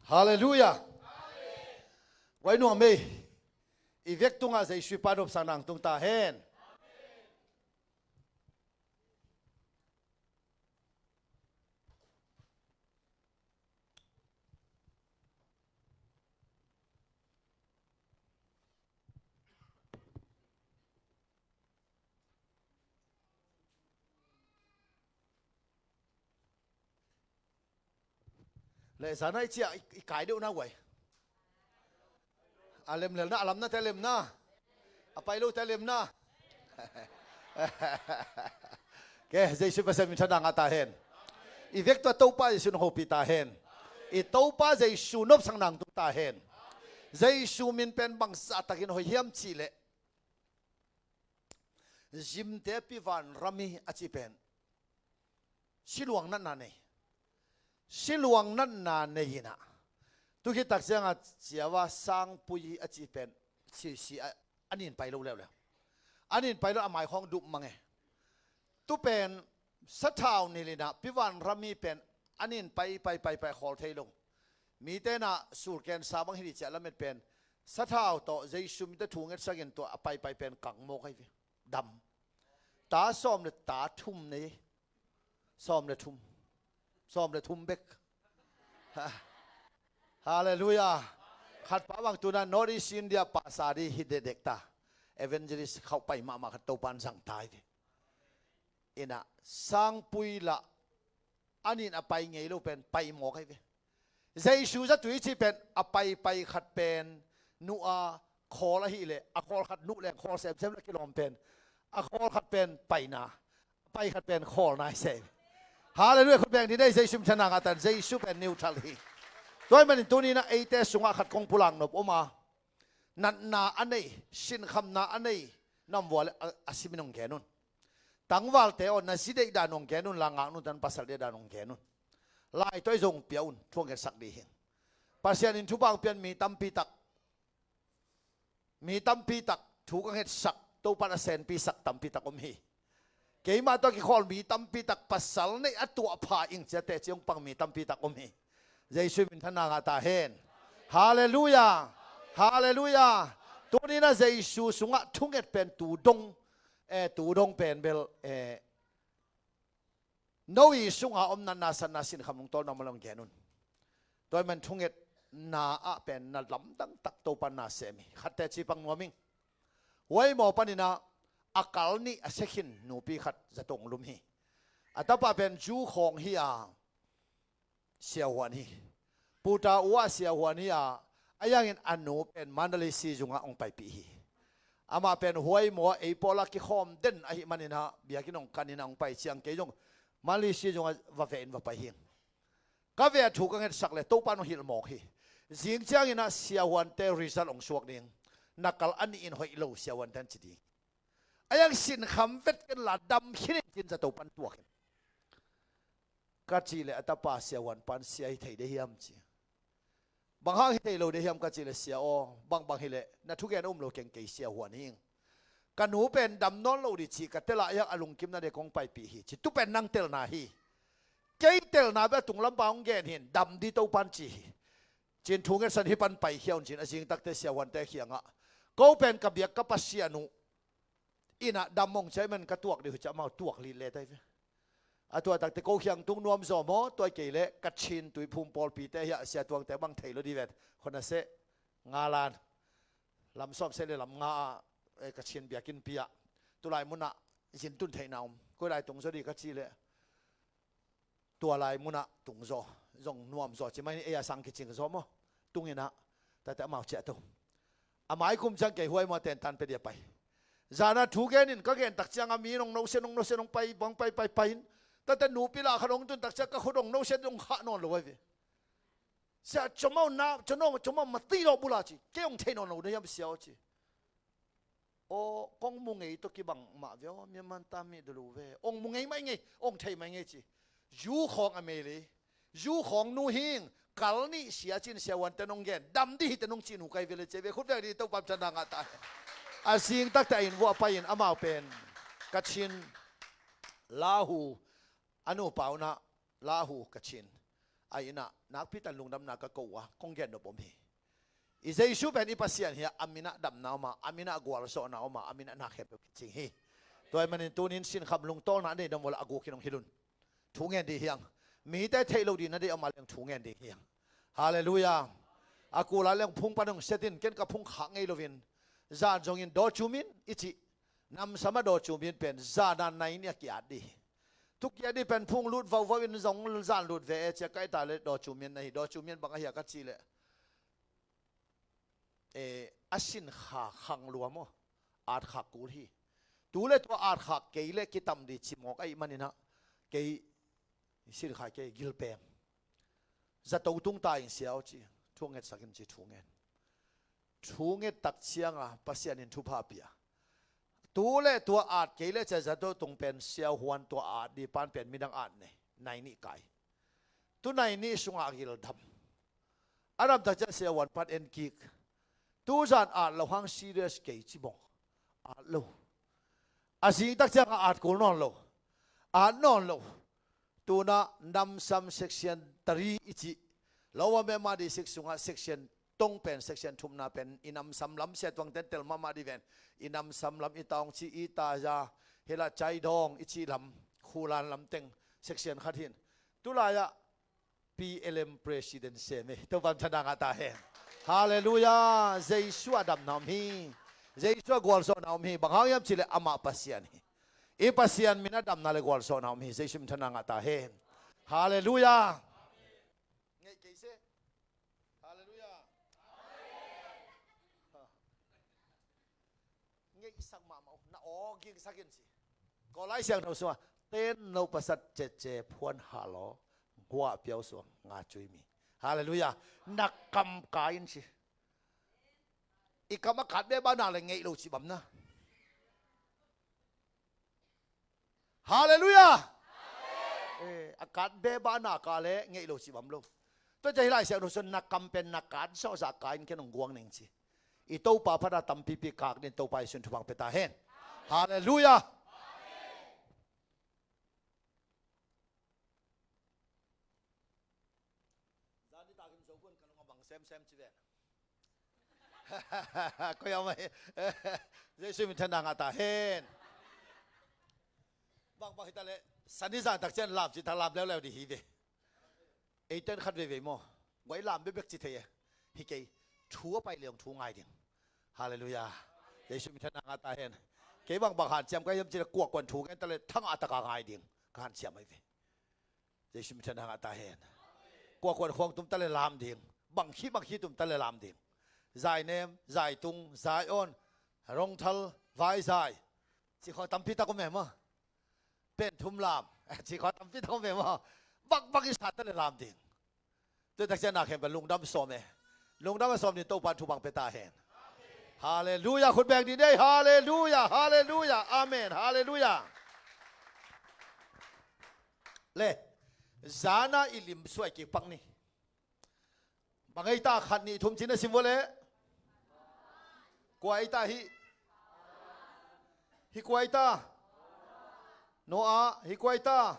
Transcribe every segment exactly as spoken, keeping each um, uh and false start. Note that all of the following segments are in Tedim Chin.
Halleluiah. Guai nuam ei. I vek tungah Jesu i Pa nopsakna hong tung ta hen. Lehzan ah i ciah i, i kai deuh na guai. A lemlelna, a lamnate lemna, a pai lote lemna. Ke, Jesu Pasian minthanna ngah ta hen. I vek tungah Topa Jesu nong hopih ta hen. I Topa Jesu nopsakna hong tung ta hen. Jesu min pen bangzah takin hoih hiam cihleh, zimte pi vanram hi a cih pen siluang natna nei. Siluang natna nei inah, tu khit tak ciangah ciava sangpui a cih pen sisi a, a nin pai lo leuleu. A nin pai lo, a mai khawng dup mang e. Tu pen sathau nilh inah pi vanram hi pen a nin pai pai pai pai khawl thei lo. Mite inah sulkensa bang hi dih ciah lamet pen sathau tawh Jesu mite thu ngetsakin tua a pai pai pen kang mawk ahi ve. Dam. Ta sawm le ta thum nei. Sawm le thum. Sawm le thum bek. Ha. Halleluiah. Khat pa bang tuna North East India pahsa dih hi dekdek ta. Evangelist khauh pai mahmah khat Topan zang ta hi ve. Inah sangpui lah a nin a pai ngei lo pen pai mawk ahi ve. Jesu zatui cih pen a pai pai khat pen nuh a khawl ahih leh a khawl khat nuh leng khawl semsem la kilawm pen, a khawl khat pen paina, a pai khat pen khawlna hi se. Halleluiah. Khut beng dih nei, Jesu minthanna ngah ta hen. Jesu pen neutral hi. Tua ahih manin tuni inah eite sungah khat kong pulak nop om a, natna a nei, sinkhamna a nei, na om vua leh a, a simin hong gen un. Tangvalte aw, na zi deihdan hong gen un la, ngaknu tan pasal deihdan hong gen un. Lai tawh i zong pia un, thu hong ngetsak dih hi. Pasian in thupha hong pian mi tampi tak, mi tampi tak thu ka ngetsak, Topan a senpisak tampi tak om hi. Keimah tawh kikhawl mi tampi tak, pasal neih a tuahpha ing ciate ci hong pang mi tampi tak om hi. Jesu minthanna ngah ta hen. Halleluiah. Halleluiah. Tuni inah Jesu sungah thunget pen tu dong, eh, tu dong pen bel, eh, no i sunga om natna, satna, sinkham, lungtawlna om a leh hong gen un. Tua ahih manin thungetna ah pen na lamdang tak Topan na sem hi. Khatte ci pang nuam ing. Huai maw panin ah a kal nih a sia khin nupi khat zato hong lum hi. A tapa pen Jew khawng hi a, siahuan hi. Puta uh ah siahuan hi a, ahi hangin a nu pen Mandalay City zungah hong paipih hi. Amah pen huai maw ah ei pawl ah kikhawm den ahih manin ah biakinn hong kan inah hong pai ciang kei zong Mandalay City zungah va veh in va pai hi. Ka veh a thu ka ngetsak leh Topan hong hilh mawk hi. Zing ciangin ah siahuante result hong suak ding. Na kal a nih in hoih lo, siahuante in ci ding. Ahi hang sinkham vet ken la, dam khin in, ci-in zato pan tuak in. Ka cih leh a tapa siahuan pan, sia hi thei dih hiam ci. Bang hang hi thei lo dih hiam ka cih leh, sia aw, bangbang hi leh na thugen a um lo keng, kei siahuan hi ing. Ka nu pen dam nawn lo dih cih ka tel a, ahi hang a lungkimna ding kong paipih hi ci. Tu pen nang telna hi. Kei telna bek a tunglam pa hong gen hi in, dam dih Topan ci hi. Ci-in thu ngetsan hih pan paikhia un ci-in a zing takteh siahuante kiangah, ko pen ka biak ka Pasian uh in ah dam hong ci ahih manin ka tuak dih uh ci-a amau tuak lillet ahi ve. A tua takteh ko kiang tung nuam zaw maw, tua kei leh Kachin Tuiphum pawlpite hiah siatuangte bang thei lo dih vet. Khua na seh, nga lan, lam sawm seh leh lam nga ah, eh, Kachin biakinnpi ah tulai munah zin tun theihna om. Koi lai tung zaw dih ka cih leh, tua lai munah tung zaw, zong nuam zaw ci mai ni, ei a sang kicing zaw maw. Tung in ah, tate amau ciah to. A mai kum ciang kei huai maw, tentan pia dih a pai. Zan a thu gen in ka gen tak ciangah mi in hong no siat, hong no siat, hong pai, bang pai, pai, pai in. Tate nupi lah khat hong tun tak ciang ka khut hong no siat, hong khah nawn lo ahi ve. Sia, comau na, comau, comau mati lo bula ci. Kei hong thei nawn lo na hiam sia aw ci. Aw, kong mu ngei tawh kibang mah ve aw, Myanmar ta mi dulu ve. Ong mu ngei mai ngei, ong thei mai ngei ci. Zu khawng a mei lei. Zu khawng nu hing, kal nih sia cin siahuante nong gen. Dam dih hite nong ci nu kai ve le ce ve. Khut vek dih Topa minthanna ngah ta. A zing takteh a inn vuah pai in amau pen Kachin, Lahu, a nupa un ah Lahu Kachin, a inn ah nakpi takin lungdamna ka ko uh a, kong gen nop om hi. I Jesu pen i Pasian hi a, a min ah damna om a, a min ah gualzawhna om a, a min ah na khempeuh kicing hi. Tua ahih manin tuni-in sinkham lungtawlna a nei dam uh leh a guk in hong hilh un. Thu ngen ding hi hang. Mite theih loh ding na deih om a leh thu ngen ding hi hang. Halleluiah. A kul a leh phung pan hong set in, ken ka phung khak ngei loin, zan zongin dawcum in i cih, namsam ah dawcum in pen zan a nai nih a ki-at ding hi. Tu ki-at ding pen phung lut vauvau in zong zan lut ve e ci a, ka hih ta leh dawcum in na hi. Dawcum in bang ahi hiam ka cih leh, eh, a sinkha khang lua maw, at khak kul hi. Tu leh tua at khak kei leh kitam ding ci mawk ahih manin ah, kei sinkha kei gilpeng. Zato tung ta ing siau ci, thu ngetsak in ci thu ngen. Thu nget tak ciang a Pasian in thupha pia. Tu leh tua at kei leh ci a zato tung pen siau huan, tua at ding pan pen midang at nei, nai nih kai. Tu nai nih sungah a gil dam. A dam tak ciang siau huan pan en kik. Tu zan at loh hang serious kei ci mawk. At lo. A zing tak ciang a at kul nawn lo. At nawn lo. Tu-in ah namsam section three i cih, Lower Myanmar District sungah section tong pen, section thumna pen, i namsam lam, siatuang ten tel mahmah ding ven, i namsam lam, i taung ci, i taza, hi lah Chaidawng i cih lam, Khulan lam teng section khat hi in. Tu lai-ah P L M president sem hi. Topa min thang ngah ta hen. Halleluiah. Jesu ah damna om hi. Jesu ah gualzawhna om hi. Bang hang hiam cih leh amah Pasian hi. I Pasian min ah damna leh gualzawhna om hi. Jesu min thang ngah ta hen. Halleluiah. Ngeih kei seh. Halleluiah. Ngeihsak mahmah uh, na aw gingsak in ci. Kawl Lai Siangtho sungah, ten no pasat cece phuan hah law, guah piau suang nga cui mi. Halleluiah. Na kam kai in ci. I kam a kat beba na leh ngeih lo ci bam na. Halleluiah. Eh, a kat beba na ka leh ngeih lo ci bam lo. Tua ciang hih Lai Siangtho sungah na kam pen na kat zawhzah kai in, ken hong guang ning ci. I Topa phat a tampipi kak dingin Topa Jesu in thupha pia ta hen. Halleluiah. Zan ni takin Zo kuan ka lung a bang semsem ci ven. Koi a mai. Jesu min thang ngah ta hen. Bang bang hi ta leh, Sunday zan tak ciang lam ci ta, lam leuleu ding hi ve. Ei ten khat veivei maw, guai lam bekbek ci thei e. Hi kei, thu a pai leh hong thu ngai ding. Halleluiah. Jesu min thang ngah ta hen. Kei bang bang hanciam ka hiam cih leh, kuakuan thu ngen ta leh thangah tak a ngai ding ka hanciam ahi ve. Jesu min thang ngah ta hen. Kuakuan khua tum ta leh lam ding. Bang khit bang khit tum ta leh lam ding. Zainem, Zaitung, Zion, Rongthal, Vaizai. Ci khua tampi tak om e maw. Pen thum lam. Ci khua tampi tak om e maw. Bang bang i sa ta leh lam ding. Tua tak ciang na khempeuh lungdam sawm e. Lungdam a sawm dingin Topa in thupha pia ta hen. Halleluiah. Khut beng dih ni ei. Halleluiah. Halleluiah. Amen. Halleluiah. Le, zan a i lim suai kik pak ni. Bang ei ta, khat nih thum ci-in na sim vua leh. Kua ei ta hih? Hih kua ei ta? Noah. Hih kua ei ta?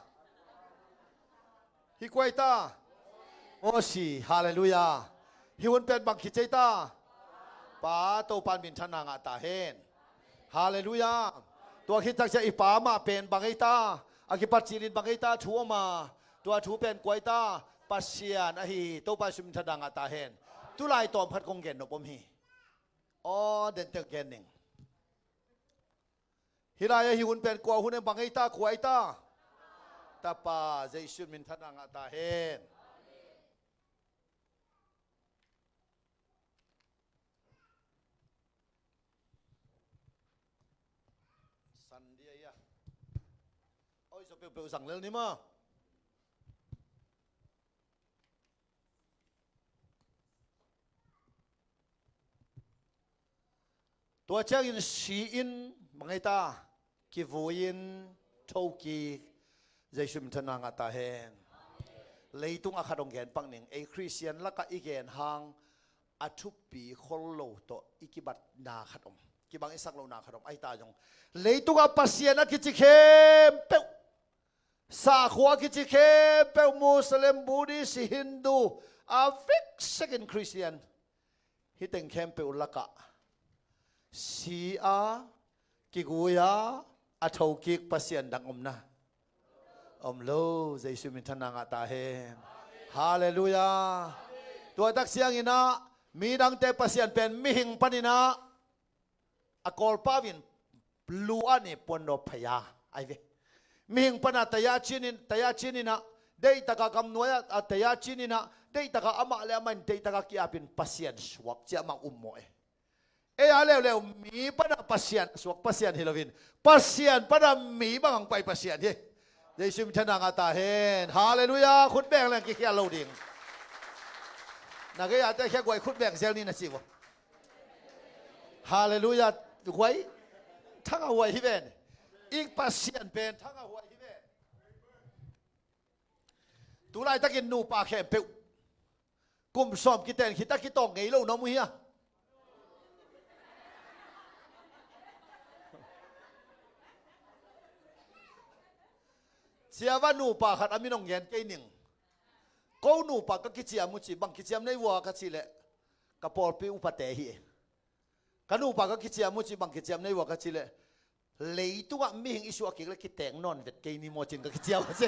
Hih kua ei ta? Mosi. Halleluiah. Hih hun pen bang khit ci ei ta? Pa Topa in min thang ngah ta hen. Halleluiah. Tua khit tak ciang i pa mah pen bang ei ta? A kipat cilin bang ei ta? Thu om a. Tua thu pen kua ei ta? Pasian ahi hi. Topa Jesu min thang ngah ta hen. Tulai tawm khat kong gen nop om hi. Aw, den teng gen ning. Hih lai-ah hih hun pen kua hun e, bang ei ta, kua ei ta? Tapa. Jesu min thang ngah ta hen. San dia ia. Oi, zo peuhpeuh zang lel ni maw. Tua ciangin si-in bang ei ta? Kivui-in thokik. Jesu min thang ngah ta hen. Leitung a khat hong gen pak ning. Ei Khristian lakah i gen hang a thupi khol lo tawh i kibatna khat om, kibang i sak lohna khat om. Ahi ta zong, leitungah Pasian a kici khempeuh Sakhua kici khempeuh, Muslim, Buddhist, Hindu, a veksekin Khristian, hih teng khempeuh lakah si a, kigui a, a thokik Pasian dang om na? Om lo. Jesu min thang na ngah ta hen. Halleluiah. Tua tak ciangin ah midangte Pasian pen mihing panin ah a kawlpau in lu a ni puan daw phaya ai ve. Mihing pana taya cinin, taya cinin ah, deihtaka gamnuai ah, a taya cinin ah, deihtaka amah le amah in deihtaka ki-apin Pasian suak cia amah um maw e. Ei a leuleu mi pana Pasian suak Pasian hi loin, Pasian pana mi bang ang pai Pasian hi. Jesu min thang na ngah ta hen. Halleluiah. Khut beng leng kikhial lo ding. Na gei a te khia guai khut beng zel ni na ci ua. Halleluiah. Huai thang a huai hi ven. I Pasian pen thang a huai hi ven. Tulaitakin nupa khempeuh kum sawm kiten khita kitawng ngei lo na mu hia? Ciava nupa khat a min hong gen kei ning. Ko nupa ka kiciam uh ci, bang kiciam nei vua ka cih leh, ka pawlpi upate hi e. Ka nupa ka kiciam uh ci, bang kiciam nei vua ka cih leh, leitungah mihing i suah kik leh kiteng nawn vet kei ni maw cin ka kiciam uh ci.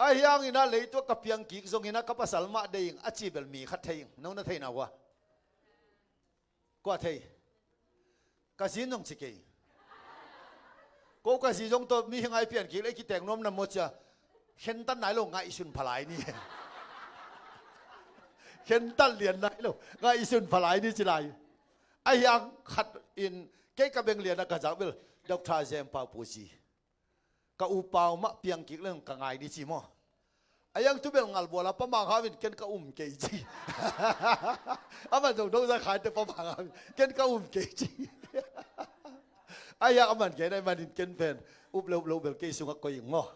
Ahi hangin ah leitungah ka piang kik zongin ah ka pasal mah deih ing a ci bel mi khat thei ing. No na theihna uh a? Kua thei? Ka zin zong ci kei. Ko ka zi zong tawh mihing ai pian kik leh i kiteng nuam na maw cia. Khentat nai lo ngaihsun pha lai ni. Khentat lian nai lo ngaihsun pha lai ni ci lai. Ahi hang khat in kei ka beng lian a ka zak bel Doctor Zem Pau Pu ci. Ka upau mah piang kik leng ka ngai ni ci maw? A yang tu bel ngalbual a Pa Mang Hau in ken ka um kei ci. Aman zong dong za khai te Pa Mang Hau in ken ka um kei ci. A yang aman gen a, aman in ken pen up lo, up lo bel kei sungah koih ing maw?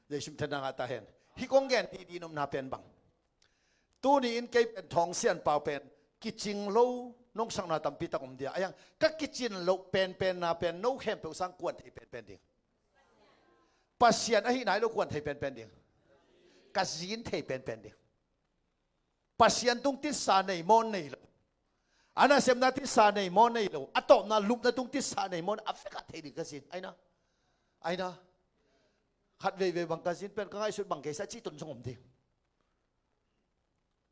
Jesu min thang na ngah ta hen. Hih kong gen didi nopna pen bang? Tuni in kei pen thawng sian pau pen kicing lo nongsakna tampi tak om dia. A yang ka kicin loh penpenna pen no khempeuh sang kuan thei penpen ding? Pasian ahi nai lo kuan thei penpen ding? Ka zin thei penpen ding? Pasian tung titsa nei maw nei lo? A nasepna titsa nei maw nei lo? A tawpna lupna tung titsa nei maw nei? A vekah thei ding ka zin. Aina. Aina. Khat veivei bang ka zin pen ka ngaihsut bang kei sa cih tun zong om ding.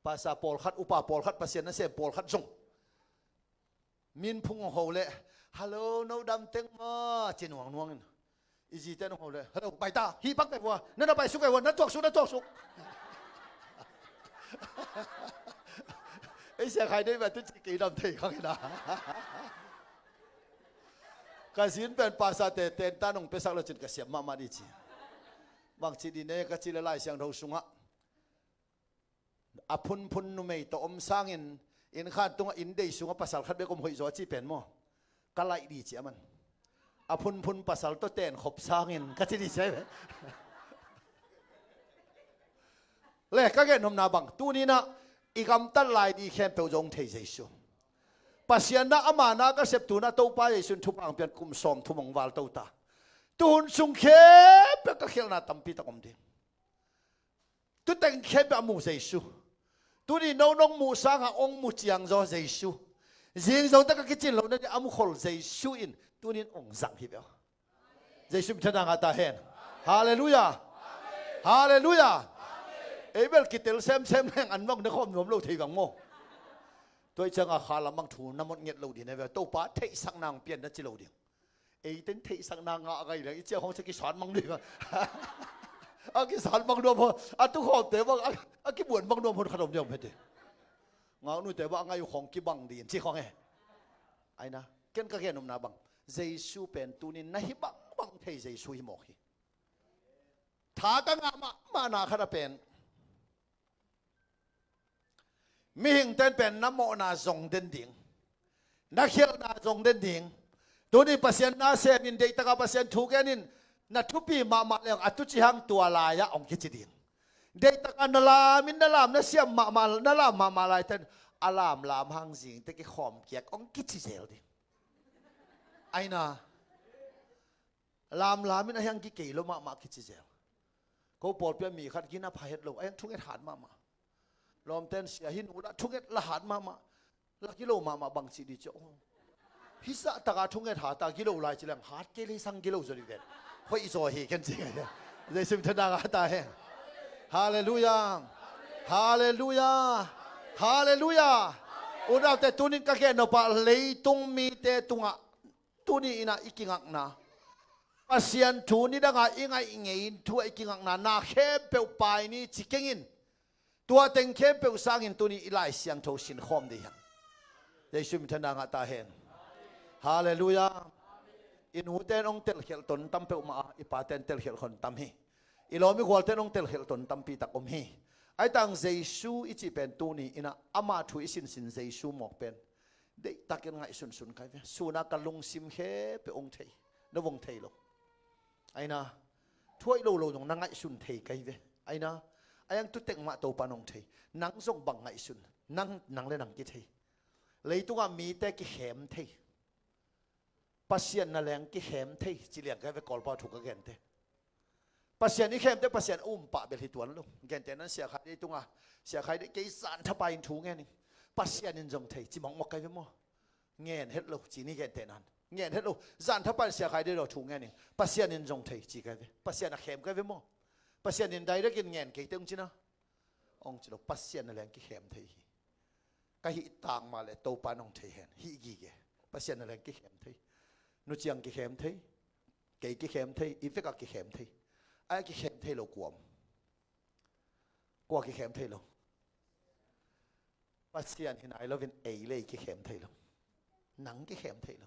Pasa pawlkhat, upa pawlkhat, Pasian nasem pawlkhat zong min phung hong ho leh, "Hello, no dam teng maw?" ci nuangnuang in. I zite nong ho leh, "Hello, pai ta, hih pak kei vua, na na pai suk kei vua, na tuak suk, na tuak suk." Ei sia khai dei mah tu ci kei dam thei khang hi na. Ka zin pen pasate ten ta nong pesak lo cin ka siam mahmah di ci. Bang ci di ne ka ci leh Lai Siangtho sungah a phunphun numei tawh om sangin, inn khan tungah inn dei sungah pasal khat bek om hoih zaw a ci pen maw? Ka laih di ci a man. A phunphun pasal tawh ten khop sangin ka ci di ci a pen. Le ka gen nopna bang, tuni in ah i gamtat lai di khempeuh zong thei Jesu. Pasian na ama na ka sep tu in ah Topa Jesu in thupha hong pian kum sawm thum hong val to ta. Tuhun sung khempeuh ka khialhna tampi tak om ding. Tuteng khempeuh a mu Jesu. Tuni no nong muh sangin hong mu ciang zaw Jesu. Zing zong tak a kicin lohna ding a mu khol Jesu in tuni in hong zang hi ve aw. Jesu min thang na ngah ta hen. Halleluiah. Halleluiah. Ei bel kitel semsem leng an bang na khawm nuam lo thei bang maw? Tua i ciangin kha lam bang thu na mot nget lo ding na ve. Topa theihsakna hong pian na ci lo ding. Eiten theihsakna ngah gai leng i ciah khawng cia kisan mang ding a. A kisan mang nuam hon, a tukhawmte bang a, a kibuan mang nuam hon khat om ding om hi te. Ngaknute bang a ngai uh khawng kibang ding ci khawng e. Aina, ken ka gen nopna bang, Jesu pen tunin na hi bangbang thei Jesu hi mawk hi. Tha ka ngah mahmahna khat a pen mihingte in pen na mawhna zong den ding, na khialhna zong den ding. Tuni Pasian na sem in, deihtaka Pasian thu gen in, na thupi mahmah leng a tuci hang tua lai-ah hong kici ding. Deihtaka na lam in, na lam na siam mahmah, na lam mahmah laite in a lamlam hang zingte kikhawm kiak hong kici zel ding. Aina. Lamlam in a hiang kikei lo mahmah kici zel. Ko pawlpi ah mi khat gina pha het lo, a hiang thunget hat mahmah. Lawmten sia hi nu la thunget la hat mahmah. La gilo mahmah bang ci di ci aw. Hi zah taka thunget hat a gilo lai ci leng hat kei lei sang gilo zaw di ven. Hoih zaw hi ken ci ngai. Jesu min thang a ta hen. Halleluia. Halleluia. Halleluia. Unaute tunin ka gen nop ah leitung mite tungah tuni in ah i kingakna, Pasian thu nidang a i ngaih ngei in thu ah i kingakna, na khempeuh pai ni ci keng in. Tua teng khempeuh sangin tuni i Lai Siangtho sinkhawm dih hiam? Jesu min thang a ta hen. Halleluia. I nute in hong telkhialh ton tam peuhmah a, i pate in telkhialh khon tam hi. I lawm i gualte in hong telkhialh ton tampi tak om hi. Aitang Jesu i cih pen tuni in ah ama thu i sinsin Jesu mawk pen deihtakin ngaihsunsun kai ve. Sun a ka lungsim khempeuh hong thei, no vong thei lo. Aina, thuaih lo lo zong na ngaihsun thei kai ve. Aina, a hiang tutek mah Topa nong thei. Nang zong bang ngaihsun, nang, nang le nang kithei. Leitungah mite kikhem thei. Pasian na leng kikhem thei ci liang kai ve Kawlpau thu ka gente. Pasian i khemte Pasian a um pah bel hi tuan lo. Gente nan Sia Khai Dei tungah, Sia Khai Dei kei zan thapa in thu ngen ing. Pasian in zong thei ci mawkmawk kai ve maw? Ngen het lo ci ni gente nan. Ngen het lo. Zan thapa in Sia Khai Dei lo thu ngen ing. Pasian in zong thei ci kai ve. Pasian a khem kai ve maw? Pasian in direct in ngen kei te ung ci na. Ong ci lo Pasian na leng kikhem thei hi. Ka hih tak mah le Topa nong thei hen. Hih gige. Pasian na leng kikhem thei. Nu ciang kikhem thei. Kei kikhem thei, i vekah kikhem thei. Ai kikhem thei lo kuam. Kua kikhem thei lo? Pasian hi nai loin ei le ei kikhem thei lo. Nang kikhem thei lo.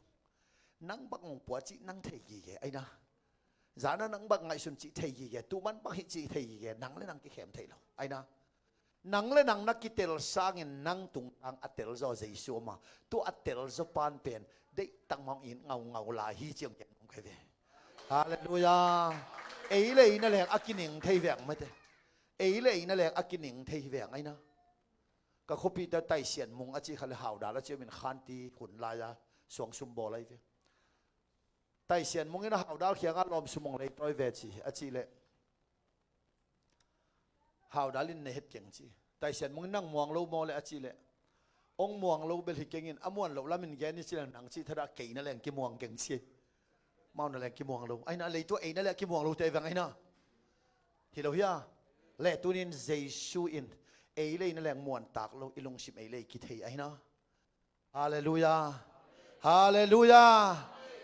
Nang bang hong pua cih nang thei gige, aina. Zana nang bang ngaihsun cih thei gige, tuman bang hih cih thei gige, nang le nang kikhem thei lo. Aina. Nang le nang na kitel sangin nang tungtang a telzaw Jesu om a, tua a telzaw pan pen deihtak mah hong it ngaungau lai hi ci hong gen hong kai ve. Halleluia. Ei le ei na leng a kining thei veng mate. Ei le ei na leng a kining thei veng aina. Ka khuapihte Taisian Mung a cih khat le Haudal a cih min khanti hun lai-a suangsum bawl ahi ve. Taisian Mung in a Haudal kiangah lawmsum hong leitawi ve ci a cih leh Haudal in na het keng ci. Taisian Mung in nang muang lo maw le a cih leh hong muang lo bel hi keng in a muan loh lamin gen i ci leng nang cih thadah kei na leng kimuang keng ci. Mau na leng kimuang lo. Aina leitu ah ei na leng kimuang lo te veng aina. Hi lo hia? Le tunin Jesu in ei le ei na leng muantak lo i lungsim ei le ei kithei aina. Halleluia. Halleluia.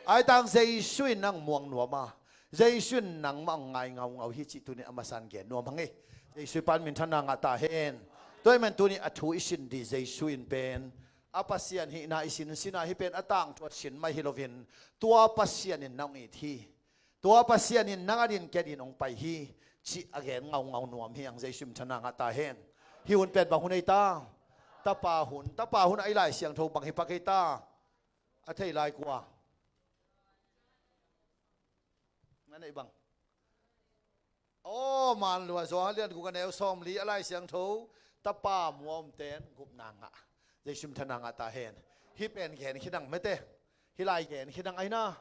Aitang Jesu in nang muang nuam a, Jesu in nangmah hong ngai ngaungau hi cih tuni a masan gen nuam hang e. Jesu pan minthanna ngah ta hen. Tua ahih man tuni a thu i sin dih Jesu in pen a Pasian hihna i sinsin a hih pen a tangthu a sin mah hi loin tua Pasian in nang it hi. Tua Pasian in nang adin kei adin hong pai hi, cih a gen ngaungau nuam hi ang. Jesu minthanna ngah ta hen. Hih hun pen bang hun ei ta? Tapa hun. Tapa hun a i Lai Siangtho bang hi pak ei ta? A thei lai kua? Na neih bang. Aw, man lua zaw a lian guk a neu sawmli a Lai Siangtho. Tapa muam ten gupna ngah. Jesu minthanna ngah ta hen. Hih pen gen khin ang mate. Hih lai gen khin ang aina.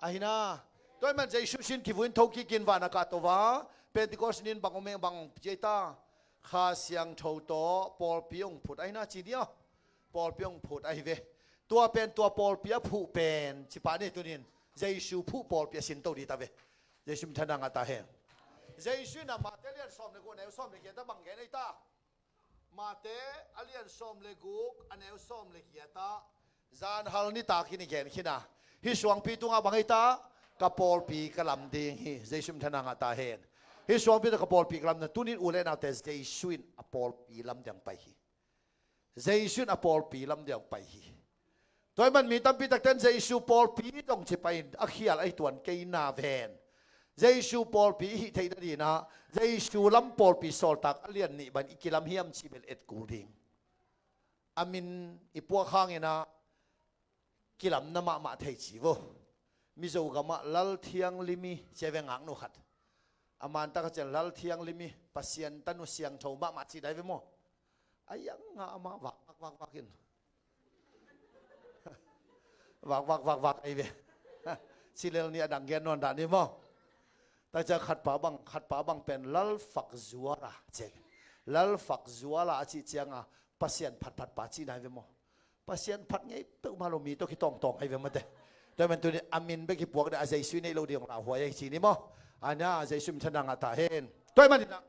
Ahina. Tua ahih man Jesu sin kivui in thokik in van a kahto va. Pentecost ni in bang om e, bang ci ei ta? Kha Siangtho tawh pawlpi hong phut ahina ci ni aw. Pawlpi hong phut ahi ve. Tua pen tua pawlpi a phuh pen ci pah ni tunin Jesu phuh pawlpi a sin to dih ta ve. Jesu minthanna ngah ta hen. Jesu in a Mate lian sawm le guk a neu sawm le giat ah bang gen ei ta? Mate a lian sawm le guk a neu sawm le giat ah zanhal nitak in i gen khin a, hih suangpi tungah bang ei ta? Ka pawlpi ka lam ding hi. Jesu minthanna ngah ta hen. Hih suangpi tungah ka pawlpi ka lam ding. Tunin u le naute Jesu in a pawlpi lam ding pai hi. Jesu in a pawlpi lam ding pai hi. Tua ahih man mi tampi takte in Jesu pawlpi dong ci pai in a khial ahi tuan kei na ven. Jesu pawlpi i hih theih nadinah Jesu lam pawlpi sawltak a lian nih bang i kilam hiam cih bel et kul ding. A min i puak hanginah kilamna mahmah thei ci vo. Mizo gamah Lal Thianglimi ci a ve ngaknu khat. A mantak a cian Lal Thianglimi, Pasian tanu siangtho mahmah ci dai ve maw? A iang nga amah vak vak vak vak in. Vak vak vak vak ei ve. Cilel ni a dang gen nuam dah ni maw. Tua ciang khat pa bang, khat pa bang pen lalfak zuala ci. Lalfak zuala a cih cianga Pasian phatphat pa cihna hi ve maw. Pasian phat ngei peuhmah lo mi tawh kitawngtawng ahi ve mate. Tua ahih manin tuni a min bek hi puak dih a, Jesu i neih loh ding hong lauhuai ahi ci ni maw. Ana Jesu minthanna ngah ta hen. Tua ahih manin ah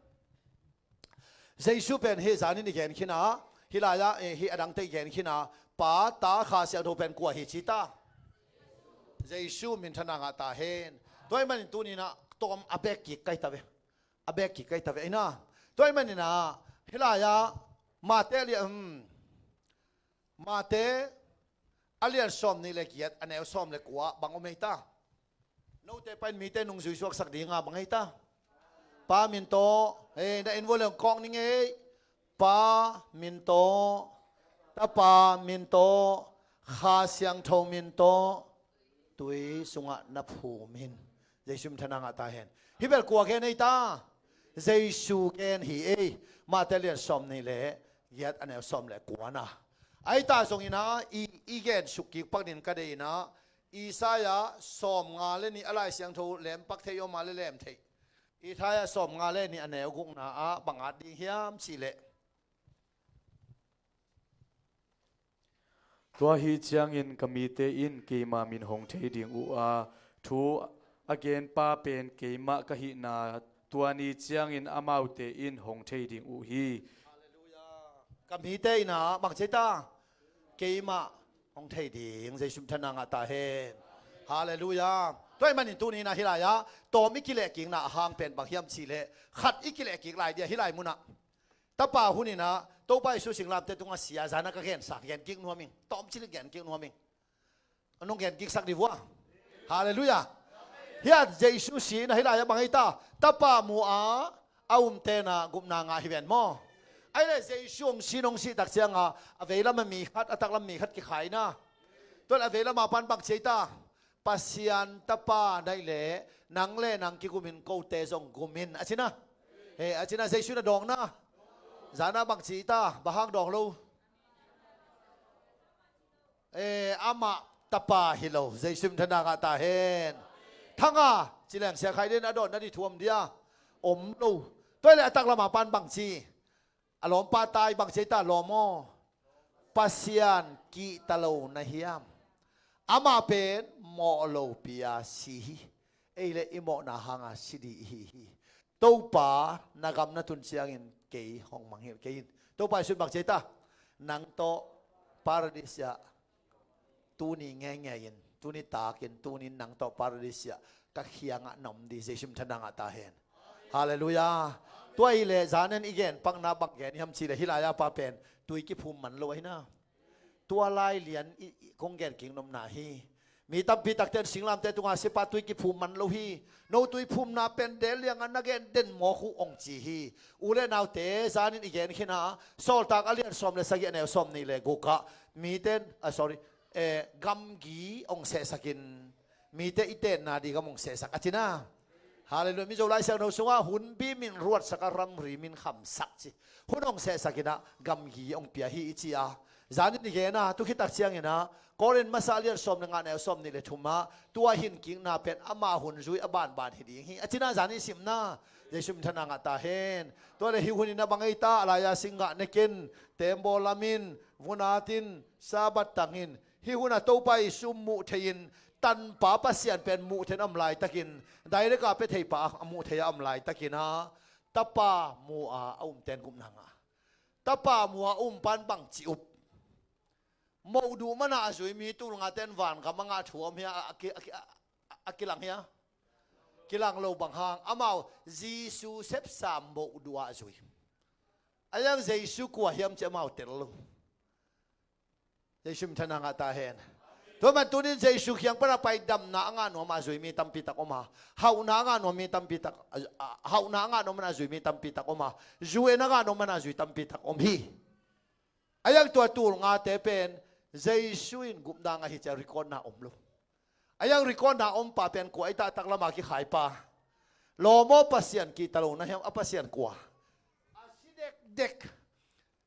Jesu pen hih zanin i gen khin a, hih lai-ah, eh, hih a dangte i gen khin a, Pa, Ta, Kha Siangtho pen kua hi ci ta. Jesu minthanna ngah ta hen. Tua ahih manin tuni-in ah tawm a bek kik kai ta ve. A bek kik kai ta ve. Ina. Tua ahih manin ah hih lai-ah Mate lian, hmm. Mate a lian sawm nih le giat a neu sawm le kua bang om ei ta. Note pain mite nungzui suaksak dinga bang ei ta. Pa min tawh, eh, na inn vua le hong kawk ning ei. Pa min tawh, Tapa min tawh, Kha Siangtho min tawh, tui sungah na phum in. Jesu minthanna ngah ta hen. Hih bel kua gen ei ta. Jesu gen hi ei. Mate lian sawm nih le giat a neu sawm le kua na. Ahi ta zongin ah i, i gen suk kik pak ding ka deih in ah, Isaiah sawmnga le nih a Lai Siangtho lem pak thei om a le lem thei. Isaiah sawmnga le nih a neu gukna ah bang at ding hiam cih leh. Tua ahih ciangin ka mite in keima min hong thei ding uh a, thu a genpa pen keimah ka hihna tua ni ciangin amaute in hong thei ding uh hi. Halleluiah. Ka mite in ah bang ci ei ta. Keimah hong thei ding. Jesu minthanna ngah ta hen. Halleluiah. Tua ahih manin tuni-in ah hih lai-ah tawm i kilehkikna a hang pen bang hiam cih leh, khat i kilehkik lai ding a hih lai munah. Tapa hun in ah Topa Jesu singlamteh tungah si a, zan-a ka gensa, genkik nuam ing. Tawmcik in genkik nuam ing. Nong genkiksak dih vua. Halleluiah. Hih a Jesu si in ah hih lai-ah bang ei ta. Tapa mu a a umte in ah gupna ngah hi ven maw. Ahih leh Jesu hong si, hong sih tak ciangah a veilam a mi khat, a taklam mi khat kikhai na. Tua leh a veilam a pan bang ci ei ta. Pasian Tapa na hih leh nang le nang kigum in, kote zong gum in a ci na. He, a ci na, Jesu in a dawng na. Zan-a bang ci ei ta, bang hang dawng lo. Eh, amah Tapa hi lo. Jesu minthanna ngah ta hen. Thanga ci leng Sia Khai Lian a dawnna ding thu om dia. Om lo. Tua leh a taklam a pan bang ci. A lawmpa tai bang ci ei ta, lawm aw. Pasian kihta lo na hiam. Amah pen mawh lopi a si hi. Ei le i mawhna hanga si ding i hi hi. Topa, na gam na tun ciangin kei hong mangngilh kei in. Topa Jesu in bang ci ei ta. Nang tawh Paradis ah tuni ngeingei in, tuni takin, tuni in nang tawh Paradis ah ka kiangah na om ding. Jesu minthanna ngah ta hen. Halleluiah. Tua ahih leh zan-in i gen pakna bang gen hiam cih leh hih lai-ah pa pen tui kiphum man lo ahi na. Tua lai lian i, i kong genkik nopna hi. Mi tampi takte in singlamteh tungah sipa tui kiphum man lo hi. No tui phumna pen del liangah na gen den mawk uh hong ci hi. U le naute, zan-in i gen khin a, Sawltak a lian sawm le sagih a neu sawm nih le gukah mite in, ah, sorry, eh, gamgi hong sehsak in, mite i tenna ding gam hong sehsak a ci na. Halleluiah. Mizo Lai Siangtho sungah hunbi min ruatsak a, ramri min khamsak ci. Hun hong sehsak in ah gamgi hong pia hi i ci a. Zan-in i gen a, tu khit tak ciangin ah Korin masa a lian sawm le nga a neu sawm nih le thum ah, tua hinkikna pen ama hun zui a banban hi ding hi a ci na, zan-in i sim na. Jesu minthanna ngah ta hen. Tua leh hih hun in ah bang ei ta, a lai-a singgah nek in, tembaw lam in, vun at in, Sabbath tang in, hih hun ah Topa Jesu muh thei in, tanpa Pasian pen muh thei in a om laitakin, direct a pia thei pa a muh thei a om laitakin ah, Tapa mu a a umte in gupna ngah. Tapa mu a a um pan bang ci up. Moh duh man a a zui mi tul ngate in vangam a ngah thu om hia, a, a, a, a, a kilang hia. Kilang lo, bang hang, amau Jesu sepsa moh duh a zui. A iang Jesu kua hiam cih amau tel lo. Jesu minthanna ngah ta hen. Tua man tunin Jesu kiang pana pai damna a ngah nuam a zui mi tampi tak om a. Hauhna a ngah nuam mi tampi tak, a, a, hauhna a ngah nuam a zui mi tampi tak om a. U N a ngah nuam a zui tampi tak om hi. A iang tua tul ngate pen Jesu in gupna ngah hi ci a record na om lo. A iang record na om pa pen kua ei ta, a taklam a kikhai pa. Lawm aw, Pasian kihta lo na hiam, a Pasian kua. A si dekdek.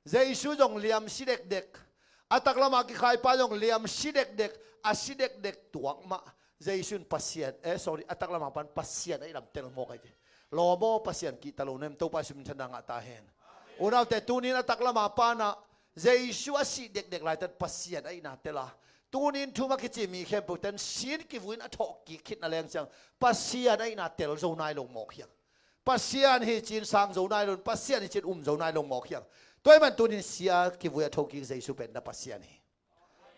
Jesu zong liam si dekdek. A taklam a kikhai pa zong liam si dekdek. A si dekdek tuak mah. Jesu in Pasian, eh, sorry, a taklam a pan Pasian ahih lam tel mawk ahi ve. Lawm aw, Pasian kihta lo na hi, Topa Jesu min thang ngah ta hen. Unaute, tuni in a taklam a pan ah Jesu a sih dekdek laitak Pasian ahihna tel a, tuni in thu-um a kici mi khempeuh ten sin kivui in a thawh kik khit na leng ciang Pasian ahihna tel zo nai lo mawk hi hang. Pasian hi ci-in sang zo nai lo, Pasian hi ci-in um zo nai lo mawk hi hang. Tua ahih man tuni in sia kivui a thokik Jesu pen na Pasian hi.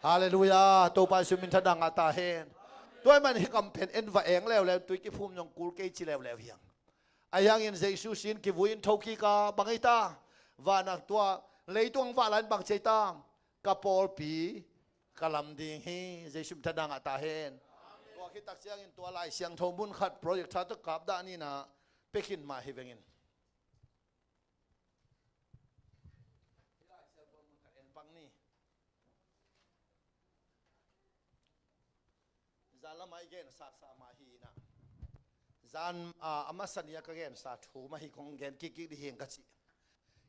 Halleluiah. Topa Jesu min thang ngah ta hen. Tua ahih man hih kam pen en va eng leuleu, tui kiphum zong kul kei ci leuleu hi hang. Ahi hangin Jesu sin kivui in thokik a, bang hi ta? Van ah, tua leitung vah lai-in bang ci hi ta? Ka pawlpi ka lam ding hi. Jesu min thang ngah ta hen. Tua khit tak ciangin tua Lai Siangtho mun khat projector tawh kapdah ni in ah pia khin mah hi veng in. Hih Lai Siangtho mun khat en pak ni. Zan lam ah i gen saksa mah hi in ah, zan, a, a masa ni-a ka gensa thu mah hi, kong gen kikkik ding hi ing ka cih.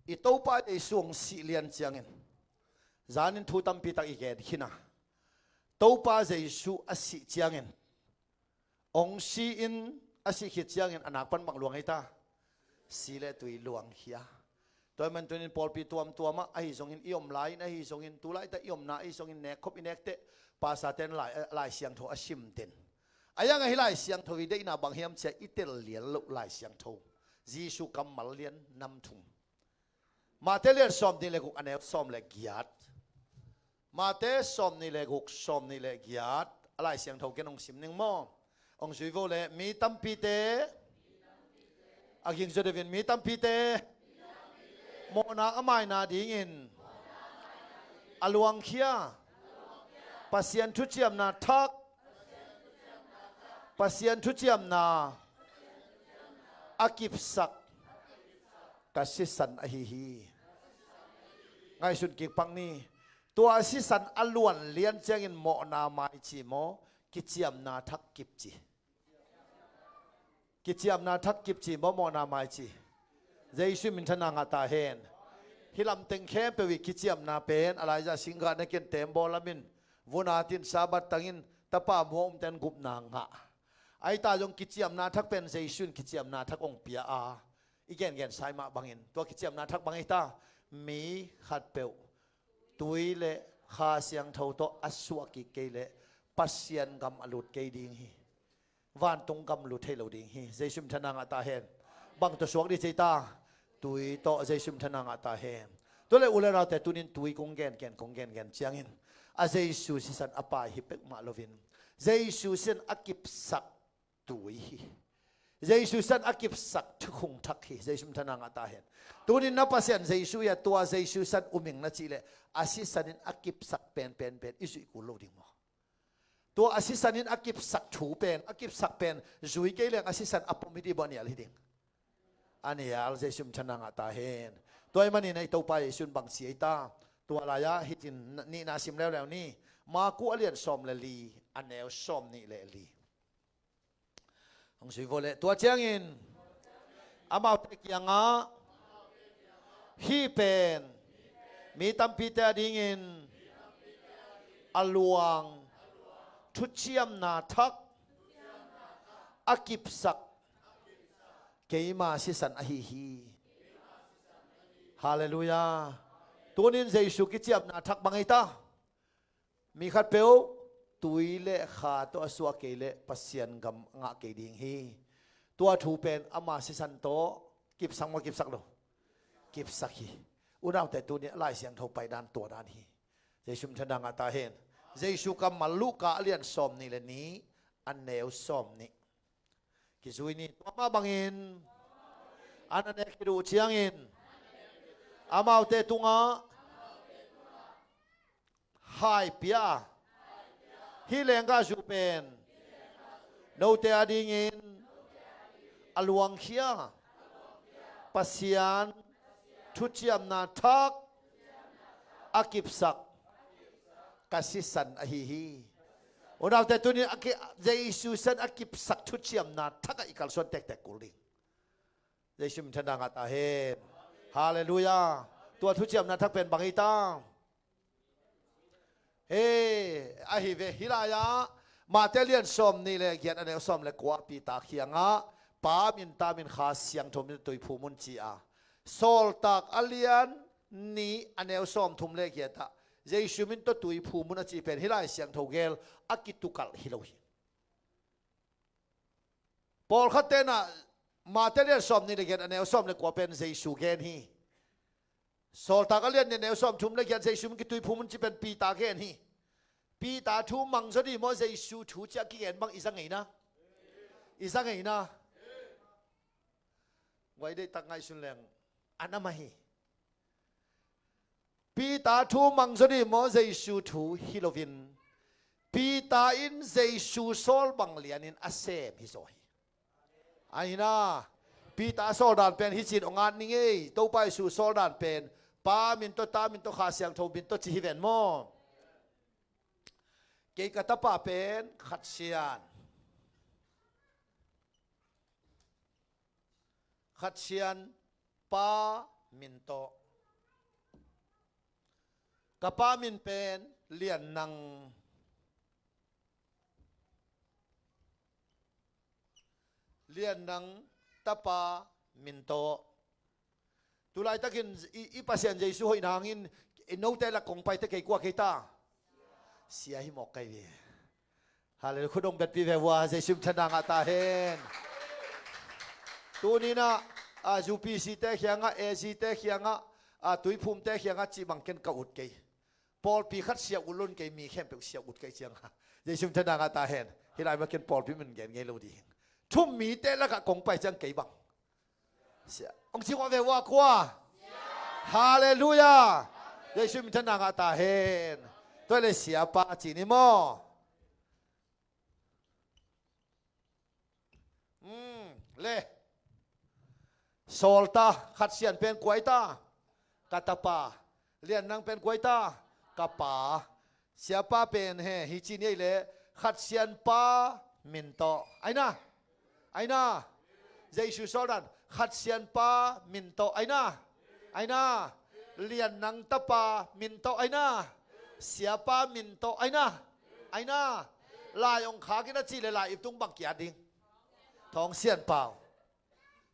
I Topa Jesu hong sih lian ciangin, zan in thu tampi tak i gen khin a, Topa Jesu a sih ciangin, hong si-in a sih khit ciangin a nak pan bang luang hi ta? Si le tui luang hi a. Tua ahih man tuni in pawlpi tuamtuam ah ahi zongin, i om lai-in ahi zongin, tu laitak i omna ahi zongin, nekkhop i nek teh, pastor ten Lai, eh, Lai Siangtho a sim den. Ahi hang ahi, Lai Siangtho i deihna bang hiam cih leh i tel lian loh Lai Siangtho, Jesu kammal lian nam thum. Mate lian sawmnih le guk, a neu sawm le giat. Mate sawmnih le guk, sawmnih le giat. A Lai Siangtho ken hong sim ning maw. Hong zui vo leh, mi tampite, a ging zaw deuh in, mi tampite mawhna a maina dingin a luangkhia Pasian thuciamna thak, Pasian thuciamna a kipsak ka sisan ahi hi. Ngaihsun kik pak ni. Tua a sisan a luan lian ciangin mawhna mai ci maw, kiciamna thak kip ci? Kiciamna thak kip ci maw, mawhna mai ci? Jesu min thang ngah ta hen. Hih lam teng khempeuh i kiciamna pen, a laizah singkah na ken tembaw lamin, vun a tin Sabbath tangin tapa muang umten gupna ngah. Ahi ta zong kiciamna thak pen Jesu in kiciamna thak hong pia a, i gengen sai mah bangin, tua kiciamna thak bang hi ta? Mi khatpeuh tui le Kha Siangtho tawh a suah kik kei leh Pasian gam a lut kei ding hi. Vantung gam lut thei lo ding hi. Jesu min thang ngah ta hen. Bang tawh suak ding ci ta? Tui tawh. Jesu min thang ngah ta hen. Tua leh u le naute, tuni in tui kong gengen, kong gengen ciangin, a Jesu sisan a pai hi peuhmah loin, Jesu sisan a kipsak tui hi. Jesu sisan a kipsak thukhun thak hi. Jesu min thang ngah ta hen. Tuni in na Pasian Jesu hi a, tua Jesu sisan um ing na cih leh, a sisan in a kipsak pen, pen, pen i zuih kul lo ding maw? Tua a sisan in a kipsak thu pen, a kipsak pen zui kei leng a sisan a pom hi ding maw, a nial hi ding? A nial. Jesu min thang ngah ta hen. Tua ahih manin i Topa Jesu in bang ci hi ta? Tua lai-ah hih teng nihna sim leuleu ni. Marku a lian sawm le li, a neu sawmnih le li. Hong zui vo leh, tua ciangin amaute kiangah, hih pen mi tampite a dingin a luang thuciamna thak a kipsak keima sisan ahi hi. Halleluiah. Tuni in Jesu kiciamna thak bang hi ta? Mi khatpeuh tui le Kha tawh a suah kei leh Pasian gam ngah kei ding hi. Tua thu pen ama sisan tawh kipsak maw, kipsak lo? Kipsak hi. Unaute, tuni a Lai Siangtho paidan tua dan hi. Jesu min thang ngah ta hen. Jesu kammal, Luka a lian sawmnih le nih, a neu sawmnih. Kizui ni. Tua mah bangin an a nek khit uh ciangin amaute tungah hai pia a, hih lenggahzu pen note a dingin a luangkhia Pasian thuciamna thak a kipsak ka sisan ahi hi. Unaute, tuni a ki-, Jesu sisan a kipsak thuciamna thak ah i kalsuan tektek kul ding. Jesu min thang ngah ta hen. Halleluiah. Tua thuciamna thak pen bang hi ta? He, ahi ve, hih lai-ah Mate lian sawm nih le giat a neu sawm le kua Peter kiangah, Pa min, Ta min, Kha Siangtho min tuiphum un ci a. Sawltak a lian nih a neu sawm thum le giat ah Jesu min tawh tuiphum un a ci pen hih Lai Siangtho gel a kitukalh hi lo hi. Pawlkhat tenah Mate lian sawm nih le giat a neu sawm le kua pen Jesu gen hi. Sawltak a lian nih a neu sawm thum le giat Jesu min kituiphum un ci pen Peter gen hi. Peter thu mang zaw dih maw, Jesu thu ciah kigen bang i za ngeina? I za ngeina? Guai deihtak ngaihsun leng a na mah hi. Peter thu mang zaw dih maw, Jesu thu hi loin Peter in Jesu sawl bang lianin a sem hi zaw hi. Aina, Peter sawl dan pen hi cin ong at ning ei. Topa Jesu sawl dan pen Pa min tawh, Ta min tawh, Kha Siangtho min tawh ci hi ven maw? Kei ka tapa pen Kha Sian, Kha Sian Pa min tawh. Ka pa min pen Lian Nang, Lian Nang tapa min tawh. Tulaitakin i, i Pasian Jesu hoihna hangin i note lak kong paite kei kua kei ta? Sia hi mawk kai ve. Halleluiah. Khut ong betpi ve vua, Jesu min thang ngah ta hen. Tuninah a, U P C te kiangah, A G te kiangah, a, tuiphumte kiangah cih bang ken ka ut kei. Pawlpi khat sia ut lo in kei mi khempeuh sia ut kei ciangah, Jesu min thang ngah ta hen. Hih lai mah ken pawlpi min gen ngei lo ding. Thu mite lakah kong pai ciang kei bang sia ong ci ngawh ve ua kua? Halleluiah. Jesu min thang ngah ta hen. Tua le siapa ci ni maw? Hmm, le. Sawltak, Kha Sian pen kua i ta? Ka tapa. Lian Nang pen kua i ta? Ka pa. Siapa pen he hi ci ni ei le, Kha Sian Pa min tawh. Aina? Aina? Jesu sawl dan, Kha Sian Pa min tawh. Aina? Aina? Lian Nang tapa min tawh. Aina? Siapa min tawh. Aina? Aina? Lai ong khak in a ci le lai ip tung bang kiat ding? Thawng Sian Pau.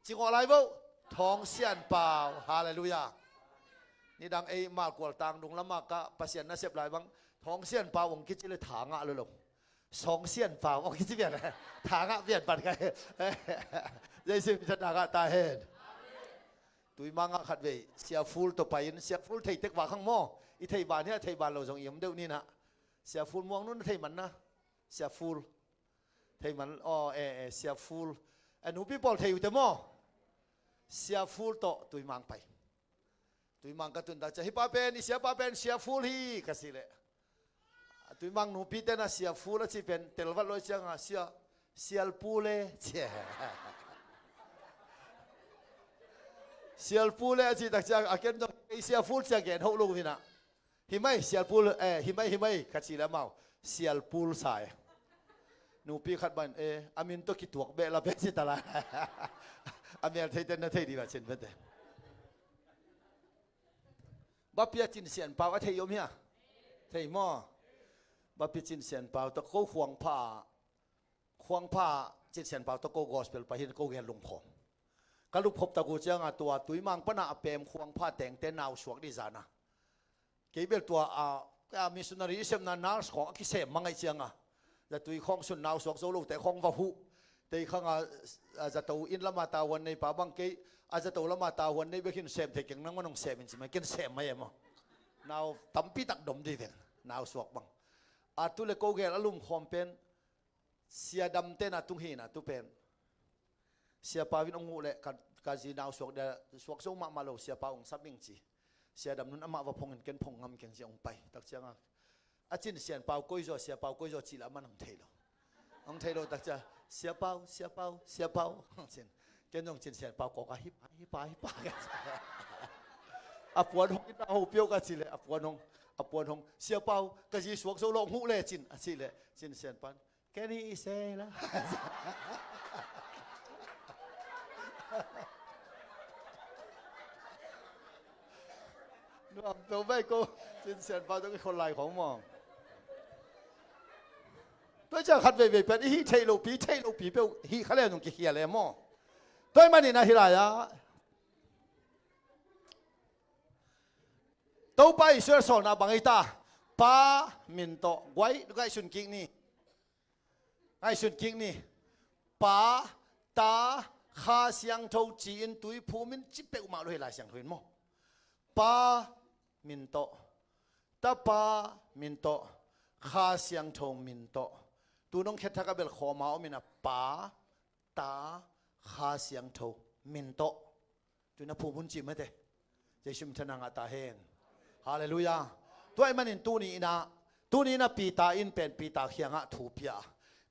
Ci ngawh lai vo. Thawng Sian Pau. Halleluiah. Nidang ei Malkual tangdung lamah ka Pasian nasep lai bang Thawng Sian Pau ong kici le tha ngah lo lo. Sawng Sian Pau ong kici pian le tha ngah pian pan kai. Jesu min thang ngah ta hen. Tuimang ah khat vei Sia Ful tawh pai in, Sia Ful thei tek vak hang maw? I thei ban hia, thei ban lo zong i om deuh ninah. Sia Ful Muang nun a thei man na. Sia Ful. Thei man, aw, e, e, Sia Ful. E, nupi pawl thei uh te maw? Sia Ful tawh Tuimang pai. Tuimang ka tun tak ciang, hih pa pen, i siapa pen Sia Ful hi, ka cih leh. Tuimang nupi tenah Sia Ful a cih pen, telvat lo ciangah, Sia, Sial Pu le, ci. Sial Pu le a cih tak ciang, a ken zong, ei Sia Ful cia gen hoh lo hinah. Hi mai, Sial Pul, eh, hi mai, hi mai, ka ci le amau, Sial Pul sa e. Nupi khat ban, eh, a min tawh kituak beh la beh ci ta lai. A mel theite na thei dih ba cin bete. Bapia Cin Sian Pau a thei om hia? Thei maw? Bapia Cin Sian Pau tawh ko Khuangpha, Khuangpha Cin Sian Pau tawh ko gospel pai hin ko gel lungkhawm. Ka lupkhop tak uh cianga tua Tuimang pana a pem Khuangpha tengte nausuak dih zana. Kei bel tua a, a missionary i sepna nurse khawng a kisem mangaih cianga. Zatui khawng sun nausuak zo lote khawng va huh. Tei khanga, a, zato inn lama tahuan nei pa bang kei, a zato lama tahuan nei bek hin sem thei keng nangman hong sem in ci mai, ken sem mai e maw. Nau tampi tak dom dih veng, nausuak bang. A tu le ko gel a lumkhawm pen, Sia Dam tena tung hina tu pen. Sia Pau in hong huh leh ka, ka zi nausuak dia, suak zo mahmah lo, Sia Pau hong sap ing ci. Sia Dam nun amah va phong in ken phong ngam keng ci hong pai. Tak cianga a Cin Sian Pau koi zaw, Sia Pau koi zaw cih leh aman hong thei lo. Hong thei lo tak cia, Sia Pau, Sia Pau, Sia Pau. Cin. Ken zong Cin Sian Pau kawka hi pa, hi pa, hi pa. A puan hong in a ho piau ka cih leh, a puan hong, a puan hong, Sia Pau, ka zi suak zo lo hong huh leh Cin, a cih leh, Cin Sian Pau in, ken hi i se la. Nuam to bai ko, Cin Sian Pau tawh kikhol lai khawng maw. Tua Cia khat veivei pen i hih theih lohpi, theih lohpi peuh hih kha le nung kikhial e maw. Tua ahih manin ahi lai-ah Topa Jesuh a sawlna bang hi ta? Pa min tawh guai, ngaihsun kik ni. Ngaihsun kik ni. Pa, Ta, Kha Siangtho ci-in tui phum in ci peuhmah lo hi Lai Siangtho in maw. Pa min tawh, Tapa min tawh, Kha Siangtho min tawh. Tu nong khet thak a bel khawm a om in a, Pa, Ta, Kha Siangtho min tawh. Tu na phum hun ci mate. Jesuh min thang a ngah ta hen. Halleluiah. Tua ahih manin tuni in a, tuni in a Peter in pen Peter kiangah thu pia.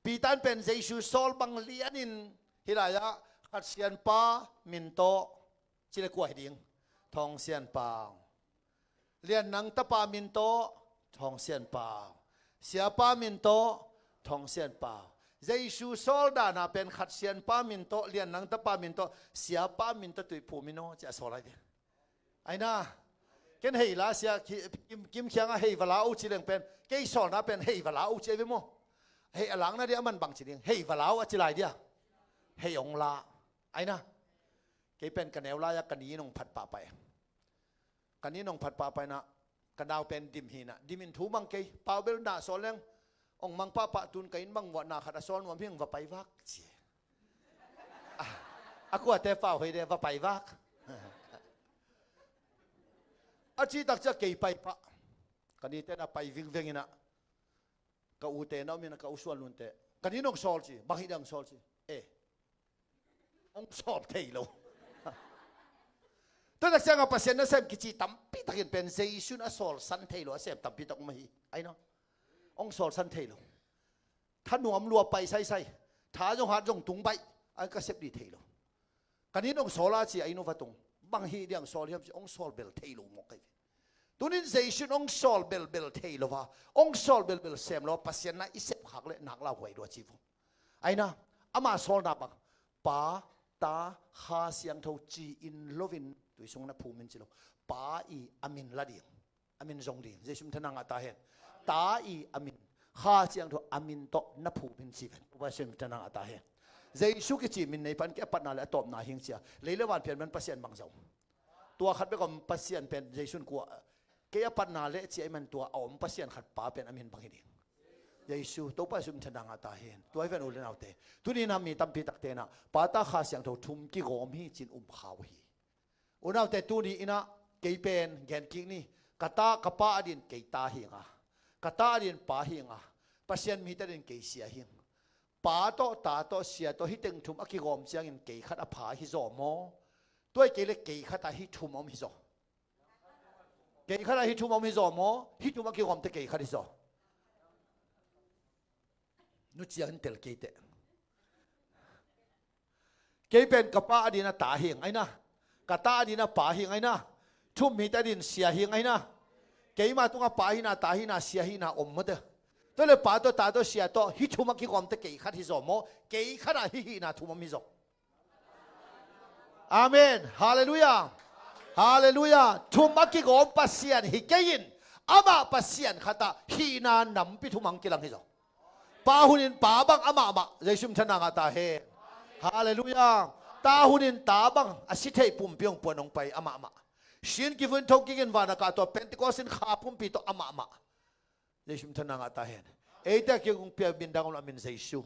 Peter in pen Jesuh sawl bang lianin hih lai-ah Kha Sianpa min tawh, ci le kua hi ding? Thawng Sianpa. Lian nang Tapa min tawh, Thawng Sianpa. Siapa min tawh, Thawng Sianpa. Jesuh sawl dan a pen Kha Sianpa min tawh, Lian nang Tapa min tawh, Siapa min tawh tui phum in aw, ci a sawl lai ve. Aina, ken hei la sia, ki-, kim, kim kiangah hei va la o ci leng pen, kei sawlna pen hei va la o ci a ve maw. Hei a lakna dia a man bang ci ding, hei va la o a ci lai dia. Hei ong la. Aina, kei pen ka neu lai-ah ka ni in ong phat pahpah e. Ka ni in ong phat pahpah in a, ka nau pen dim hi in a, dim in thu mang kei, pau bel na sawl leng, ong mang pahpah, tun ka inn bang vuah na khat a sawl nuam hi ing, va pai vak ci. A, a kuate pau hei de, va pai vak. A cih tak ciah kei pai pah. Ka nite na pai vingveng in a, ka ute na om in a, ka u Suan Lunte. Ka ni in ong sawl ci, bang hih dang sawl ci. E. Ong sawl thei lo. Tua tak ciangah Pasian nasem kici tampi takin pen Jesuh in a sawlsan thei lo a sem tampi tak om ahi. Aina. Ong sawlsan thei lo. Thanuam lua pai saisai. Tha zong hat zong tung baih. An ka sep dih thei lo. Ka ni in ong sawl a ci a inn uh va tung. Bang hih diang sawl hiam ci, ong sawl bel thei lo mawk ahi ve. Tunin Jesuh in ong sawl belbel thei lo a, ong sawl belbel sem lo a, Pasian na i sep khak le nak lauhuai lua ci vo. Aina, ama sawlna bang, Pa, Ta, Kha Siangtho ci-in lo in, tui sung na phum in ci lo. Pa i a min la ding, a min zong ding, Jesuh min thang a ngah ta hen. Ta i a min, Kha Siangtho a min tawh na phum in ci ven. Jesuh min thang a ngah ta hen. Jesuh kici min nei pan kei a patna le a tawpna hi ing ci a. Lei le van pian man Pasian bang zong. Tua khat bek om, Pasian pen Jesuh in kua, kei a patna le ci ahih man tua a om Pasian khat Pa pen a min bang hi ding? Jesuh, Topa Jesuh min thang a ngah ta hen. Tua hi ven u le naute. Tuni in a mi tampi takte in a, Pa, Ta, Kha Siangtho thum kigawm hi ci-in um kha uh hi. U naute, tuni in a kei pen gen kik ni. Ka ta, ka Pa adin kei ta hi ing a, ka ta adin Pa hi ing a, Pasian mite adin kei Sia hi ing. Pa tawh, Ta tawh, Sia tawh, hih teng thum a kigawm ciangin kei khat a pha hi zaw maw? Tua hi kei le kei khat a hih thum a om hi zaw. Kei khat a hih thum a om hi zaw maw? Hih thum a kigawmte kei khat hi zaw. Nu ciangin tel kei teh. Kei pen ka Pa adin a Ta hi ing aina. Ka ta adin a Pa hi ing aina. Thum mite adin Sia hi ing aina. Keima tungah Pa hihna, Ta hihna, Sia hihna om mate. Tua le Pa tawh, Ta tawh, Sia tawh hih thum a kigawmte kei khat hi zaw maw? Kei khat a hih hihna thum om hi zaw. Amen. Halleluiah. Halleluiah. Thum a kigawm Pasian hi kei in, amah Pasian khat ah hihna nampi thum hong kilang hi zaw. Pa hunin Pa bang amahmah, Jesuh min thang a ngah ta hen. Halleluiah. Ta hunin Ta bang a si thei pumpi hong puan hong pai amahmah. Sin kivun thong kikin van a kah tua Pentecost in Kha pumpi tawh amahmah. Jesuh min thang a ngah ta hen. Eite a kikung pia min dang om lo, a min Jesuh.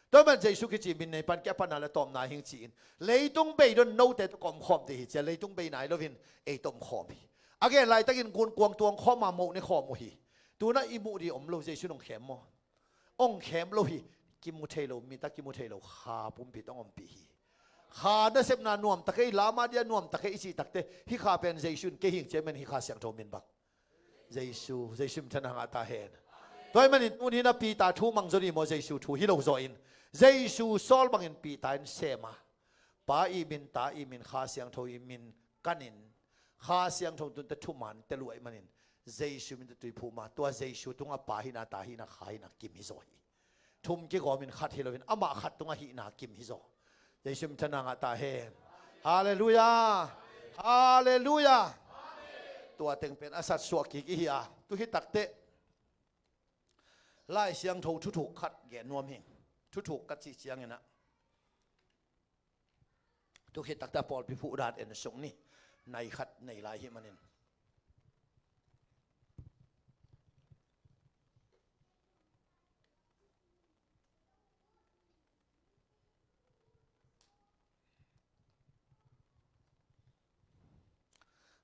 Tua man Jesuh kici min nei pan kei a patna le tawpna hi ing ci-in, leitung bei don note tawh ka om khawm ding hi ci a, leitung bei nai loin ei tawh om khawm hi. A gen laitakin gun kuang tuang khawm a, moh ne khawm uh hi. Tuna i muh ding om lo, Jesuh in hong khem maw? Hong khem lo hi. Kimu thei lo, mit a kimu thei lo Kha pumpi tawh hong ompih hi. Kha nasepna nuam tak hi, lam a dia nuam tak hi i cih takteh, hih Kha pen Jesuh in kei hi ing ci a, man hih Kha Siangtho min bang. Jesuh, Jesuh min thang a ngah ta hen. Tua ahih manin tuni in a Peter thu mang zaw ni maw, Jesuh thu hi lo zaw in. Jesuh sawl bangin Peter in sem a. Pa i min, Ta i min, Kha Siangtho i min kanin, Kha Siangtho tun teh thuman tel uh ahih manin, Jesuh min teh tui phum a, tua Jesuh tungah Pa hihna, Ta hihna, Kha hihna kim hi zaw hi. Thum kigawmin khat hi loin, amah khat tungah hihna kim hi zaw. Jesuh min thang a ngah ta hen. Halleluiah. Halleluiah. Tua teng pen a satsuah kik i hi a. Tu hi takteh, Lai Siangtho thuthuk khat gen nuam hi. Thuthuk ka cih ciangin ah, tu khit takte pawlpi phuh dan en suk ni. Nai khat nei lai hi manin.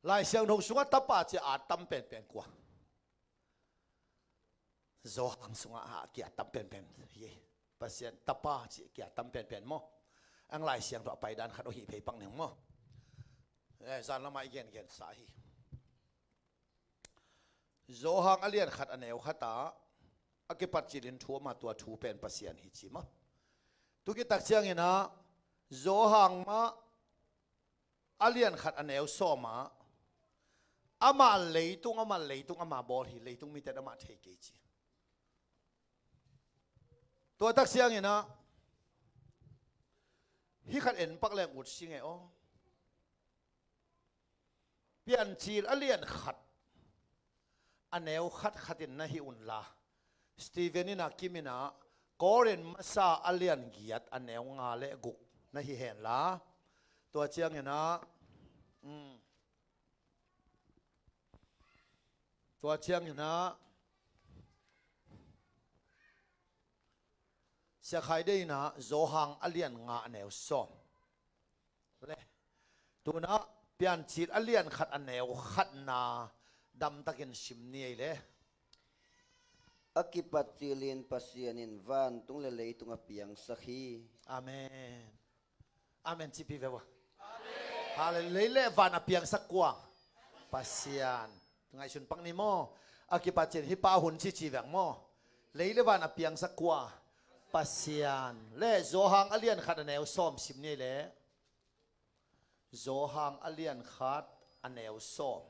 Lai Siangtho sungah tapa ci a tam penpen kua? Johan sungah a kia tam penpen hi. Pasian tapa ci kia tam penpen maw? Ang Lai Siangtho a paidan khat aw hi phei pak ning maw? Eh, zan lamah i gengen sa hi. Johan a lian khat a neu khat ah a kipat cilin thu a om a, tua thu pen Pasian hi ci maw? Tu khit tak ciangin ah Johan mah a lian khat a neu sawm ah, amah leitung, amah leitung, amah bawl hi, leitung mite in amah thei kei ci. Tua tak ciangin ah hih khat en pak leng ut sing e aw. Piancil a lian khat a neu khat khatin na hih unla, Stephen in ah, Kim in ah, Korin masa a lian giat a neu nga le guk na hih henla, tua ciangin ah, um, tua ciangin ah Sia Khai Dei in ah Johan a lian nga a neu sawm le, tu-in ah Piancil a lian khat a neu khatna damtakin sim ni ei le. A kipat cilin Pasian in vantung le leitung a piangsak hi. Amen. Amen cipi ve ua. Hallelujah. Lei le van a piangsak kua? Pasian. Ngaihsun pak ni maw? A kipat cil hih pa hun ci ci veng maw? Lei le van a piangsak kua? Pasian. Le Johan a lian khat a neu sawm sim ni le. Johan a lian khat a neu sawm.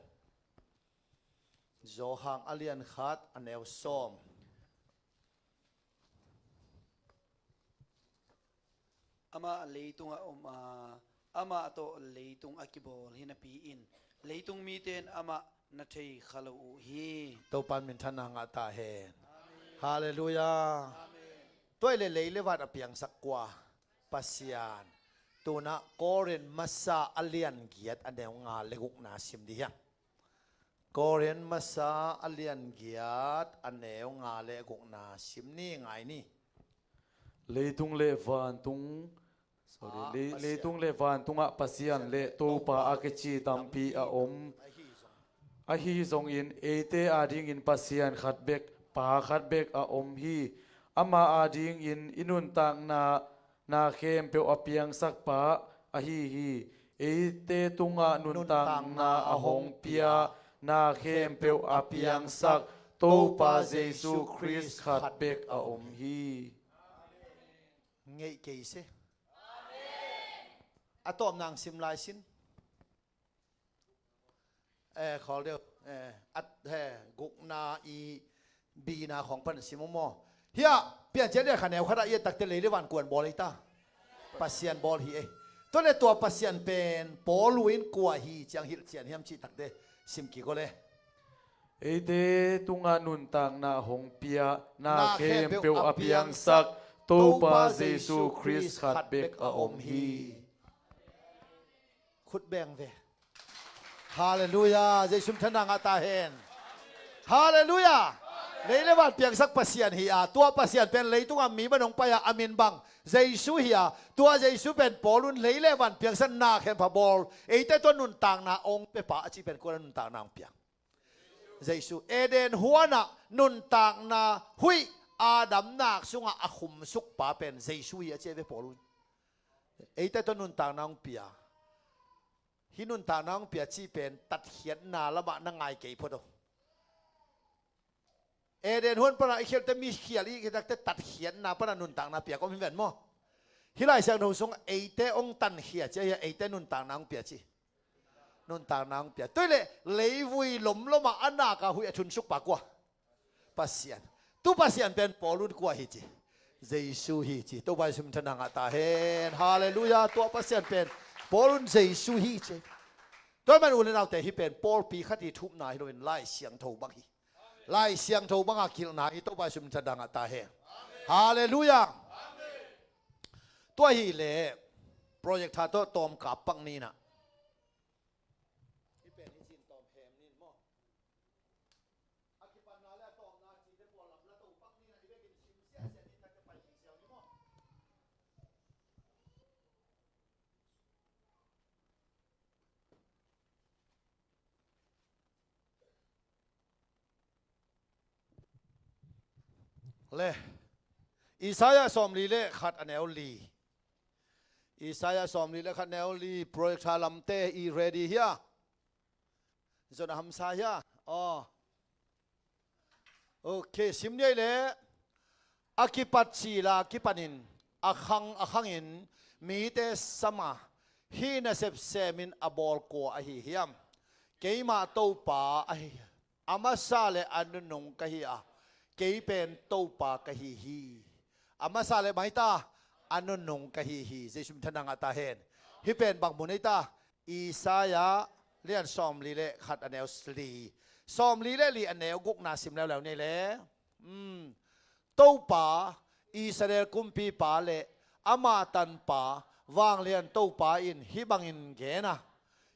Johan a lian khat a neu sawm. Amah leitungah om a, amah tawh leitung a kibawl hi napi-in leitung mite in amah na thei kha lo uh hi. Topa in minthanna ngah ta hen. Amen. Hallelujah. Amen. Tua hi le lei le van a piangsak kua? Pasian. Tu-in ah Korin masa a lian giat a neu nga le gukna sim dih hiam? Korin masa a lian giat a neu nga le gukna sim ni, ngai ni. Leitung le vantung, sorry, ah, lei-, Pasian. Leitung le vantungah Pasian le Topa a kici tampi a om. Ahi zong. Ahi zongin eite adingin Pasian khat bek, Pa khat bek a om hi. Ama adingin i nuntakna na khempeuh a piangsak pa ahi hi. Eite tungah nuntakna a hong pia, na khempeuh a piangsak Topa Jesu Khrist khat bek a om hi. Ngeih kei se. A tawpna hong sim lai sin. Eh, khawl deuh. Eh, at, he, gukna i bina khawng pan sim uh maw? Hiah, Piancil a lian khat neu khat ah i et takte lei le van kua'n bawl ei ta? Pasian bawl hi ei. Tua le tua Pasian pen Paul in kua hi ciang hilhcian hiam cih takte sim kik aw le. Eite tungah nuntakna hong pia, na khempeuh a piangsak Topa Jesu Khrist khat bek a om hi. Khut beng ve. Hallelujah. Jesu minthanna ngah ta hen. Hallelujah. Lei le van piangsak Pasian hi a, tua Pasian pen leitungah mi bang hong pai a, a min bang Jesu hi a, tua Jesu pen Paul in lei le van piangsak, na khempeuh a bawl, eite tungah nuntakna hong pia pa a cih pen kua in ah nuntakna hong pia? Jesu. Eden huanah nuntakna huih Adam nak sungah a khumsuk pa pen Jesu hi a ci ve Paul in. Eite tungah nuntakna hong pia. Hih nuntakna hong pia cih pen tatkhiatna lamah na ngai kei phot aw. Eden huan panah i khialte, mi khial i khit takte tatkhiatna panah nuntakna piak om hi ven maw? Hih Lai Siangtho sungah eite hong tankhia ci a, eite nuntakna hong pia ci. Nuntakna hong pia. Tua hi leh leivui lomlomah a nak a huih a thunsuk pa kua? Pasian. Tu Pasian pen Paul in kua hi ci? Jesu hi ci. Topa Jesu minthanna ngah ta hen. Hallelujah. Tua Pasian pen Paul in Jesu hi ci. Tua hi man u le naute, hih pen pawlpi khat i thupna hi loin Lai Siangtho bang hi. Lai Siangtho banga kilhna hi. Topa Jesu min thang a ngah ta hen. Halleluiah. Tua hileh projector tawh tawm kap pak ni na. Hih pen hi cin tawm hem ni maw. A kipatna le a tawpna cite pualam la to pak ni na, i vekin sim siahsiah ni, tak pai hi siau ni maw. Le Isaiah sawmli le khat a neu li. Isaiah sawmli le khat neu li, projector lamte i ready hia? Zon a hamsa hia? Aw. Ok, sim ni ei le. A kipat cila kipanin a khang a khangin mite sama, hih nasep semin a bawl kua ahi hiam? Keimah Topa ahi, a masa le a nunung ka hi a, kei pen Topa ka hi hi. A masa le mai ta, a nunung ka hi hi. Jesu min thang a ngah ta hen. Hih pen bang mun ei ta? Isaiah lian sawmli le khat a neu li. Sawmli le li a neu gukna sim leuleu ni le. Hmm. Topa, Israel kumpipa le ama tanpa, vanglian Topa in hih bangin gen a,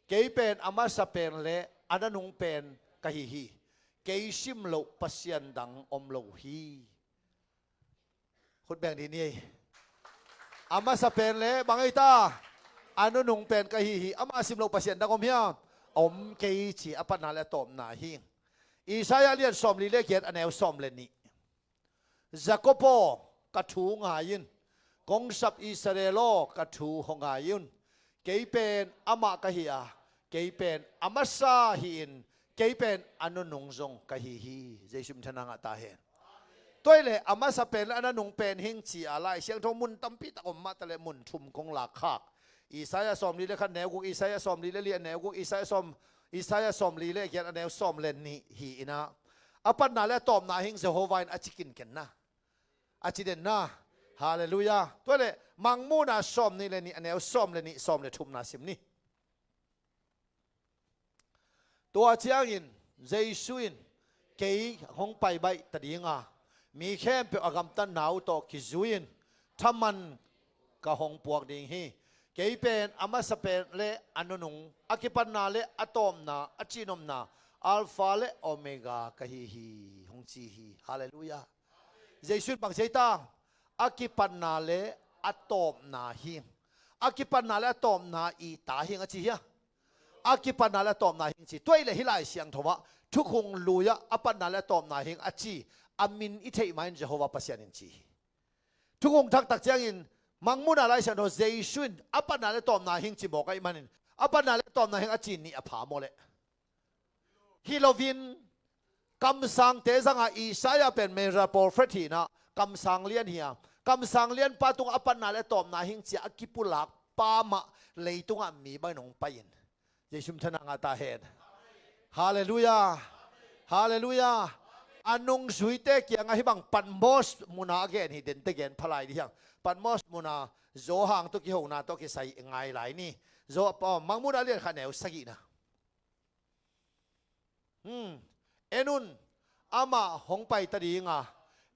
kei pen a masa pen le a nanung pen ka hi hi. Kei sim loh Pasian dang om lo hi. Khut beng dih ni ei. A masa pen le bang ei ta? A nunung pen ka hi hi. Ama sim loh Pasian dang om hiam? Om kei ci a patna le a tawpna hi. Isaiah lian sawmli le giat a neu sawm le nih. Jakob aw, ka thu ngai in. Kong sap Israel aw, ka thu hong ngai un. Kei pen amah ka hi a, kei pen a masa hi-in, kei pen a nunung zong ka hi hi. Jesu min thang a ngah ta hen. Tua hi le a masa pen le a nanung pen hing ci a Lai Siangtho mun tampi tak om mah ta le mun thum kong lak khak. Isaiah sawmli le khat neu guk, Isaiah sawmli le li a neu guk, Isaiah sawm, Isaiah sawmli le giat a neu sawm le nih hi in a. A patna le a tawpna hing Jehovah in a ci kinken na. A ci den na. Halleluiah. Tua le Mangmuhna sawmnih le nih a neu sawm le nih, sawm le thumna sim ni. Tua ciangin Jesu in, kei hong pai baih ta ding a, mi khempeuh a gamtatna uh tawh kizui-in thaman ka hong puak ding hi. Kei pen a masa pen le a nunung, a kipatna le a tawpna, a cihnopna, Alpha le Omega ka hi hi, hong ci hi. Halleluiah. Jesu in bang ci ei ta? A kipatna le a tawpna hing. A kipatna le a tawpna i ta hing a ci hia? A kipatna le a tawpna hing ci. Tua hi le hih Lai Siangtho ah thukhun lui ah a patna le a tawpna hing a ci a min i theih ma in Jehovah Pasian in ci hi. Thukhun thak tak ciangin Mangmuhna Lai Siangtho Jesu in a patna le a tawpna hing ci mawk ahih manin a patna le a tawpna hing a ci nih a pha maw le? Hi loin kamsangte zanga Isaiah pen major prophet hi in a, kamsang lian hi a, kamsang lianpa tungah a patna le a tawpna hing ci a a kipulak pa mah leitungah mi bangin hong pai in. Jesu min thang a ngah ta hen. Halleluiah. Halleluiah. A nungzuite kiangah hih bang Patmos muna a gen hi, dente gen pha lai dih hiang. Patmos muna Johan tawh kihona tawh kisai ngai lai ni. Jo, Mangmuhna lian khat neu sagihna. Hmm. En un, amah hong pai ta ding a,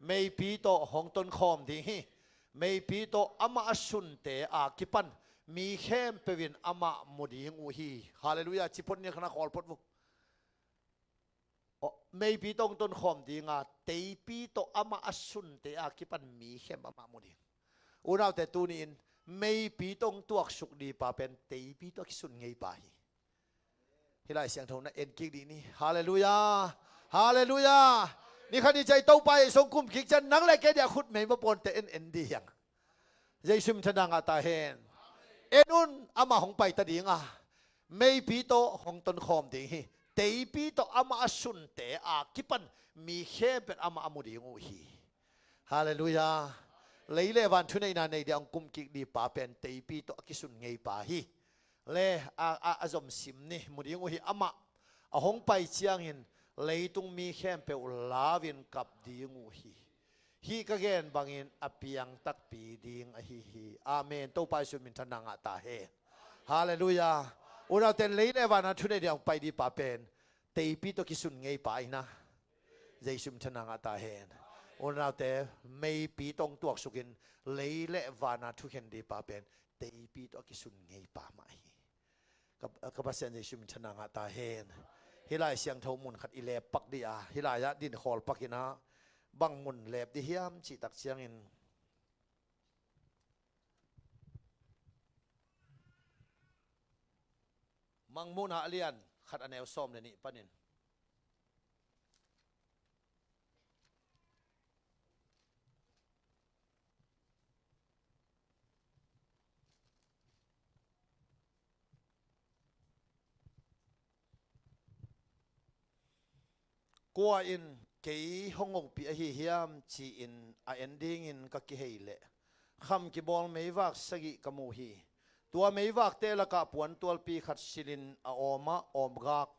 meipi tawh hong tonkhawm ding hi. Meipi tawh amah a sunte a kipan mi khempeuh in amah mu ding uh hi. Halleluiah. Ci phot ni, khana khawl phot vua. Aw, meipi tawh hong tonkhawm ding a, teipi tawh amah a sunte a kipan mi khempeuh amah mu ding. Unaute, tuni-in meipi tawh hong tuaksuk ding pa pen teipi tawh a kisun ngei pa hi. Hih Lai Siangtho na en kik dih ni. Halleluiah. Halleluiah. Ni khat ni ciang Topa Jesu hong kum kik ciang nang le kei ding a khut mei maw pawnte en en dih hiang. Jesu min thang a ngah ta hen. En un, amah hong pai ta ding a, meipi tawh hong tonkhawm ding hi. Teipi tawh amah a sunte a kipan mi khempeuh amah a mu ding uh hi. Halleluiah. Lei le van thuneihna nei ding a hong kum kik ding pa pen teipi tawh a kisun ngei pa hi. Le a, a, a zom sim ni, mu ding uh hi. Amah a hong pai ciangin leitung mi khempeuh lau-in kap ding uh hi. Hih ka gen bangin a piang takpi ding ahi hi. Amen. Topa Jesu min thang a ngah ta hen. Halleluiah. Unaute, lei le van a thuneih ding a hong pai ding pa pen teipi tawh kisun ngei pa hi na. Jesu min thang a ngah ta hen. U le naute, meipi tawh hong tuaksukin lei le vana thukhen ding pa pen teipi tawh a kisun ngei pa mah hi. Ka, ka Pasian Jesu min thang a ngah ta hen. Hih Lai Siangtho mun khat i lep pak ding a, hih lai-ah din khawl pakin ah bang mun lep ding hiam cih tak ciangin, Mangmuhna a lian khat a neu sawm le nih panin. Kua in kei hong ompih ahi hiam ci-in a en dingin ka kihei leh kham kibawl meivak sagih ka mu hi. Tua meivakte lakah puantualpi khat silhin a awmah awmgak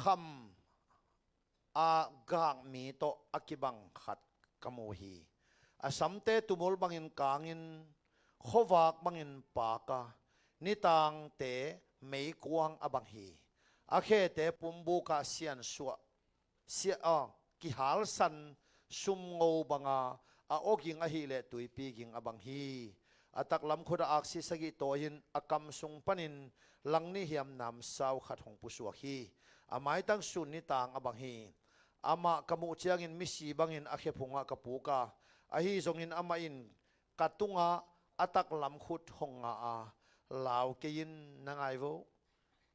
kham a gakmi tawh a kibang khat ka mu hi. A samte tumul bangin kangin khuavak bangin paak a, nitangte meikuang a bang hi. A khete pumbukah siansuah sia, a, kihalsan sumngo banga, a aw ging ahileh tuipi ging a bang hi. A taklam khutah aksi sagih tawi-in a kam sung panin langnih hiam namsau khat hong pusuak hi. A maitang sun nitang a bang hi. Amah ka muh ciangin misi bangin a khephungah ka puk a, ahi zongin amah in ka tungah a taklam khut hong nga a, lau kei in, na ngai vo.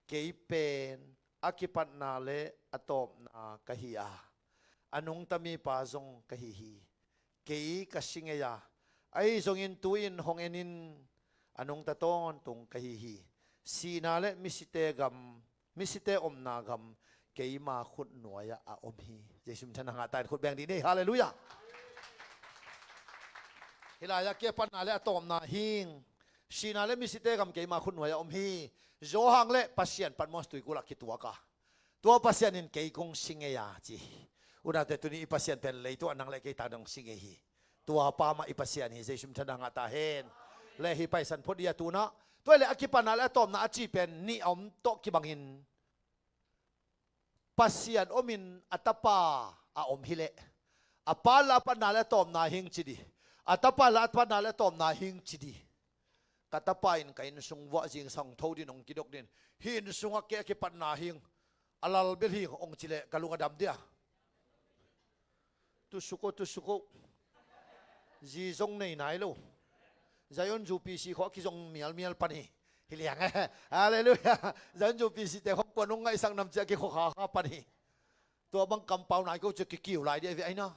Kei pen a kipatna le a tawpna ka hi a, a nungta mipa zong ka hi hi. Kei ka si ngei a, ahi zongin tu-in hong en in, a nungta tawntung ka hi hi. Sihna le misite gam, misite omna gam keima khut nuai-ah a om hi. Jesu min thang a ngah ta hen. Khut beng dih ni. Halleluiah. Hih lai-ah kei a patna le a tawpna hing. Sihna le misite gam keima khut nuai-ah om hi. Johan le Pasian Patmos tuikulh ah kituak a, tua Pasian in kei kong si ngei a ci hi. U le naute, tuni i Pasian pen leitung ah nang le kei tak dong si ngei hi. Tua pa mah i Pasian hi. Jesu min thang a ngah ta hen. Le hih Paisan phot dih a tu-in ah, tua hi leh a kipatna le a tawpna a cih pen nih a om tawh kibangin, Pasian omin a Tapa a om hi leh, a Pa in lah a patna le a tawpna hing ci dih. A Tapa in lah a patna le a tawpna hing ci dih. Ka tapa in ka inn sung vuah zingsang tho ding hong kidok ding. Hih inn sungah kei a kipatna hing, a lal bel hing hong ci leh ka lung a dam dia. Tusuk o, tusuk o. Zi zong nei nai lo. Zion U P C khawng a kizong mialmial pan hi. Hi liang e. Halleluiah. Zion U P C te khawng kua nong ngaihsak nam ci-a kikhua kha kha pan hi. Tua bang kampau nai ko ci-a kikiu lai dih a ve aina.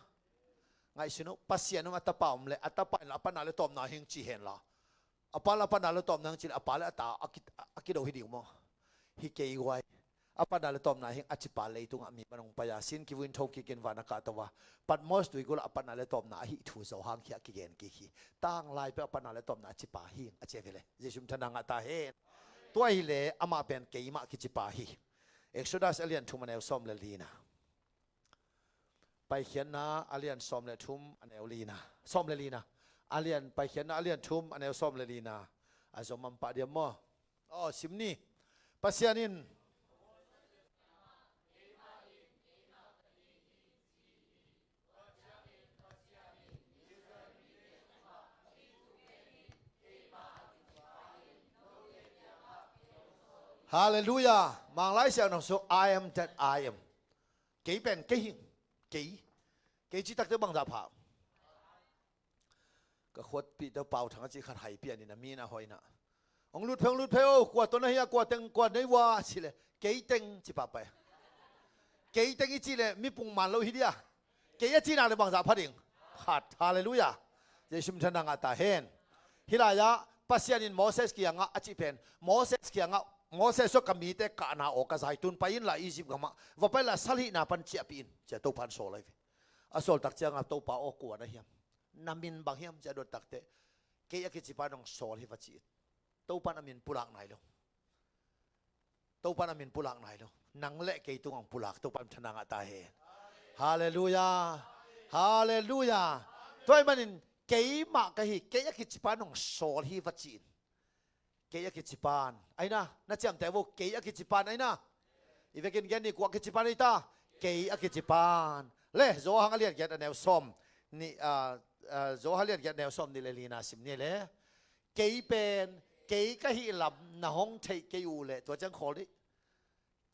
Ngaihsun o, Pasian om, a Tapa om leh, a Tapa in lah a patna le tawpna hing ci hen la, a Pa lah a patna le tawpna hing ci leh, a Pa le a Ta a ki, a kido hi ding maw? Hi kei guai. A patna le tawpna hing a cipa leitungah mi pan hong pai a, sin kivui in thokik in van a kahto a, Patmos tuikulh ah a patna le tawpna ahih thu Johan kiang ah kigen kik hi. Tanglai peuh a patna le tawpna a cipa hing a ci a ve leh. Jesu min thang a ngah ta hen. Tua hi leh amah pen keimah kicipa hi. Exodus a lian thum a neu sawm le lina. Paikhiatna a lian sawm le thum a neu lina. Sawm le lina. A lian, Paikhiatna a lian thum a neu sawm le lina. A zom a om pah diam maw? Aw, sim ni. Pasian in. Halleluiah. Mang Lai Siangtho sung, "I am that I am." Kei pen kei hi. Kei. Kei cih takteh bangzah pha. Ka khuatpihte Pau Thang a cih khat hai pian in a, mi in a hoih in a, "Hong lut phei, hong lut phei o, kua tawh na hi a, kua teng, kua nei ua?" ci leh, "Kei teng," ci pahpah. Kei teng i cih leh mi pung man lo hi dia. Kei a cih nak leh bangzah pha ding? Khat. Halleluiah. Jesu min thang a ngah ta hen. Hih lai-ah Pasian in Moses kiangah a cih pen, Moses kiangah, "Moses aw, ka mite kahna aw ka zaitun, pai inla Egypt gamah, va pai inla sal hihna pan ciahpih in," ci-a Topan sawl ahi ve. A sawl tak ciangah, "Topa aw, kua na hiam? Na min bang hiam?" ci-a dot takteh, "Kei a kicipa in hong sawl hi," va ci in. Topan a min pulak nai lo. Topan a min pulak nai lo. Nang le kei tungah hong pulak. Topan thang a ngah ta hen. Halleluiah. Halleluiah. Tua ahih manin keimah ka hi, kei a kicipa in hong sawl hi va ci in. Kei a kicipa in. Aina, na ciamteh vo, kei a kicipa in aina. I vekin gen ni, kua kicipa in ei ta. kei a kici pan. Le, Johan a lian giat a neu sawm nih, ah, ah, Johan a lian giat a neu sawm nih le lina sim ni le. Kei pen, kei ka hih lam na hong theih kei uh leh, tua ciang khawl dih.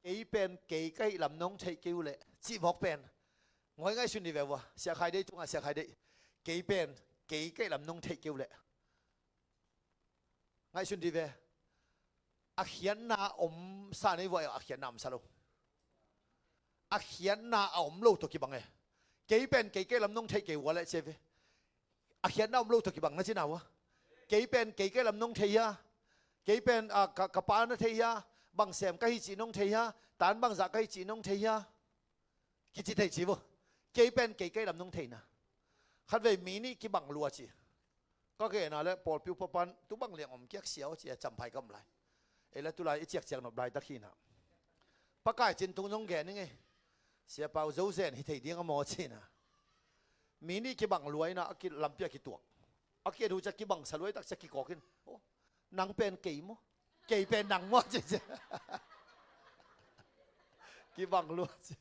Kei pen, kei ka hih lam na hong theih kei uh leh, cih mawk pen. Ngawi ngaihsun dih ve ua, Sia Khai Deih tungah, Sia Khai Deih. Kei pen, kei ka hih lam na hong theih kei uh leh. Ngaihsun dih ve. A khiatna om sa nei vua, a khiatna om sa lo. A khiatna a om lo tawh kibang e. Kei pen kei ka hih lam na hong theih kei ua leh ci ve. A khiatna om lo tawh kibang na cina ua. Kei pen kei ka hih lam na hong theih hia? Kei pen, ah, ka, ka pa na theih hia? Bang sem ka hi cih na hong theih hia? Tan bangzah ka hi cih na hong theih hia? Kici thei ci vo. Kei pen kei ka hih lam na hong theihna. Khatvei mi nih kibang lua ci. Ka gena le pawlpi upa pan tu bang liang om kiak sia aw ci a Champhai ka om lai. Ei le tulai i ciakciak nop laitak hi na. Pakai cin tung zong gen ing ei. Sia Pau Zo Zen hi thei ding a maw ci na. Mi nih kibang lua ina a ki, lampi a kituak. A kiat uh ciah kibang sa luai tak ciah kikawk in. Oh, nang pen kei maw? Kei pen nang maw ci ci. Kibang lua ci.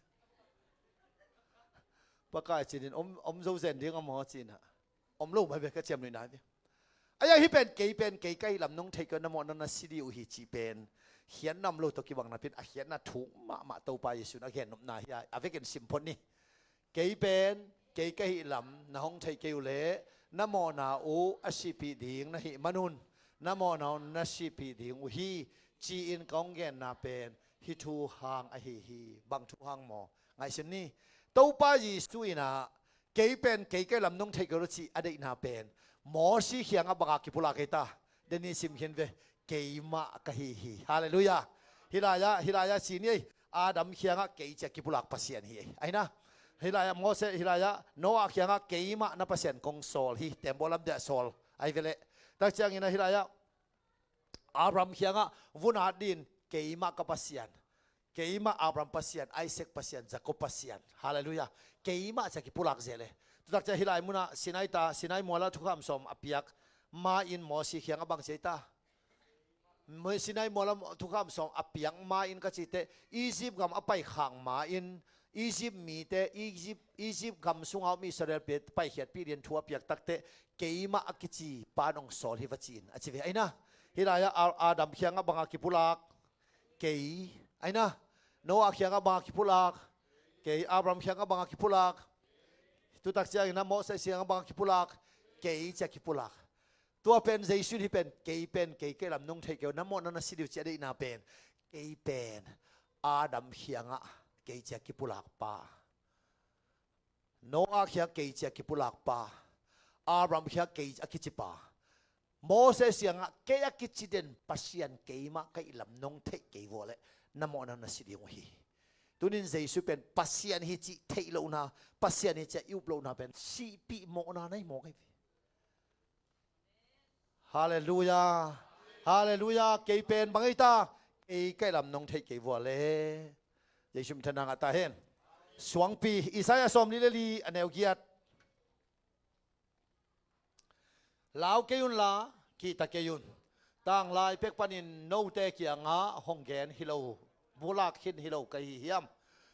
Pakai cinin om, om Zo Zen ding a maw ci na. Om lo mai ve ka ciam nuihna hi. Aia hi pen, kei pen, kei ka hih lam na hong theih kei uh, na mawhna na si dih uh hi cih pen. Khiatna om lo tawh kibang napi in, a khiatna thuk mahmah Topa Jesu in a gennopna hi a, a vekin sim phot ni. Kei pen, kei ka hih lam na hong theih kei uh leh, na mawhna uh a sihpih ding na hih manun, na mawhna uh na sihpih ding uh hi, ci-in ka hong genna pen, hih thu hang ahi hi. Bang thu hang maw? Ngaihsun ni. Topa Jesu in ah, kei pen, kei ka hih lam na hong theih kei uh leh cih a deihna pen. Moses kiangah banga kipulak kei ta. Deni sim khin ve. Keimah ka hi hi. Halleluiah. Hih lai-ah, hih lai-ah ci ni ei. Adam kiangah kei ci a kipulak Pasian hi ei. Aina. Hih lai-ah Moses, hih lai-ah Noah kiangah keimah na Pasian kong sawl hi. Tembaw lam dia sawl. Ai ve leh. Tak ciangin ah hih lai-ah Abraham kiangah vun at din keimah ka Pasian. Keimah Abraham Pasian, Isaac Pasian, Jacob Pasian. Halleluiah. Keimah ci a kipulak zel e. Tutak ciah hih lai munah Sinai ta, Sinai mualah thukham sawm a piak ma-in Moses kiangah bang ci ei ta. Sinai mualam thukham sawm a piak ma-in ka cih teh, Egypt gam a paikhak ma-in, Egypt mite, Egypt, Egypt gam sunga om Israel-te paikhiatpih dingin thu a piak tak teh, keimah a kici pan hong sawl hi va ci-in a ci ve. Aina, hih lai-ah A-, Adam kiangah banga kipulak, kei. Aina, Noah kiangah banga kipulak, kei. Abraham kiangah banga kipulak, tutak ciangin ah Moses kiangah banga kipulak, kei ci a kipulak. Tua pen Jesu in hih pen, kei pen, kei ka hih lam na hong theih kei uh, na mawhna na si dih uh ci a deihna pen. Kei pen, Adam kiangah kei ci a kipulak pa. Noah kiangah kei ci a kipulak pa. Abraham kiangah kei a kici pa. Moses kiangah kei a kici den Pasian keimah ka hih lam na hong theih kei uh leh, na mawhna na si ding uh hi. Tunin Jesu pen Pasian hi cih theih lohna, Pasian hi cih a i up lohna pen, sihpih mawhna na hi mawk hi ve. Halleluiah. Halleluiah. Kei pen bang ei ta. Kei ka hih lam na hong theih kei uh leh. Jesu min thang a ngah ta hen. Suangpi, Isaiah sawmli le li a neu giat. Lau kei unla, kihta kei un. Tanglai pek panin note kiangah hong gen hi lo, bulak khin hi lo ka hi hiam?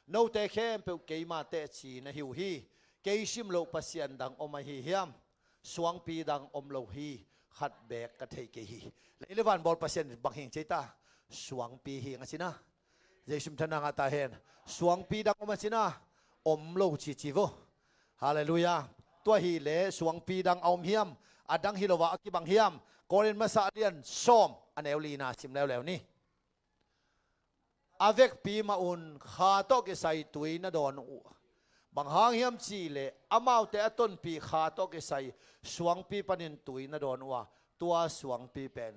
Note khempeuh keima teci na hi uh hi. Kei sim loh Pasian dang om ahi hiam? Suangpi dang om lo hi, khat beek ka thei kei hi. Lei le van bawl Pasian bang hi ing ci ei ta? Suangpi hi ing a ci na. Jesu min thang a ngah ta hen. Suangpi dang om a ci na. Om lo ci ci vo. Halleluiah. Tua hi leh suangpi dang a om hiam? A dang hi lo a, a kibang hiam? Korin masa a lian sawm a neu lina sim leuleu ni. A vekpi mah un kha tawh kisai tui na dawn uh. Bang hang hiam cih leh amaute a tonpih kha tawh kisai suangpi panin tui na dawn uh a, tua suangpi pen.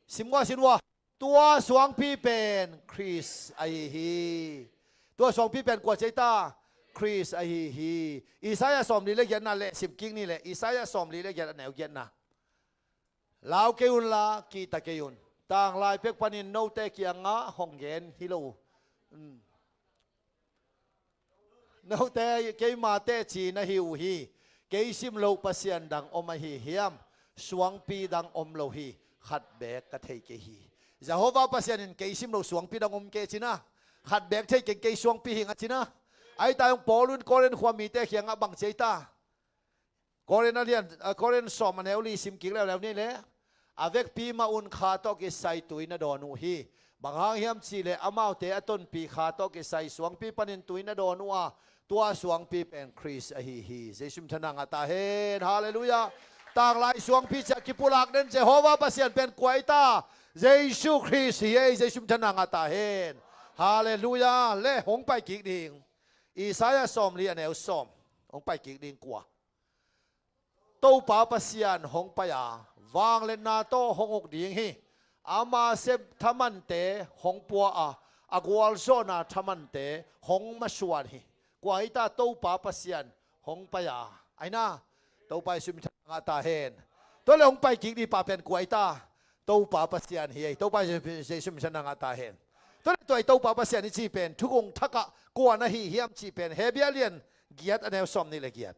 Sim ngua sin ua. Tua suangpi pen Khrist ahi hi. Tua suangpi pen kua ci ei ta? Khrist ahi hi. Isaiah sawmli le giatna leh sim kik ni leh, Isaiah sawmli le giat a neu giatna. Lau kei unla, kihta kei un. Tanglai pek panin note kiangah hong gen hi lo. Um. Note keima teci na hi uh hi. Kei sim loh Pasian dang om ahi hiam? Suangpi dang om lo hi. Khat beek ka thei kei hi. Jehovah Pasian in kei sim loh suangpi dang om kei ci na. Khat beek thei keng kei suangpi hing a cina. Ahi ta hong Paul in Korin khua mite kiangah bang ci ei ta. Korin a lian, a, Korin sawm a neu li sim kik leuleu ni le. A vekpi mah un kha tawh kisai tui na dawn uh hi. Bang hang hiam cihleh amaute a tonpi kha tawh kisai suangpi panin tui na dawn uh a, tua suangpi pen Khrist ahi hi. Jesu min thang a ngah ta hen. Halleluiah. Tanglai suangpi ciah kipulak den Jehovah Pasian pen kua ei ta. Jesu Khrist hi ei. Jesu min thang a ngah ta hen. Halleluiah. Le hong pai kik ding. Isaiah sawm li a neu sawm. Hong pai kik ding kua. Topa Pasian hong pai a, vangliatna tawh hong uk ding hi. Ama sep thamante hong pua a, a gualzawhna thamante hong masuan hi. Kua hi ta Topa Pasian hong pai a, aina, Topa Jesu min thang a ngah ta hen. Tua le hong pai kik ding pa pen kua hi ta, Topa Pasian hi ei. Topa Jesu min thang a ngah ta hen. Tua le tua i Topa Pasian i ci pen thugong thakah kua na hi hiam ci pen Hebrew lian giat a neu sawm ni le giat.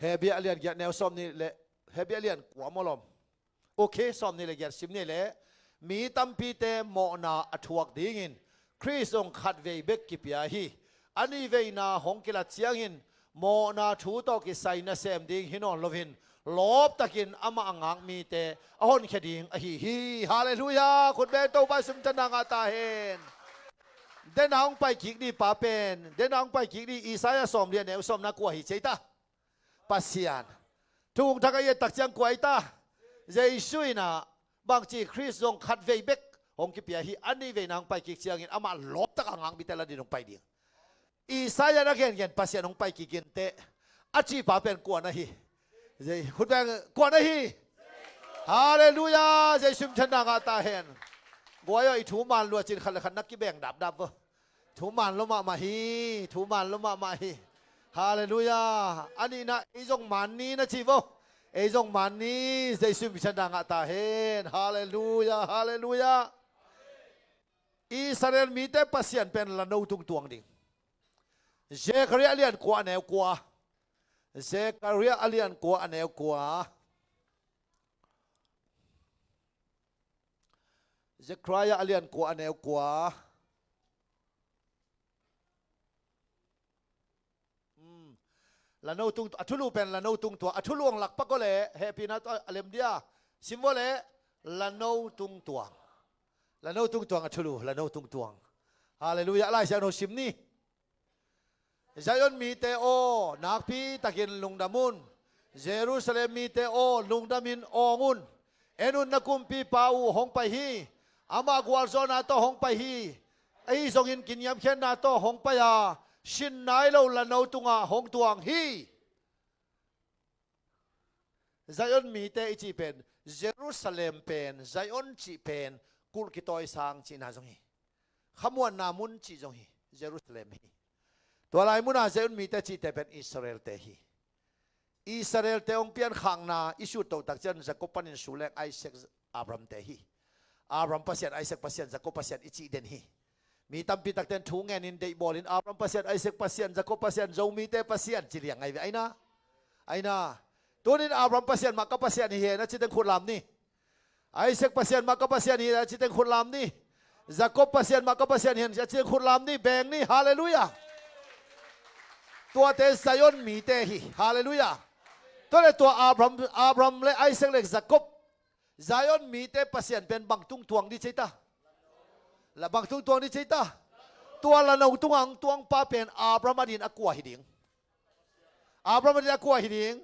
Hebrew a lian giat neu sawm ni le, Hebrew a lian kua maw lom. Ok, sawm ni le giat sim ni le, mi tampite mawhna a thuak dingin Khrist zong khat vei bek kipia hi. A nih veina hong kilat ciangin mawhna thu tawh kisai nasem ding hi nawn loin lawptakin amah a ngak mite a honkhia ding ahi hi. Halleluiah. Khut beng Topa Jesu min thang a ngah ta hen. Dena hong pai kik ding pa pen, dena hong pai kik ding Isaiah sawm li a neu sawmna kua hi ci ei ta. Pasian. Thugong thakah i et tak ciang kua hi ta. Jesu in a, bangci Khrist zong khat vei bek hong kipia hi. A nih veina hong pai kik ciangin amah lawptak a ngak mite la ding hong pai ding. Isaiah na gengen Pasian hong pai kik inteh. A cih pa pen kua na hi. Khut beng kua na hi. Halleluiah. Jesu min thang a ngah ta hen. Guai aw, i thu man lua cin khat le khat na kibeng dapdap vo. Thu man lo mahmah hi. Thu man lo mahmah hi. Halleluiah. A nihna ei zong man ni na ci vo. Ei zong man ni. Jesu min thang a ngah ta hen. Halleluiah. Halleluiah. Israel mite Pasian pen lano tungtuang ding. Zechariah a lian kua a neu kua. Zechariah a lian kua a neu kua. Zechariah a lian kua a neu kua. Hmm. Lano tung, a thulu pen lano tungtuang. A thulu ang lak pak aw le, hehpihna tawh a lem dia. Sim vo le, lano tungtuang. Lano tungtuang a thulu, lano tungtuang. Halleluiah, Lai Siangtho sim ni. Zion mite aw, nakpi takin lungdam un. Jerusalem mite aw, lungdamin awng un. En un, na kumpipa uh hong pai hi. Amah gualzawhna tawh hong pai hi. Ahi zongin kiniamkhiatna tawh hong pai a, sin nai lo lano tungah hong tuang hi. Zion mite i cih pen, Jerusalem pen, Zion cih pen, kulh kitawisang cihna zong hi. Khamuanna mun cih zong hi, Jerusalem hi. Tua lai munah Zion mite cihte pen Israelte hi. Israelte hong piankhakna i sut toh tak ciang Jacob panin su leng Isaac, Abraham te hi. Abraham Pasian, Isaac Pasian, Jacob Pasian i cih den hi. Mi tampi takten thu ngenin deihbawlin Abraham Pasian, Isaac Pasian, Jacob Pasian, Zomite Pasian ci liang ngai ve. Aina, aina. Tunin Abraham Pasian mah ka Pasian hi hen a citeng khut lam ni. Isaac Pasian mah ka Pasian hi hen a citeng khut lam ni. Jacob Pasian mah ka Pasian hi hen a citeng khut lam ni. Beng ni. Halleluiah. Tuate Zion mite hi. Halleluiah. Tua le tua Abraham, Abraham le Isaac le Jacob, Zion mite Pasian pen bang tungtuang ding ci ei ta. La bang tungtuang ding ci ei ta. Tua lano tungah hong tuangpa pen Abraham adin a kua hi ding. Abraham adin a kua hi ding.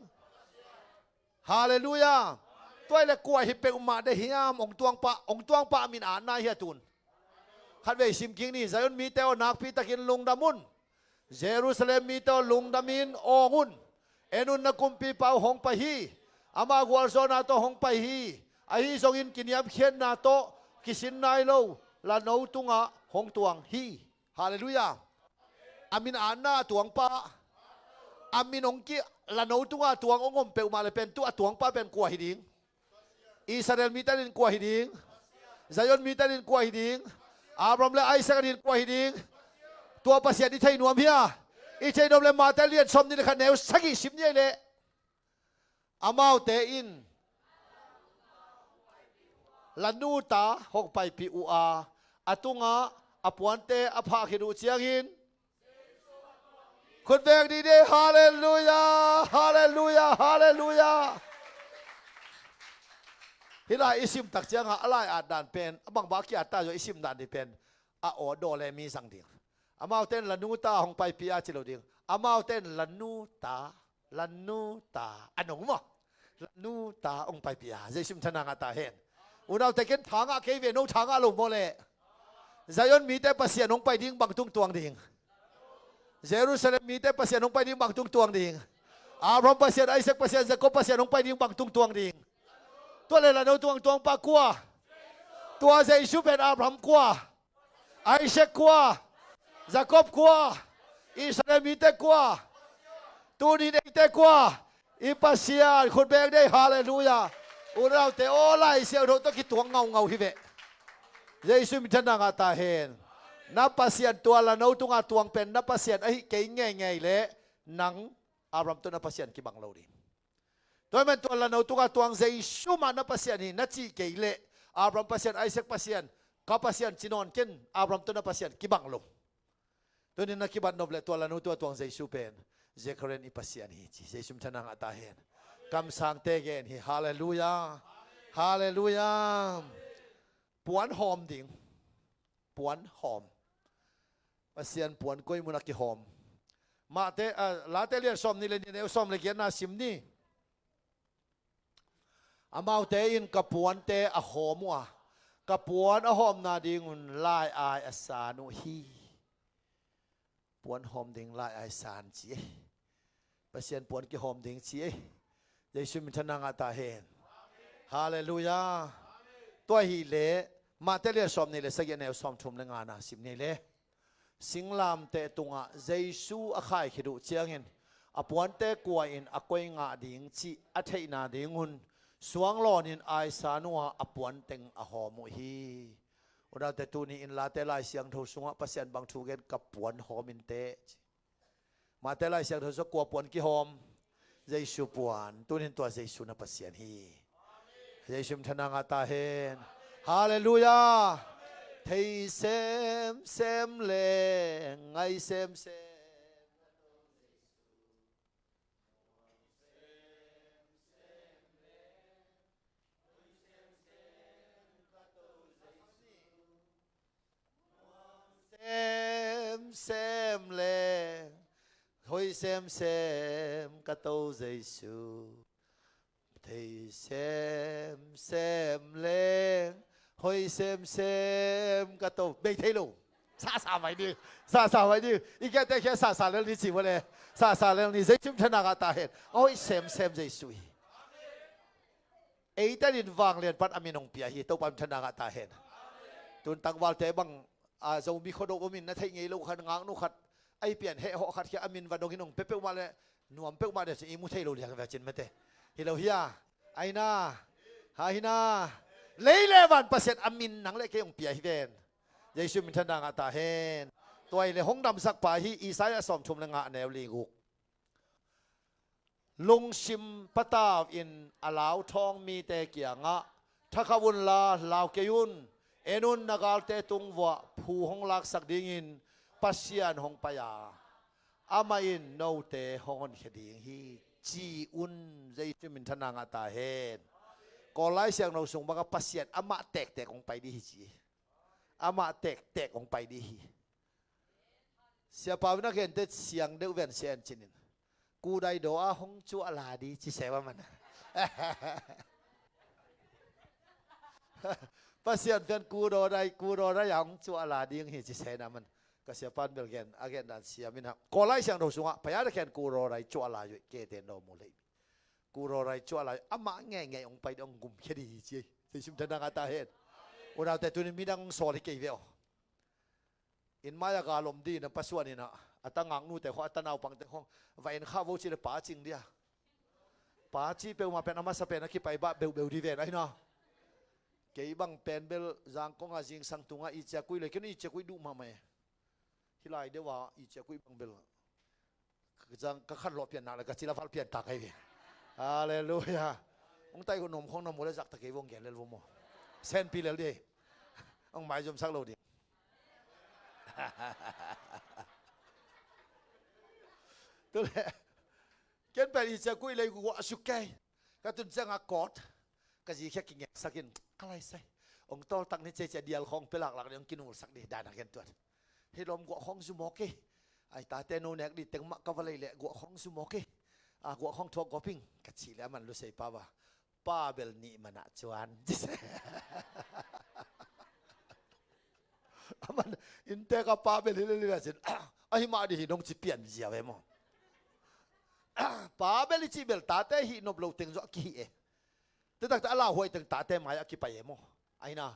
Halleluiah. Tua hi le kua hi peuhmah de hiam, hong tuangpa, hong tuangpa a min a na hi a tun. Khatvei sim kik ni. Zion mite aw, nakpi takin lungdam un. Jerusalem mite aw, lungdamin awng un. En un, na kumpipa uh hong pai hi. Amah gualzawhna tawh hong pai hi. Ahi zongin kiniamkhiatna tawh kisin nai lo lano tungah hong tuang hi. Halleluiah. A min a na a tuangpa, a min hong ki, lano tungah a tuang hong om peuhmah le pen tu a tuangpa pen kua hi ding. Israel mite adin kua hi ding. Zion mite adin kua hi ding. Abraham le Isaac adin kua hi ding. Tua Pasian i thei nuam hia? I thei nuam le Mate lian sawm ni le khat neu sagih sim ni ei le. Amaute in la nuta hong paipih uh a, a tungah a puante a phah khit uh ciangin khut beng dih ni. Halleluiah, halleluiah, halleluiah. Hih lai i sim tak ciangah a lai at dan pen a bangbang a ki-at ta zaw, i sim dan dih pen a aw daw le mi zang ding. Amaute in la nu ta hong paipih a ci lo ding. Amaute in la nu ta, la nu ta, a nong maw, la nu ta hong paipih a. Jesu min thang a ngah ta hen. Unaute, ken thangah kei ve, no thangah lo maw leh? Zion mite Pasian hong pai ding bang tung tuang ding? Jerusalem mite Pasian hong pai ding bang tung tuang ding? Abraham Pasian, Isaac Pasian, Jacob Pasian hong pai ding bang tung tuang ding? Tua le la no tuang tuang pa kua? Tua Jesu pen Abraham kua? Isaac kua? Jacob kua? Israel mite kua? Tuni in eite kua? I Pasian. Khut beng dih. Halleluiah. Unaute aw, Lai Siangtho tawh kituang ngaungau hi ve. Jesu min thang a ngah ta hen. Na Pasian, tua la no tungah tuang pen na Pasian ahi kei ngeingei leh nang Abraham tawh na Pasian kibang lo ding. Tua ahih manin tua la no tungah tuang Jesu mah na Pasian hi na cih kei leh, Abraham Pasian, Isaac Pasian, ka Pasian ci nawn ken, Abraham tawh na Pasian kibang lo. Tuni in na kibat nop leh tua la no tungah tuang Jesu pen Zechariah in i Pasian hi ci. Jesu min thang a ngah ta hen. Kamsangte gen hi. Halleluiah. Halleluiah. Puan hawm ding. Puan hawm. Pasian puan koi munah kihawm? Mate, ah, Late lian sawm nih le nih, neu sawm le giatna sim ni. Amaute in ka puante a hawm uh a, ka puan a hawmna dingun lai-ai a san uh hi. Puan hawm ding lai-ai san ci ei. Pasian puan kihawm ding ci ei. Jesu min thang a ngah ta hen. Halleluiah. Tua hileh Mate lian sawm nih le sagih, neu sawm thum le ngana sim ni le. Singlamteh tungah Jesu a khai khit uh ciangin a puante kua in a koi ngah ding cih a theihna dingun suang lawnin aisan uh a, a puan teng a hawm uh hi. Unaute, tuni in Late Lai Siangtho sungah Pasian bang thu gen? Ka puan hawm in teh ci. Mate Lai Siangtho sungah kua puan kihawm? Jesu puan. Tuni in tua Jesu na Pasian hi. Jesu min thang a ngah ta hen. Halleluiah. Thei semsem le ngai semsem. Semsem le hoi semsem ka To Jesu. Thei semsem le hoi semsem ka To. Bei thei lo. Sasa mai ding. Sasa mai ding. I kiate khia sasa lel ni ci vua le. Sasa lel ni. Jesu min thang a ngah ta hen. A hoi semsem Jesu hi. Eite in vanglian pan a min hong pia hi. Topa min thang a ngah ta hen. Tun tangvalte bang, a, Zomi Khuado om in na theih ngei lo khat, ngaknu khat, a i pian heh hawh khat khia a min va dongin hong pia peuhmah le nuam peuhmah deuh cin i mu thei lo liang ve cin mate. Hi lo hia? Aina. Ha hina. Lei le van Pasian a min nang le kei hong pia hi ven. Jesu min thang a ngah ta hen. Tua hi le hong damsak pa hi, Isaiah sawm thum le nga, neu li guk. Lungsim patau in a lauthawng mite kiangah, thakhauh unla lau kei un. En un, na galte tung vuah phu hong laksak dingin Pasian hong pai a, amah in note hong honkhia ding hi, ci un. Jesu min thang a ngah ta hen. Kawl Lai Siangtho sung bangah Pasian amah tektek hong pai ding hi ci. Amah tektek hong pai ding hi. Siapa in a gente siang deuh ven sia en cinin. Kudai daw a hong cuah la di ci se va man. Pasian pen kudaw dai, kudaw dai a hong cuah la ding hi ci se na man. Ka siapa in bel gen, a gen dan siam in ha. Kawl Lai Siangtho sungah, paya da khen kudaw dai cuah la yoi, ke ten daw mu lei. Kudaw dai cuah la yoi, amah ngeingei hong pai ding hong gumkhia di hi ci. Jesu min thang a ngah ta hen. Unaute, tuni midang hong sawl hi kei ve aw. Inn mai-ah gal om dih na pasuan in ah, a ta ngaknute khawng, a ta naupangte khawng, va en kha vo ci le pa cing dih a. Pa ci peuhmah pen a masa pen a kipai bah beuhbeuh dih ven ahi na. Kei bang pen bel Zangkong a zingsang tungah i ciakui le, kei i ciakui duh mahmah e. Hih lai deuh a i ciakui bang bel Zang ka khan lawh pian nak le ka cil a val pian ta kai ve. Halleluiah. Hong taih uh nuam khong na mu le zak ta kei vong gen lel vo maw. Senpi lel dih. Hong maizumsak lo dih. Tule, ken pen i cia kuih lei guah suk kei. Ka tun ciangah kawt ka zi khia kingelsak in ka laisai. Ong tawltak ni cece dial khawng pia laklak ding ong kinulsak dih dan a ken tuan. Hi lawm guah khawng zu mawk hi. Ai tate no nek dih teng mah ka va lei leh guah khawng zu mawk hi. A guah khawng thuak gawp ing ka cih leh a man lusei pa va. Pa bel nih manah cuan. A man inntek a pa bel hi lel hi a cin. Ahi mah dih hi nong ci pian zia ve maw? Pa bel i cih bel tate hih nop lo teng zawh a kihih e. Te takte a lauhuai teng tate mai a kipai e maw? Ahi na.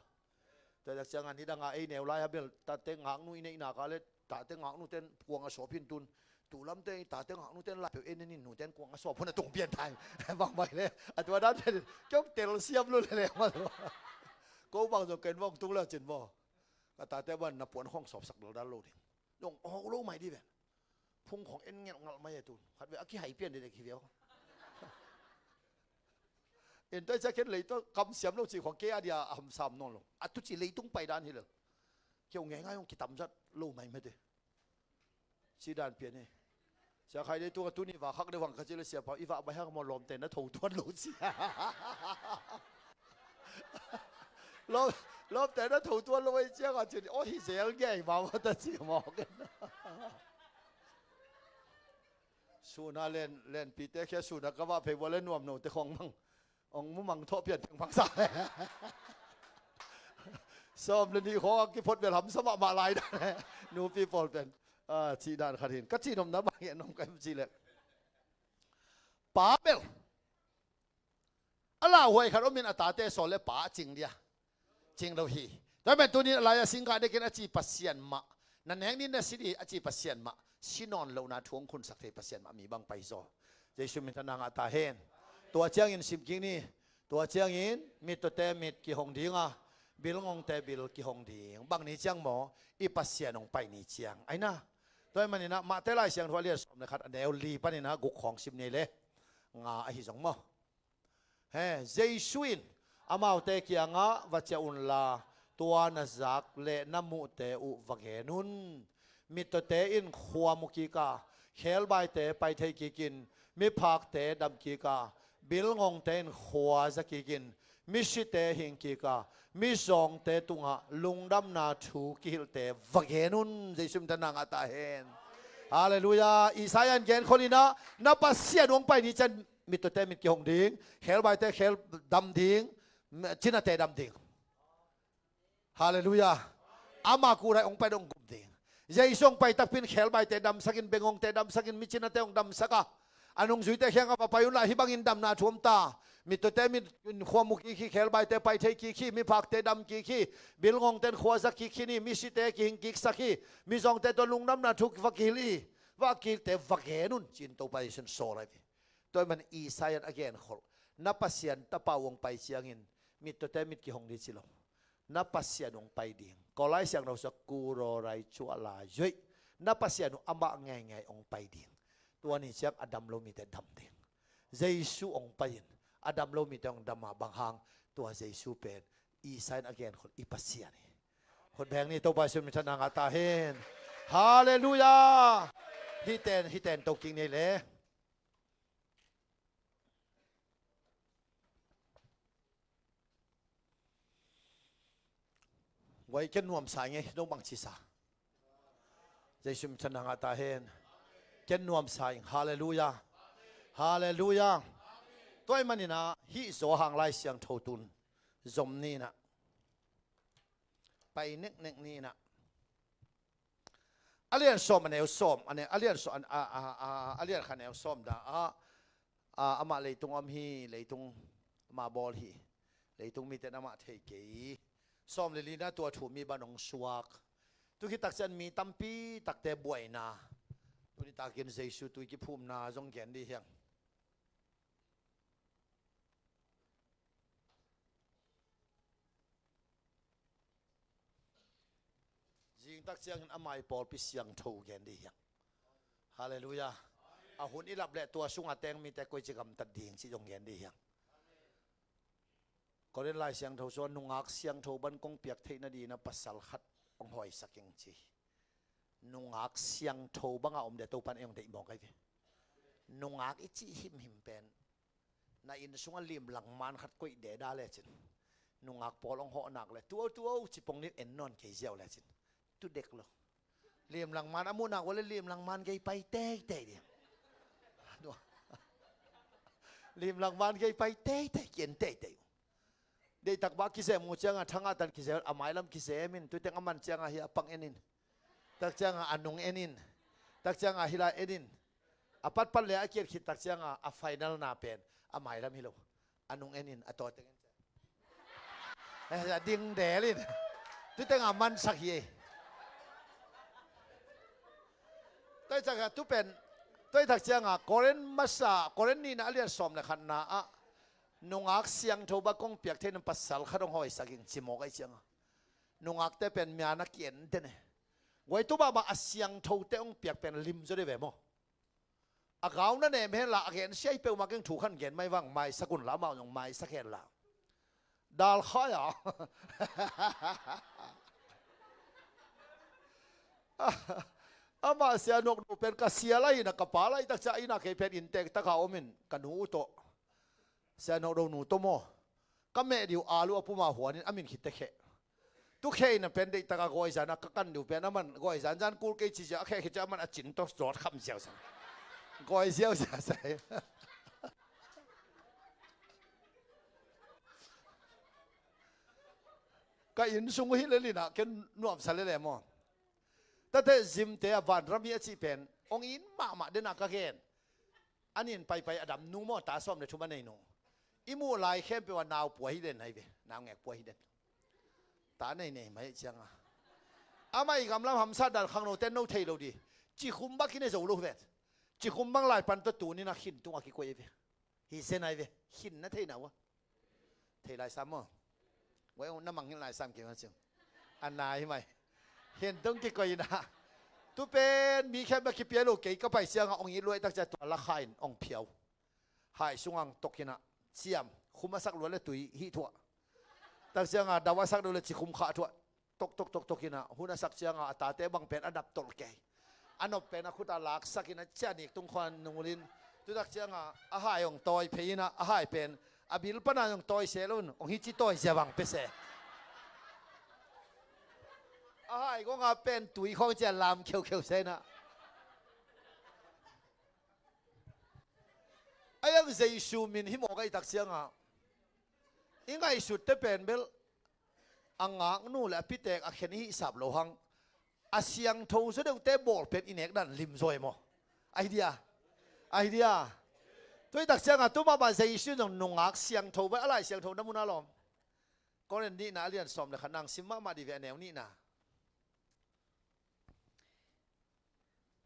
Te tak ciangah nidangah ei neu lai a bel tate ngaknu i neihnak ah le tate ngaknu ten kuang a sawp hin tun. Tulamte tate ngaknu ten laipeuh ei nenin nuten kuang a sawp hun a tung pian thai. Bangmai le a tua dan pen kiong tel siam lo le le maw. Ko bang zong ken bang tung le cin maw? Ka tate ban na puan khawng sawpsak daldal lo ding. Dong awk lo mai dih ven. Phung khawng en ngelhngalh mai a tun khat ve a kihai pian dih dek hi ve aw. En toi cia khen leitung kamsiam lo cih khawng kei a dia a hamsam nawn lo a tu cih leitung pai dan hi lel. Keu ngeingai hong kitamzat lo mai mete. Ci dan pian hi. Sia khai dei tung a tuni va khak dei vang ka ci le siapa i vah bai hak maw lawmte na tho tuan lo ci. Lawm, lawmte na tho tuan lo ei ciangah cin aw hi zel ngei mawk a ta ci mawk. Suna len, lenpite khia suna ka vah phei vua le nuam note khawng mang. Ong mu mang thawh pian peng bangsa. Sawm le nih khawng a kiphot bel hamsa mahmah lai dan. Nupi pawl pen. Ah, cih dan khat hin. Ka cih nopna bang hi a nong ka hi ci le. Pa bel. A lauhuai khat om in a tate sawl le pa a cing dia. Cing lo hi. Tua pen tunin a lai-a singkah dekin a ci Pasian mah. Na nek nin na si dih a ci Pasian mah. Si nawn lohna thu hong khunsak thei Pasian mah mi bang pai zaw. Jesu min thana ngah ta hen. Tua ciangin sim kik ni. Tua ciangin mittawte mit kihong ding a. Bilngongte bil kihong ding. Bang ni ciang maw? I Pasian hong pai ni ciang. Aina. Tua hi maninah Mahte Lai Siangtho a lian sawm le khat a neu li paninah guk khawng sim ni le. Nga ahi zong maw? He, Jesu in amaute kiangah va ciah unla, tua na zak le na muhte uh va gen un. Mittawte in khua mu kik a, khelbaite pai thei kikin, miphakte dam kik a, bilngongte in khua za kikin, misite hing kik a, mizawngte tungah lungdamna thu kihilhte va gen un. Jesu min thana ngah ta hen. Halleluiah. Isaiah in genkhol inah na Pasian hong pai ni ciang mittawte mit kihong ding, khelbaite khel dam ding, cinate dam ding. Halleluiah. Ama kurai hong pai dong gum ding. Jesu hong pai takpin khelbaite damsakin, bengongte damsakin, micinate hong damsak a, a nungzuite khiangah va pai unla hih bangin damna thu om ta. Mittawte mit in khua mu kik hi, khelbaite pai thei kik hi, miphakte dam kik hi, bilngongte in khua za kik hi ni, misite kihing kiksak hi, mizawngte tawh lungdamna thu va kihilh hi, va kihilhte va gen un ci-in Topa Jesu in sawl ahi ve. Tua hi man Isaiah in a genkholh, na Pasian tapa uh hong pai ciangin mittawte mit kihong ding ci lo. Na Pasian hong pai ding. Kawl Lai Siangtho sua kurawrai cuah la zuih. Na Pasian uh amah ngeingai hong pai ding. Tua ni ciang a dam lo mite dam ding. Jesu hong pai in a dam lo mite hong dam a bang hang tua Jesu pen Isaiah in a genkholh i Pasian hi. Hot beng ni Topa Jesu min thana ngah ta hen. Halleluiah. Hiten, hiten to kik ni le. Guai ken nuamsa ing ei, no bang cisa. Jesu min thana ngah ta hen. Ken nuamsa ing. Halleluiah. Halleluiah. Tua hi maninah hih Zawhang Lai Siangtho tun zom ninah pai neknek ninah a lian sawm a neu sawm a ne a lian sawm a, a, a, a, a lian kha neu sawm da a, a, amah leitung om hi, leitung amah bawl hi, leitung mite in amah thei kei. Sawm le lina tua thu mi ban hong suak. Tu khit tak ciang mi tampi takte buaina, tuni takin Jesu tui kiphumna zong gen dih hiang. Zingtak ciangin amah i pawlpi siangtho gen dih hiang. Halleluiah. A hun i lap leh tua sungah teng mite koici gamtat ding cih zong gen dih hiang. Korin Lai Siangtho sua nungak siangtho ban kong piak theih nadinah pasal khat hong hawisak ing ci. Nungak siangtho banga om dia Topan ei hong deih mawk ahi ve. Nungak i cih himhim pen na inn sungah limlang man khat koih deda lecin, nungak pawl hong hawh nak le, "Tuo, tuo, cipong ni en nawn kei ziau," lecin, tu dek lo. Limlang man a muh nak uh le limlang man gei pai teitei ding. Limlang man gei pai teitei, ki-en teitei uh. Deihtak bah kizem uh cianga thangah tan kizem, a mailam kizem in, tu teng a man cianga hi a pang en in. Tak cianga a nung en in. Tak cianga hi lai en in. A patpat le a kiat khit tak cianga a final na pen a mailam hi lo. A nung en in, a taw teng en. Eh, a ding del in. Tu teng a mansak hi ei. Tua i tak cianga tu pen, tua i tak cianga Korin masa, Korin nihna a lian sawm le khatna ah, nungak siangtho bang kong piak thei na pasal khat hong hawisak ing ci mawk ahi cianga. Nungakte pen mian a ki-en te ne. Guai tu mahmah a siangthote hong piak pen lim zaw dih ve maw? A gau na nem hen la, a gen siai peuhmah keng thu khan gen mai vang, maisak un la, amau zong maisak hen la. Dal khai a. Amah sia nuak nu pen ka sia lai na ka pa lai tak cia ina kei pen inntek taka om in ka nu uh tawh. Sia nuak nu tawh maw? Ka meh diu alu a puma huan in a min khit te kheh. Tu kheina pen deihtaka gawizana ka kan diu pen a man gawizan zan kul kei ci zia a kheh khit cia a man a cin tawh zawt kham ziau sa. Gawi ziau zia sa. Ka inn sung uh hi le lina ken nuamsa le le maw? Tate zimte a vanram hi a cih pen hong in mahmah dena ka gen. A nin paipai a dam nu maw, ta sawm le thum a nei nu. I muh lai khempeuh a nau pua hi den ahi ve, nau ngek pua hi den. Ta nei nei mai cianga. Amah i gamlam hamsa dan khangno ten no thei lo di. Cikhum bak hi ne zo lo vet. Cikhum bang lai pan tawh tunin a khin tunga kikoih ahi ve. Hi zen ahi ve. Khin na thei na ua. Thei lai sam maw? Guai na mangngilh lai sam kei ma ciang. A nai mai. Hin tung kikoih ina. Tu pen mi khempeuh kipia lo kei ka pai cianga ong it luai tak cia tua la kha in ong phiau. Hai sungang tok ina ciam. Khum a sak luat le tui hi thuah. Tak cianga dau a sak dau le ci khum kha thuah. Tok tok tok tok ina hun a sak cianga a tate bang pen a dap tolh kei. A nop pen a khut a laksak ina cia nik tung khuan nungulin. Tutak cianga a hai ong tawi phei ina a hai pen a bil pana ong tawi se lo un ong hi ci tawi zia bang pe se. A hai konga pen tui khong cia lam kheukheu se ina. A yang Jesu min hi mawk a i tak cianga i ngaihsut te pen bel a ngaknu le a pitek a khen i hih sap lo hang. A siangtho zaw deuhte bawl pen i nek dan lim zaw e maw? Ahi dia. Ahi dia. Tua i tak cianga tu mahmah Jesu in zong nungak siangtho bai a lai siangtho na mun a lawm. Korin nihna a lian sawm le khat nang sim mahmah di ve a neu nihna.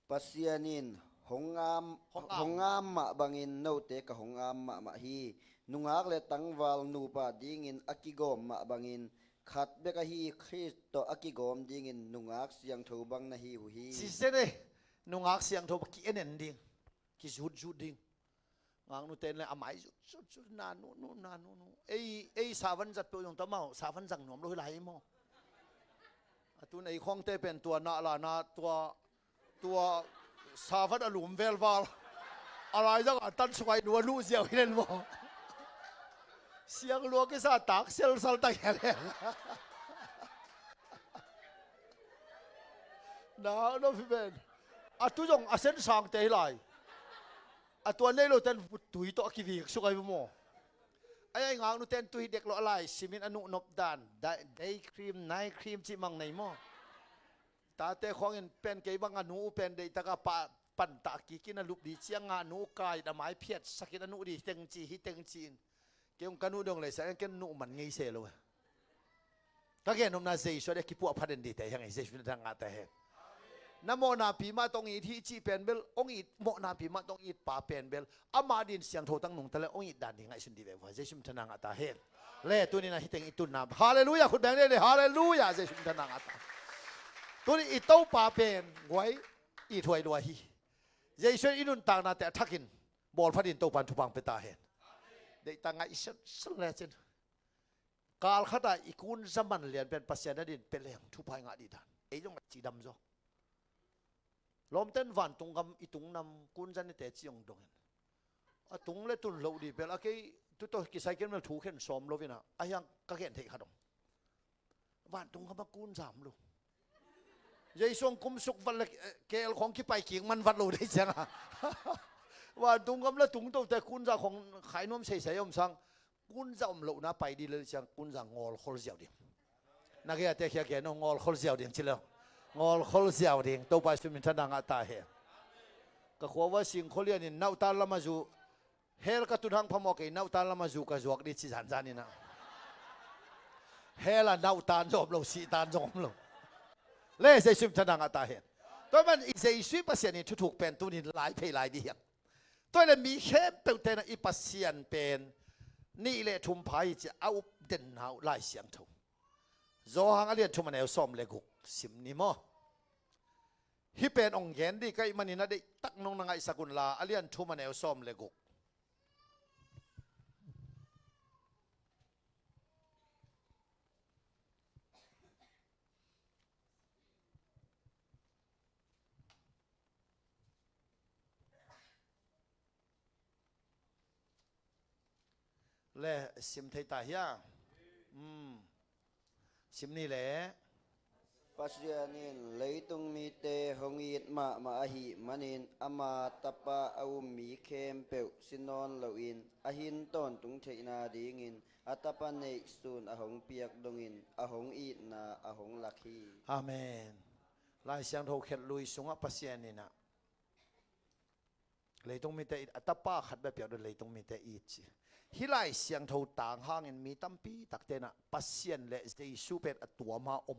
Pasian in hong ngam, hong ngam mah bangin note ka hong ngam mahmah hi. Nungak le tangval nupa dingin a kigawm mah bangin khat bek ahi Khrist tawh a kigawm dingin nungak siangtho bang na hi uh hi. Sisene, nungak siangtho bang ki-en en ding, kizutzut ding. Ngaknu ten le a mai zut zut zut, na nu nu, na nu nu. Ei, ei savan zat peuh zong tamau savan zang nuam lo hi lai maw? A tun ei khawngte pen tua na la na tua, tua savan a lum velval. A lai zang a tan sukai nu a luh ziau hi len maw? Siang lua kisa tak selsal tak hial hial. Na no fi ben. A tu zong a sen sangte hi lai. A tua nei lo ten tui tawh a kivik suk ahi maw? Ai ai ngaknu ten tui dek lo a lai simin a nuh nop dan. Day cream, night cream cih mang nei maw? Tate khawngin pen kei bang a nu uh pen deihtaka pantah kikin a lup di cianga a nu uh kai a mai phiat sakin a nuh di teng ci hi teng ci in. Kei ung ka nuh dong lei sa ken nuh man ngei se lo. Ka gen nopna Jesu a dia kipuah phaden dite hiang ei Jesu na thangah ta hen. Na mawhna pi mah tawh ong it hi cih pen bel ong it, mawhna pi mah tawh ong it pa pen bel amah din siangtho tang nungta le ong it dan di ngaihsun di ve vua Jesu na thangah ta hen. Le tunin a hiteng i tunna halleluia khut beng le le halleluia Jesu na thangah ta. Tunin i Topa pen guai i thuai lua hi. Jesu i nuntaknate a thakin bawlphatin Topan thupang pia ta hen. Deihta ngaihsun sun lecin. Kal khata i kun zaman lian pen Pasian a din peleng thupha i ngah dih dan ei zong a cidam zaw. Lawmten vantung gam i tung nam, kunza ni te ci hong dong in. A tung le tun loh dih pel a, kei tu tawh kisai ken mel thu khen sawm lo in a, a hiang ka gen theih khat om. Vantung gam a kunza om lo. Jesu hong kumsuk vat le, eh, K L khawng kipai kik man vat lo dei ciang a. Vantung gam le tung tote kunza khawng khai nuam seisei om sang. Kunza om lohna pai dih le ciang kunza ngawlkhol ziau ding. Na gei a te khia gen aw, ngawlkhol ziau ding ci lo. Ngawlkhol ziau ding. Topa Jesu min thanna ngah ta hen. Ka khua ua singkhualian in nauhtan lam a zu. Hell ka tun hang phamawh kei, nauhtan lam a zu ka zuak dih ci zanzan in a. Hell a nauhtan zong om lo, sihtan zong om lo. Le Jesu min thanna ngah ta hen. Tua man i Jesu i Pasian in thuthuk pen tunin lai phei lai dih hiam. Tua le mi khempeuh tenah i Pasian pen nih le thum pha hi ci a up denna uh Lai Siangtho. Johan a lian thum a neu sawm le guk sim ni maw? Hih pen hong gen dih ka hih manin a deihtak nong na ngaihsak unla, a lian thum a neu sawm le guk. Le sim thei ta hia? Um. Sim ni le. Pasian in leitung mite hong it mahmah ahih manin ama tapa a um mi khempeuh si nawn loin a hin tawntung theihna dingin a tapa neihsun a hong piak dongin a hong itna a hong lak hi. Amen. Lai Siangtho khelh lui sungah Pasian in ah leitung mite it, a tapa khat bek piak dong leitung mite it ci. Hih Lai Siangtho tang hangin mi tampi takte nah Pasian le Jesu pen a tuama om.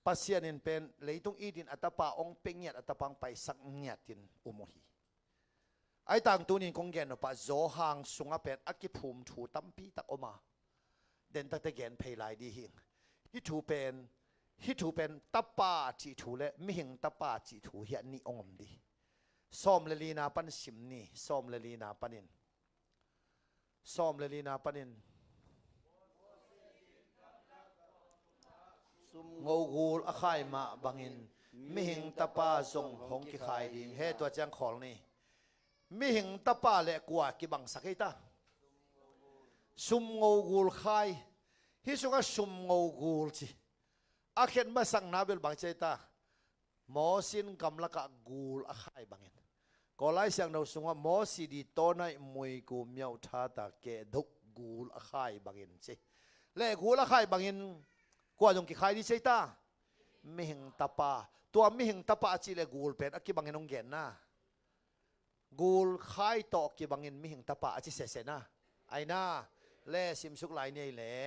Pasian in pen leitung itin a tapa hong pia ngiat, a tapa hong paisak ngiatin um uh hi. Ai tangtunin kong gen nopah Johan sungah pen a kiphum thu tampi tak om a, den takte gen phei lai dih hing. Hih thu pen, hih thu pen tapa cih thu le mihing tapa cih thu hiah nih hong om dih. Sawm le lina pan sim ni, sawm le lina panin. Sawm le lina panin. Sum ngo gul a khai mah bangin mihing tapa zong hong kikhai ding. He tua ciang khawl ni. Mihing tapa le kua kibangsak ei ta? Sum ngo gul khai. Hih sungah sum ngo gul ci. A khen masakna bel bang ci ei ta? Mosi in gamlakah gul a khai bangin. Kawl Lai Siangtho sungah Mosi di tawnah muiku miauthata kehdoh gul a khai bangin ci. Le gul a khai bangin kua zong kikhai dih ci ei ta? Mihing tapa. Tua mihing tapa a cih le gul pen a kibangin hong genna. Gul khai tawh kibangin mihing tapa a ci sese na. Aina le simsuk lai ni ei le.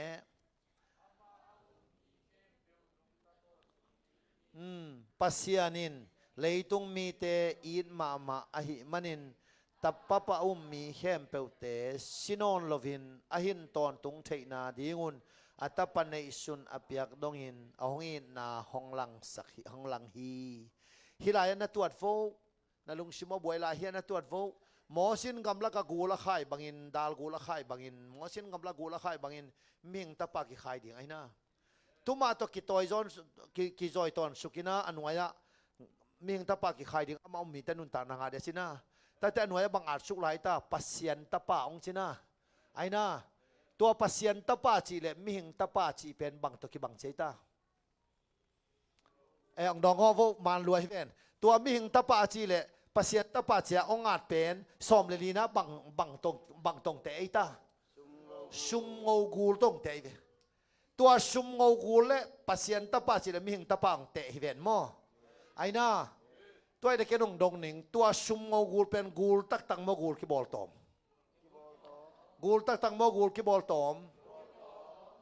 Hmm, Pasian in leitung mite it mahmah ahih manin tapa a um mi khempeuhte si nawn loin a hin tawntung theihna dingun a tapa neihsun a piak dongin a hong itna hong langsak hi, hong lang hi. Hih lai-ah na tuat vo. Na lungsim aw buai lai hiah na tuat vo. Mosi in gamlakah gul a khai bangin, dal gul a khai bangin, Mosi in gamlak gul a khai bangin mihing tapa kikhai ding ahina. Tuma tawh kitawi zawn, ki, kizawi tawn suk ina a nuai-ah mihing tapa kikhai ding amah um mite nuntakna ngah ding a cina. Tate a nuai-ah bang at suk lai ta, Pasian tapa hong cina. Ahina. Tua Pasian tapa cih le mihing tapa cih pen bang tawh kibang ci ei ta? Eh, ang dong haw vo, man lua hi ven. Tua mihing tapa a ci le Pasian tapa cia ong at pen sawm le lina bang, bang tong, bang tong te ei ta? Sum ngo gul tong te ei ve. Tua sum ngo gul le Pasian tapa ci le mihing tapa ang te hi ven maw? Aina. Tua i de ken ong dong ning, tua sum ngo gul pen gul taktak maw, gul kibawl tawm? Gul taktak maw, gul kibawl tawm?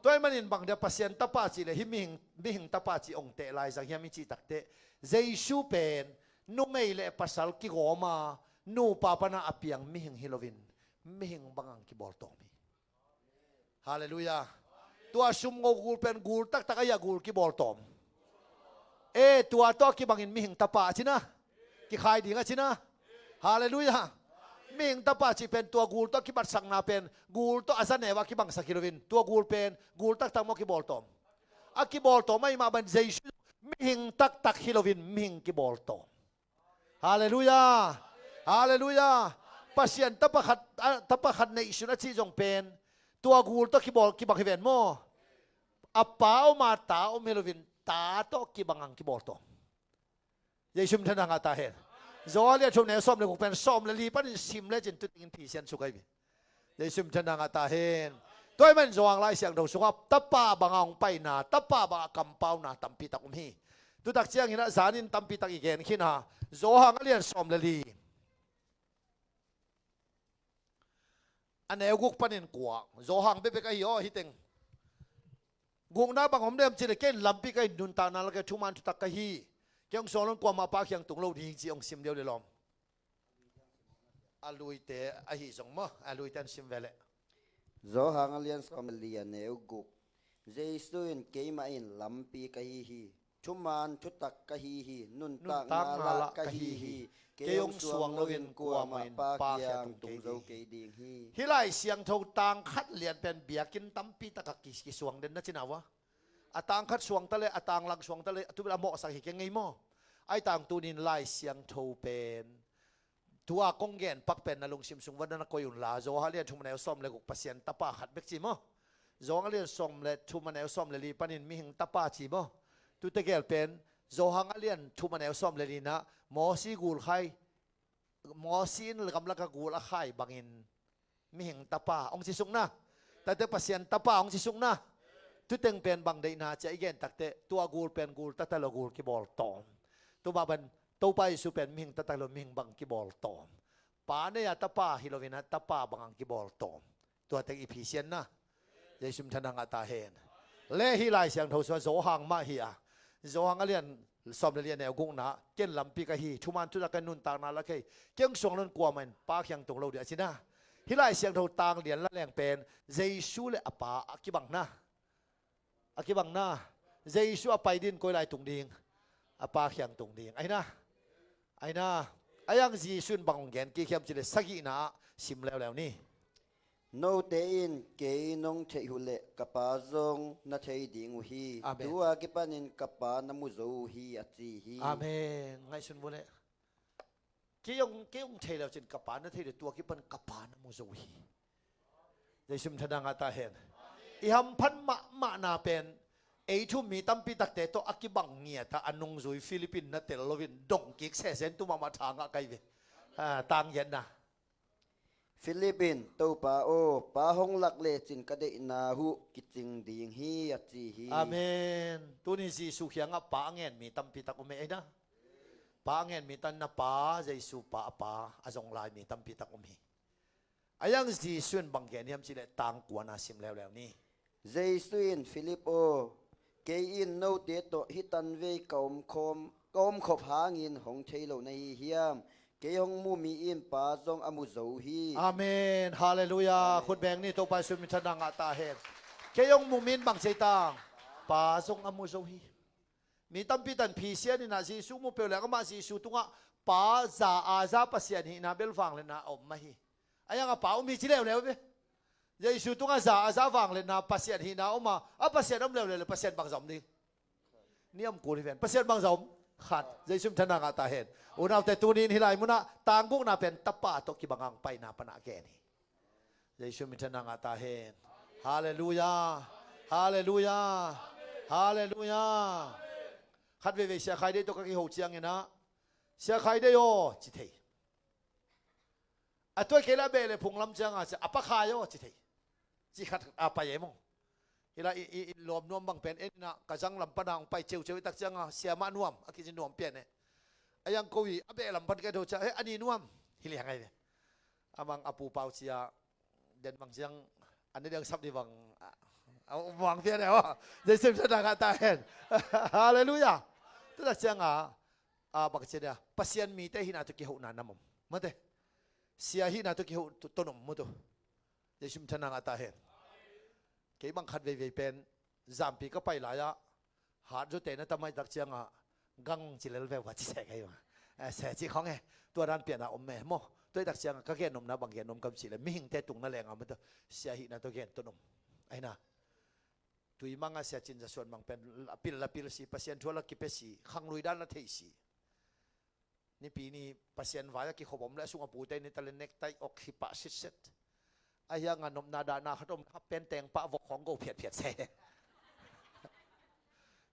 Tua i manin bang dia Pasian tapa ci le hih mihing, mihing tapa ci ong teh lai zang hiam i cih takteh, Jesu pen numei le pasal kigawma nupa pana a piang mihing hi loin mihing bangang kibawl tawm hi. Halleluiah. Tua sum ngo gul pen gul taktak a ia gul kibawl tawm? E, tua tawh kibangin mihing tapa a cina. Kikhai ding a cina. Halleluiah. Mihing tapa cih pen tua gul tawh kibatsakna pen gul tawh a zaneu a kibangsak hi loin tua gul pen gul taktak maw kibawl tawm? A kibawl tawm ahih mah bangin Jesu mihing taktak hi loin mihing kibawl tawm. Halleluiah. Halleluiah. Pasian tapa khat, a, tapa khat neihsun a cih zong pen tua gul tawh kibawl, kibang hi ven maw? A Pa om a, Ta om hi loin, Ta tawh kibang ang kibawl tawh. Jesu min thang a ngah ta hen. Johan lian thum neu sawm le guk pen sawm le li panin sim lecin tutingin phisian suk ahi ve. Jesu min thang a ngah ta hen. Tua ahih manin Johan Lai Siangtho sungah Tapa banga hong paina, Tapa banga kampauna tampi tak om hi. Tutak ciangin ah zanin tampi tak i gen khin a, Johan a lian sawm le li, a neu guk panin kua, Johan bekbek ahi aw, hih teng. Gukna bang om dem cih leh, ken lampi ka hi, nuntakna la ka hi, thuman thutak ka hi. Kei hong suang loin kuamah Pa kiang tung lo ding ci hong sim liau le lawm. A luite ahi zong maw, a luite an sim ve leh. Johan a lian sawm le li, a neu guk. Jesu in, "Keimah in lampi ka hi hi. Thuman thutak ka hi hi. Nuntakna la ka hi hi. Kei hong suang loin kuamah Pa kiang tung zo kei ding hi." Hih Lai Siangtho tang khat lian pen biakinn tampi takah ki, kisuang den na ci na uh a. A tang khat suang ta leh, a tang lang suang ta leh, a tu bel a mawhsak hi kei ngei maw? Ahi tang tunin Lai Siangtho pen tua kong gen pak pen na lungsim sung van na koih un la, Johan lian thum a neu sawm le guk Pasian Tapa khat bek ci maw? Johan lian sawm le thum a neu sawm le li panin mihing tapa ci maw? Tutegel pen Johan a lian thum a neu sawm le li na Mosi gul khai, Mosi in gamlak a gul a khai bangin mihing tapa hong ci suk na. Tate Pasian Tapa hong ci suk na. Tuteng pen bang deihna ci a i gen takteh, tua gul pen gul tata lo gul kibawl tawm. Tua mah bang Topa Jesu pen mihing tata lo mihing bang kibawl tawm. Pa nei a Tapa hi loin a Tapa bang ang kibawl tawm. Tua teng i phisian na. Jesu min thang a ngah ta hen. Le hih Lai Siangtho sungah Johan mah hi a. Johan a lian sawm le li, a neu gukna, "Ken lampi ka hi, thuman thutak ka hi, nuntakna la ka hi. Kei hong suang loin kuamah in Pa kiang tung lo ding," a ci na. Hih Lai Siangtho tang lian la leng pen Jesu le a Pa a kibang na. A kibang na. Jesu a pai ding, koi lai tung ding? A Pa kiang tung ding. Ahi na. Ahi na. Ahi zong Jesu in bang hong gen kik hiam cih leh sagihna ah sim leuleu ni. "Note in kei nong theih uh leh ka Pa zong na thei ding uh hi. Amen. Tu-a kipanin ka Pa na mu zo uh hi," a ci hi. Amen. Ngaihsun vua leh. Kei hong, kei hong thei le uh cin ka Pa na thei le, tua kipan ka Pa na mu zo uh hi. Jesu min thang a ngah ta hen. I hamphat mahmahna pen ei thu mi tampi takte tawh a kibang ngiat a, a nungzui Philip in na tel loin dong kik sesen tu mahmah tha ngah ka hi ve. Ah, tang giatna. Philip in, "Topa aw, Pa hong lak lecin ka deihna uh kicing ding hi," a ci hi. Amen. Tuni Jesu kiangah Pa a ngen mi tampi tak om hi ei na. Pa a ngen mi tan na, Pa Jesu Pa a Pa a zong lai mi tampi tak om hi. Ahi zong Jesu in bang gen hiam cih leh tang kuana sim leuleu ni. Jesu in, "Philip aw, kei in note tawh hih tanvei ka om khawm, ka om khop hangin hong thei lo na hi hiam? Kei hong mu mi in Pa zong a mu zo hi." Amen. Halleluiah. Amen. Khut beng ni, Topa Jesu min thang a ngah ta hen. Kei hong mu mi in bang ci ei ta? Pa zong a mu zo hi. Mi tampi tan phisian in ah Jesu mu peuh leng amah Jesu tungah Pa za a za Pasian hihna bel vangliatna a om mah hi. Ahi zong a Pa om hi ci leuleu ve. Jesu tungah za a za vangliatna Pasian hihna om a, a Pasian om leuleu le Pasian bangzah om ding? Ni om kul hi ven. Pasian bangzah om? Khat. Jesu min thang a ngah ta hen. Unaute, tuni in hih lai munah tang gukna pen Tapa tawh kibang a hong paina pan a gen hi. Jesu min thang a ngah ta hen. Halleluiah. Halleluiah. Halleluiah. Khat veivei Sia Khai Dei tawh ka kiho ciangin ah, "Sia Khai Dei aw," ci thei. A tuai kei la beh le phung lam ciangah, "A Pa Khai aw," ci thei. Ci khat a pai e maw. Hih lai i, i, i lawm nuam bang pen en in ah, ka zang lam pan a hong pai ceuceu i tak ciangah, "Sia mah nuam," a kici nuam pian e. Ahi zong ko i a beh lam pan ka en to ciang, "He, a ni nuam." Hi liang ahi ve. A mang a pu pau cia den bang ciang, a ni dang sap di bang, a, a mang pian e aw. Jesu min thang a ngah ta hen. Halleluiah. Tu tak ciangah, a, bang ci dia, Pasian mite hihna tawh kihona nam om. Mate. Sia hihna tawh kiho to, to nam om maw tu. Jesu min thang a ngah ta hen. Kei bang khat veivei pen, zampi ka pai lai-ah, hat zawte na tam ahih tak ciangah, gang ci lel veu ka ci sek ahi mah. Eh, se ci khong e, tua dan pian a om e maw. Tua ahih tak ciangah, ka gen nopna bang gen nuam ka hiam cih leh, mihingte tung na leng a maw tu, Sia hihna tawh gen to nam. Ahi na. Tui mang a Sia Cin Za Suan mang pen, la pil, la pil si, Pasian thu a la kipia si, khanglui dan la thei si. Nipi ni Pasian vai a kikhop om le a sung a pute ni ta le nektai ok hi pah sitset. A hiang a nopna dahna khat om kha pen teng pah vok khawng go phiatphiat se.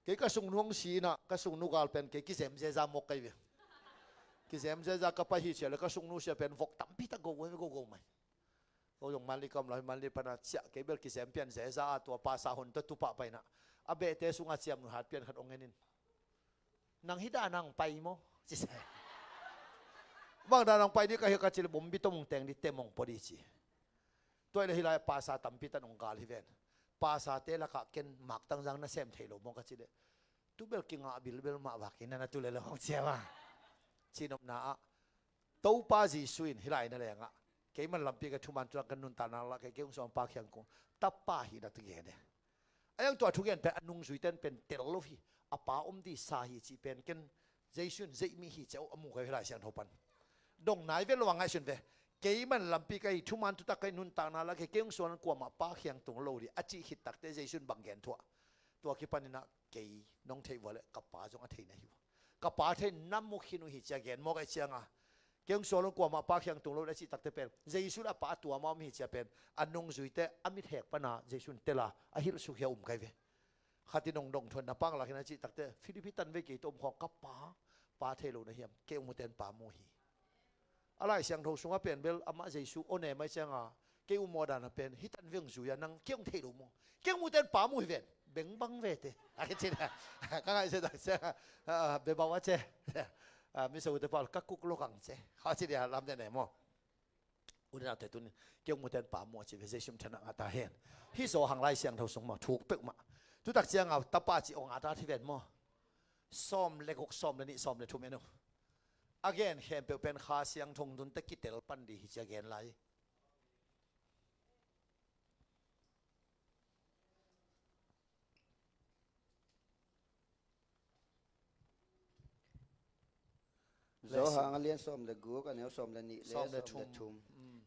Kei ka sungnu hong si inah ka sungnu gal pen kei kizem zeza mawk kai ve. Kizem zeza ka pai hi cia le ka sungnu sia pen vok tampi tak go go go go mai. Ko zong manli ka om lo hi manli pana ciah kei bel kizem pian zeza a tua pasa hon tawh tupah paina a behte sungah ciamnu hat pian khat ong enin. Nang hi dah nang pai maw? Ci se. Bang dah nang pai di ka hi ka ci le bombi tomong teng di temong pawh di ci. Tua ile hi lai pasa tampi tan ong gal hi ven. Pasate lakah ken mak tangzang na sem thei lo maw ka ci le. Tu bel kingah bilbel mah vak hi na na tu le lo hong cia ma. Cinopna ah Topa Jesu in hi lai na lengah keiman lampi ka thuman tuak kan nuntakna la kei kei ung suan pa khiang kung tapa hi na tu gen e. A yang tua thugen pen a nungzui ten pen tel lo hi. A pa om di sa hi cih pen ken Jesu in zeih mi hi ceu a mu kai hi lai siang tho pan. Dong nai ve lo a ngaihsun ve. Keiman lampi ka hi thuman tutak ka hi nuntakna la kei kei ung suan kuamah pa khiang tung lo di a cih khit takte Jesu in bang gen thuah. Tua kipaninah kei nong theih vua le ka pa zong a thei na hi uh. Ka pa thei na mu khin uh hi cia gen mawk a cianga. Kei hong sual hong kuamah pa khiang tung lo le a cih takte pen Jesu le a pa a tuama om hi cia pen a nungzuite a mithek pana Jesu in tela a hilh suk hia um kai ve. Khatin hong dong thuan na pang lakin a cih takte Philip hi tan vei kei tawh om khawng ka pa pa thei lo na hiam kei hong muten pa mu hi. A Lai Siangtho sungah pen bel amah Jesu aw ne mai cianga kei um aw dana pen hi tan veng zui a nang kei hong thei lo maw? Kei hong muten pa mu hi ven beng bang ve te a kei cin a ka ngaih se tak cianga bebau a ce. Miso ute pa ka kuk lo kang ce kha ci dia lam te ne maw? Ute nau te tunin kei hong muten pa mu a ci ve Jesu mithana ngah ta hen. Hi zaw hang Lai Siangtho sung maw thuk peuh mah. Tutak cianga tapa ci aw ngah ta thi ven maw? Sawm le guk sawm le nih sawm le thum en uh. A gen khempeuh pen Kha Siangtho hong tun te kitel pan di hi cia gen lai. Johan a lian sawm le guk a neu sawm le nih le sawm le thum.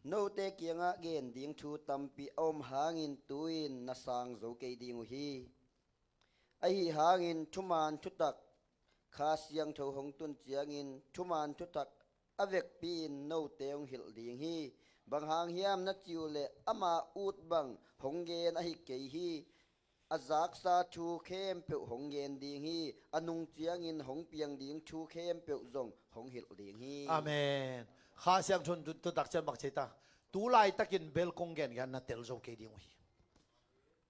Note kiangah gen ding thu tampi a om hangin tu-in na sang zo kei ding uh hi. Ahi hangin thuman thutak Kha Siangtho hong tun ciangin thuman thutak a vekpi-in note hong hilh ding hi. Bang hang hiam na ci uh leh ama ut bang hong gen ahi kei hi. A zaksa thu khempeuh hong gen ding hi. A nung ciangin hong piang ding thu khempeuh zong hong hilh ding hi. Amen. Kha Siangtho hong tun thutak ciang bang ci ta? Tu laitakin bel kong gen gen na tel zo kei ding uh hi.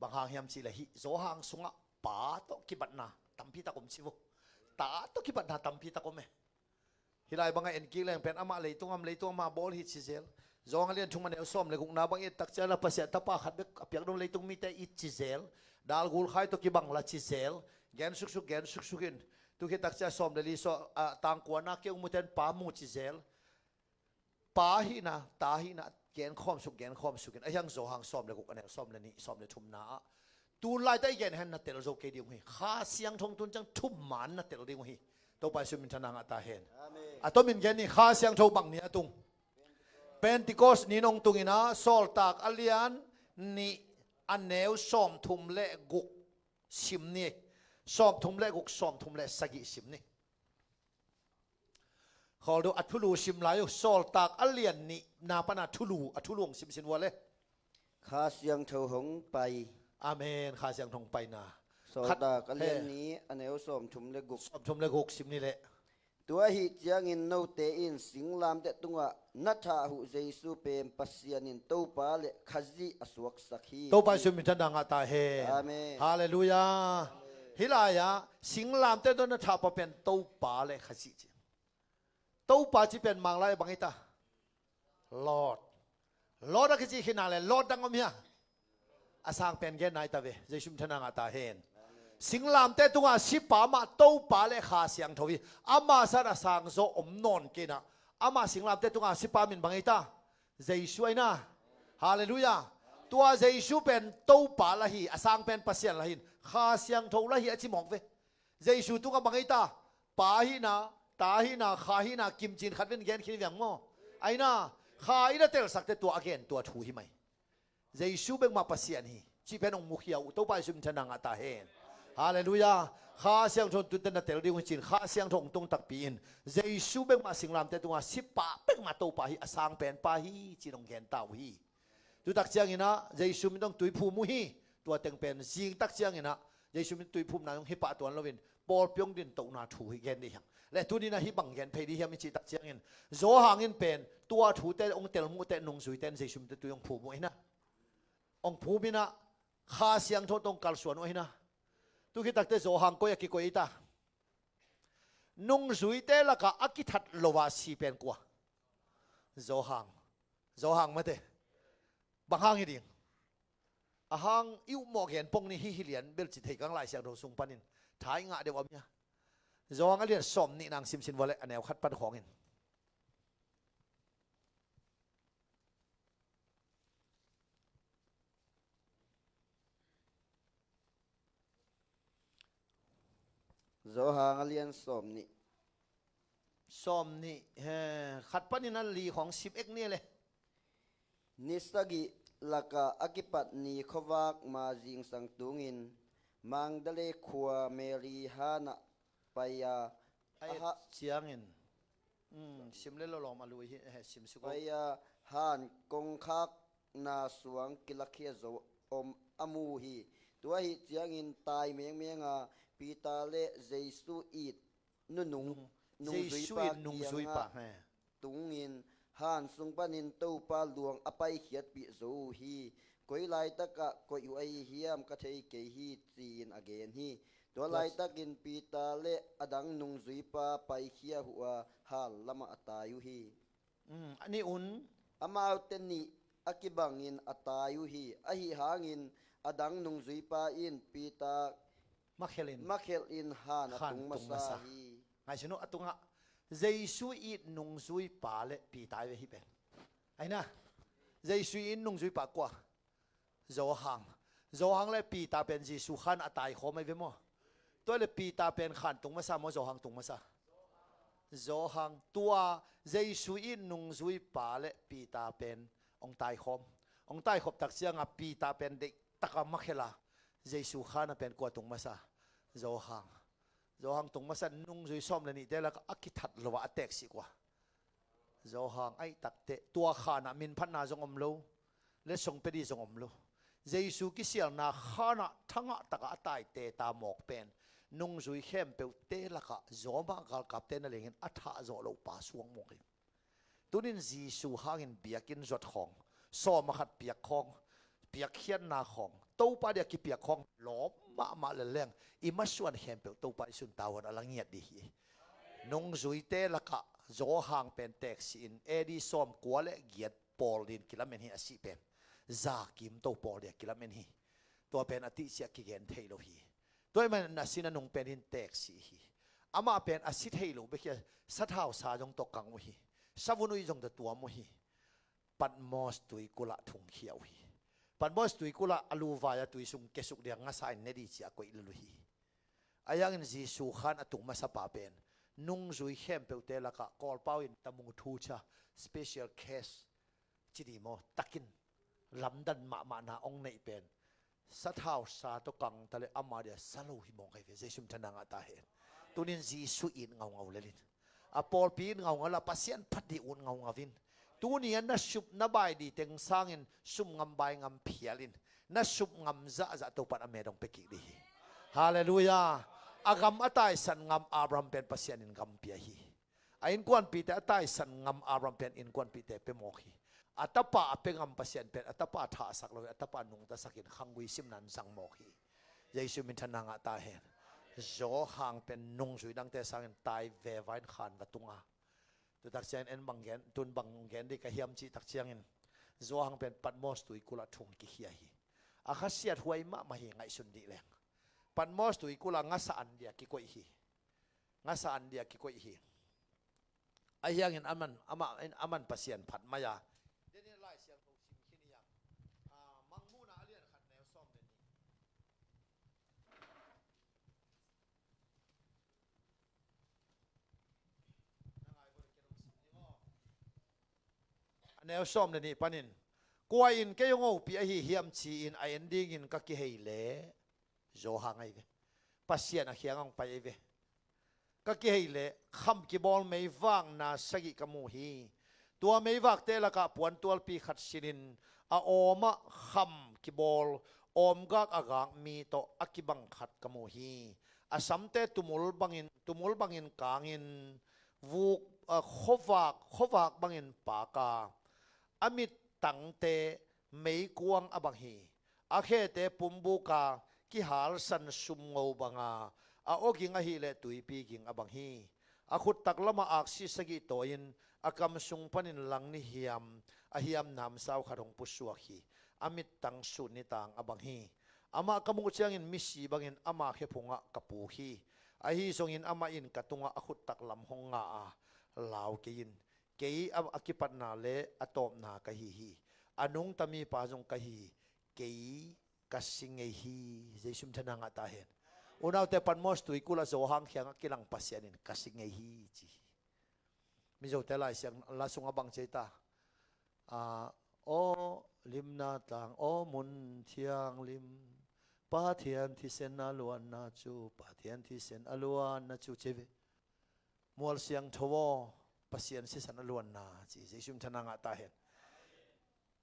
Bang hang hiam cih leh hih Johan sungah pa tawh kibatna tampi tak om ci vo. Ta tawh kibatna tampi tak om e. Hih lai bangah en kik leng pen amah leitung am leitung amah bawl hi ci zel. Johan a lian thum a neu sawm le gukna bang i et tak ciang la Pasian tapa khat bek a piak dong leitung mite it ci zel. Dal gul khai tawh kibang la ci zel. Gen suksuk gen suksuk in tu khit tak ciang sawm le li sawm a tangkuana kei ung muten pa mu ci zel. Pa hihna ta hihna gen khawm suk gen khawm suk in a hiang Johan sawm le guk a neu sawm le nih sawm le thumna ah tun laita i gen hen na tel zo kei ding uh hi. Kha Siangtho hong tun ciang thuman na tel ding uh hi. Topa Jesu min thana ngah ta hen. Amen. A tomin gen ni Kha Siangtho bang ni a tung? Pentecost ni nong tung ina Sawltak a lian nih a neu sawm thum le guk sim ni. Sawm thum le guk sawm thum le sagih sim ni. Khawl deuh a thulu sim lai uh Sawltak a lian nihna pana thulu a thulu hong simsin ua le. Kha Siangtho hong pai. Amen. Kha Siangtho hong paina. Sawltak a lian nih a neu sawm thum le guk. Sawm thum le guk sim ni le. Tua ahi ciangin note in singlamteh tungah na thah uh Jesu pen Pasian in Topa le Khazih a suaksak hi. Topa Jesu min thana ngah ta hen. Amen. Halleluiah. Hih lai-ah singlamteh tungah na thah pa pen Topa le Khazih ci. Topa ci pen Mang lai bang hi ta? Lord. Lord a kici khin a le Lord dang om hia? A sang pen gen nai ta ve. Jesu min thana ngah ta hen. Singlamteh tungah sipa mah Topa le Kha Siangtho hi. Ama sat a sang zaw om nawn kei na. Ama singlamteh tungah sipa min bang hi ta? Jesu ahi na. Halleluiah. Tua Jesu pen Topa la hi. A sang pen Pasian la hin Kha Siangtho la hi a ci mawk ve. Jesu tungah bang hi ta? Pa hihna, ta hihna, Kha hihna kimcin khat ven gen khin viang maw? Aina Kha in a telsakte tua a gen tua thu hi mai. Jesu bek mah Pasian hi. Cih pen hong mukhia uh Topa Jesu min thana ngah ta hen. Halleluiah. Kha Siangtho tun teh na tel ding uh hi ci-in, Kha Siangtho hong tung takpi in, Jesu bek mah singlamteh tungah si pah bek mah Topa hi, a sang pen pa hi ci-in hong gen ta uh hi. Tu tak ciangin ah Jesu min tawh tui phum uh hi. Tua teng pen zing tak ciangin ah Jesu min tui phumna zong hi pah tuan loin pawlpi hong dintohna thu hi gen dih hiam. Le tuni-in ah hih bang gen phei dih hiam i cih tak ciangin, Johan in pen tua thute hong tel muh teh nungzuite in Jesu min tawh tui hong phum uh hi na. Hong phum in ah Kha Siangtho tawh hong kalsuan uh hi na. Tu khit tak teh Johan koi ah kikoih hi ta? Nungzuite lakah a kithat lo a si pen kua? Johan. Johan mate. Bang hang hi ding? A hang i upmawh gen pong ni hi, hi lian bel ci thei kang Lai Siangtho sung panin. Tha i ngah deuh a om hia? Johan a lian sawmnih nang simsim vua leh a neu khat pan khawngin. Johan a lian sawmnih. Sawmnih, he, khat panin a li khawng sim ek ni le. Ni sagih lakah a kipat ni khuavak ma zingsang tungin Magdala khua Mary hanah pai a, a et ciangin. Um, sim le lo lawm a lui hi, he, sim suk o. Pai a han kongkhakna suang kilakhia zo om a mu hi. Tua ahih ciangin tai mengmeng a Peter le Jesu it nunung, nung, Jesu nungzuipa it nungzuipa kiangah, he, tungin han sung panin Topa luang a paikhiatpih zo uh hi. Koi laitakah koih uh ahi hiam ka thei kei hi, ci-in a gen hi. Tua, tua laitakin Peter le a dang nungzuipa paikhia uh a han lamah a tai uh hi. Um, a nih un. Amaute nih a kibangin a tai uh hi. Ahi hangin a dang nungzuipa in Peter makhelh in, makhelh in han a, han tung masa, tung masa hi. Ngaihsun uh, a tungah Jesu it nungzuipa le Peter hi ve hih pen. Ahi na, Jesu it nungzuipa kua? Johan. Johan le Peter pen Jesu khan a taikhawm ahi ve maw? Tua le Peter pen khan tung masa maw, Johan tung masa? Johan. Tua Jesu it nungzuipa le Peter pen hong taikhawm. Hong taikhop tak ciangah Peter pen deihtak a makhelh a, Jesu khan a pen kua tung masa? Johan. Johan tung masa. Nungzui sawm le nihte lakah a kithat lo a, a teeksih kua? Johan. Ahi tak teh tua khan ah minphatna zong om lo, letsong pia dih zong om lo. Jesu kisialna khan ah thangah takah a taite ta mawk pen nungzui khempeuhte lakah Roma galkapte na lengin a thah zawh lo pa suak mawk hi. Tunin Jesu hangin biakinn zuat khawng, sawm a khat piak khawng, piakkhiatna khawng, Topa dia kipiak khawng lawp mahmah le leng, i masuan khempeuh Topa Jesu in tavuan a la ngiat dih hi. Nungzuite lakah Johan pen teeksih in A D sawmkua le giat pawl din kilamen hi, a sih pen za kimto pawl dia kilamen hi. Tua pen a tihciah kigen thei lo hi. Tua ahih manin a sihna nung pen in teeksih hi. Amah pen a si thei lo bek hi a, sathau sa zong tawh kang uh hi. Savun uih zong tawh tuam uh hi. Patmos tuikulh ah thungkhia uh hi. Patmos tuikulh ah a luvai a tui sung kiasuk ding a ngasa in ne dih ci-a koih lel uh hi. Ahi hangin Jesu khan a tung masapa pen nungzui khempeuhte lakah Kawlpau in tamu thucha, special case ci dih maw, takin lamdang mahmahna hong neih pen sathau sa tawh kang ta le ama dia sa lo hi mawk ahi ve. Jesu min thang a ngah ta hen. Tunin Jesu it ngaungau lel in, a pawlpi it ngaungau lel a, Pasian phat dih ut ngaungau in. Tuni a na sup na bai dih teng sangin sum ngam bai ngam phial in, na sup ngam zahzah Topa in a met hong pia kik dih hi. Halleluiah. A gam a taisan ngam Abraham pen Pasian in gam pia hi. A innkuanpihte a taisan ngam Abraham pen innkuanpihte pia mawk hi. A tapa a pia ngam Pasian pen a tapa thahsak loin a tapa nungtasakin khanggui simna in zang mawk hi. Jesu min thang a ngah ta hen. Johan pen nungzui dangte sangin tai veva in khan va tung a, tu tak ciangin en bang gen, tun bang gen dih ka hiam cih tak ciangin Johan pen Patmos tuikulh ah thung kikhia hi. A khasiathuai mahmah hi, ngaihsun dih leng. Patmos tuikulh ah ngasa an dia kikoih hi. Ngasa an dia kikoih hi. Ahi hangin aman, ama, aman Pasian phat mai a. Daniel Lai Siangtho sim khin hi a. Ah, Mangmuhna a lian khat neu sawm le nih. Na ngai vua le kei dong sim ding aw. A neu sawm le nih panin, kua in kei hong hopih ahi hiam ci-in a en dingin ka kihei leh, Johan ahi ve. Pasian a kiang hong pai ei ve. Ka kihei leh kham kibawl meivakna sagih ka mu hi. Tua meivakte lakah puantualpi khat silhin a awmah kham kibawl awmgak a gak mi tawh a kibang khat ka mu hi. A samte tumul bangin, tumul bangin kangin vuk, a, khuavak, khuavak bangin paak a, a mittangte meikuang a bang hi. A khete pumbuka kihalsan sumngo banga, a aw ging ahileh tuipi ging a bang hi. A khuttak lamah aksi sagih tawi-in a kam sung panin langni hiam a hiam namsau khat hong pusuak hi. A mittang sun nitang a bang hi. Amah ka muh ciangin misi bangin ama khephungah ka puk hi. Ahi zongin amah in ka tungah a khuttak lam hong nga a, lau kei in. Kei a, a kipatna le a tawpna ka hi hi. A nungta mipa zong ka hi hi. Kei ka si ngei hi. Jesu min thang a ngah ta hen. Unaute, Patmos tuikulh ah Johan kiangah kilang Pasian in ka si ngei hi ci hi. Mizote Lai Siang la sungah bang ci ei ta? A, aw limna tlang, aw mun thianglim, Pathian thisen a luanna cu, Pathian thisen a luanna cu ci ei ve. Mual siangtho aw, Pasian sisan a luanna ci. Jesu min thang a ngah ta hen.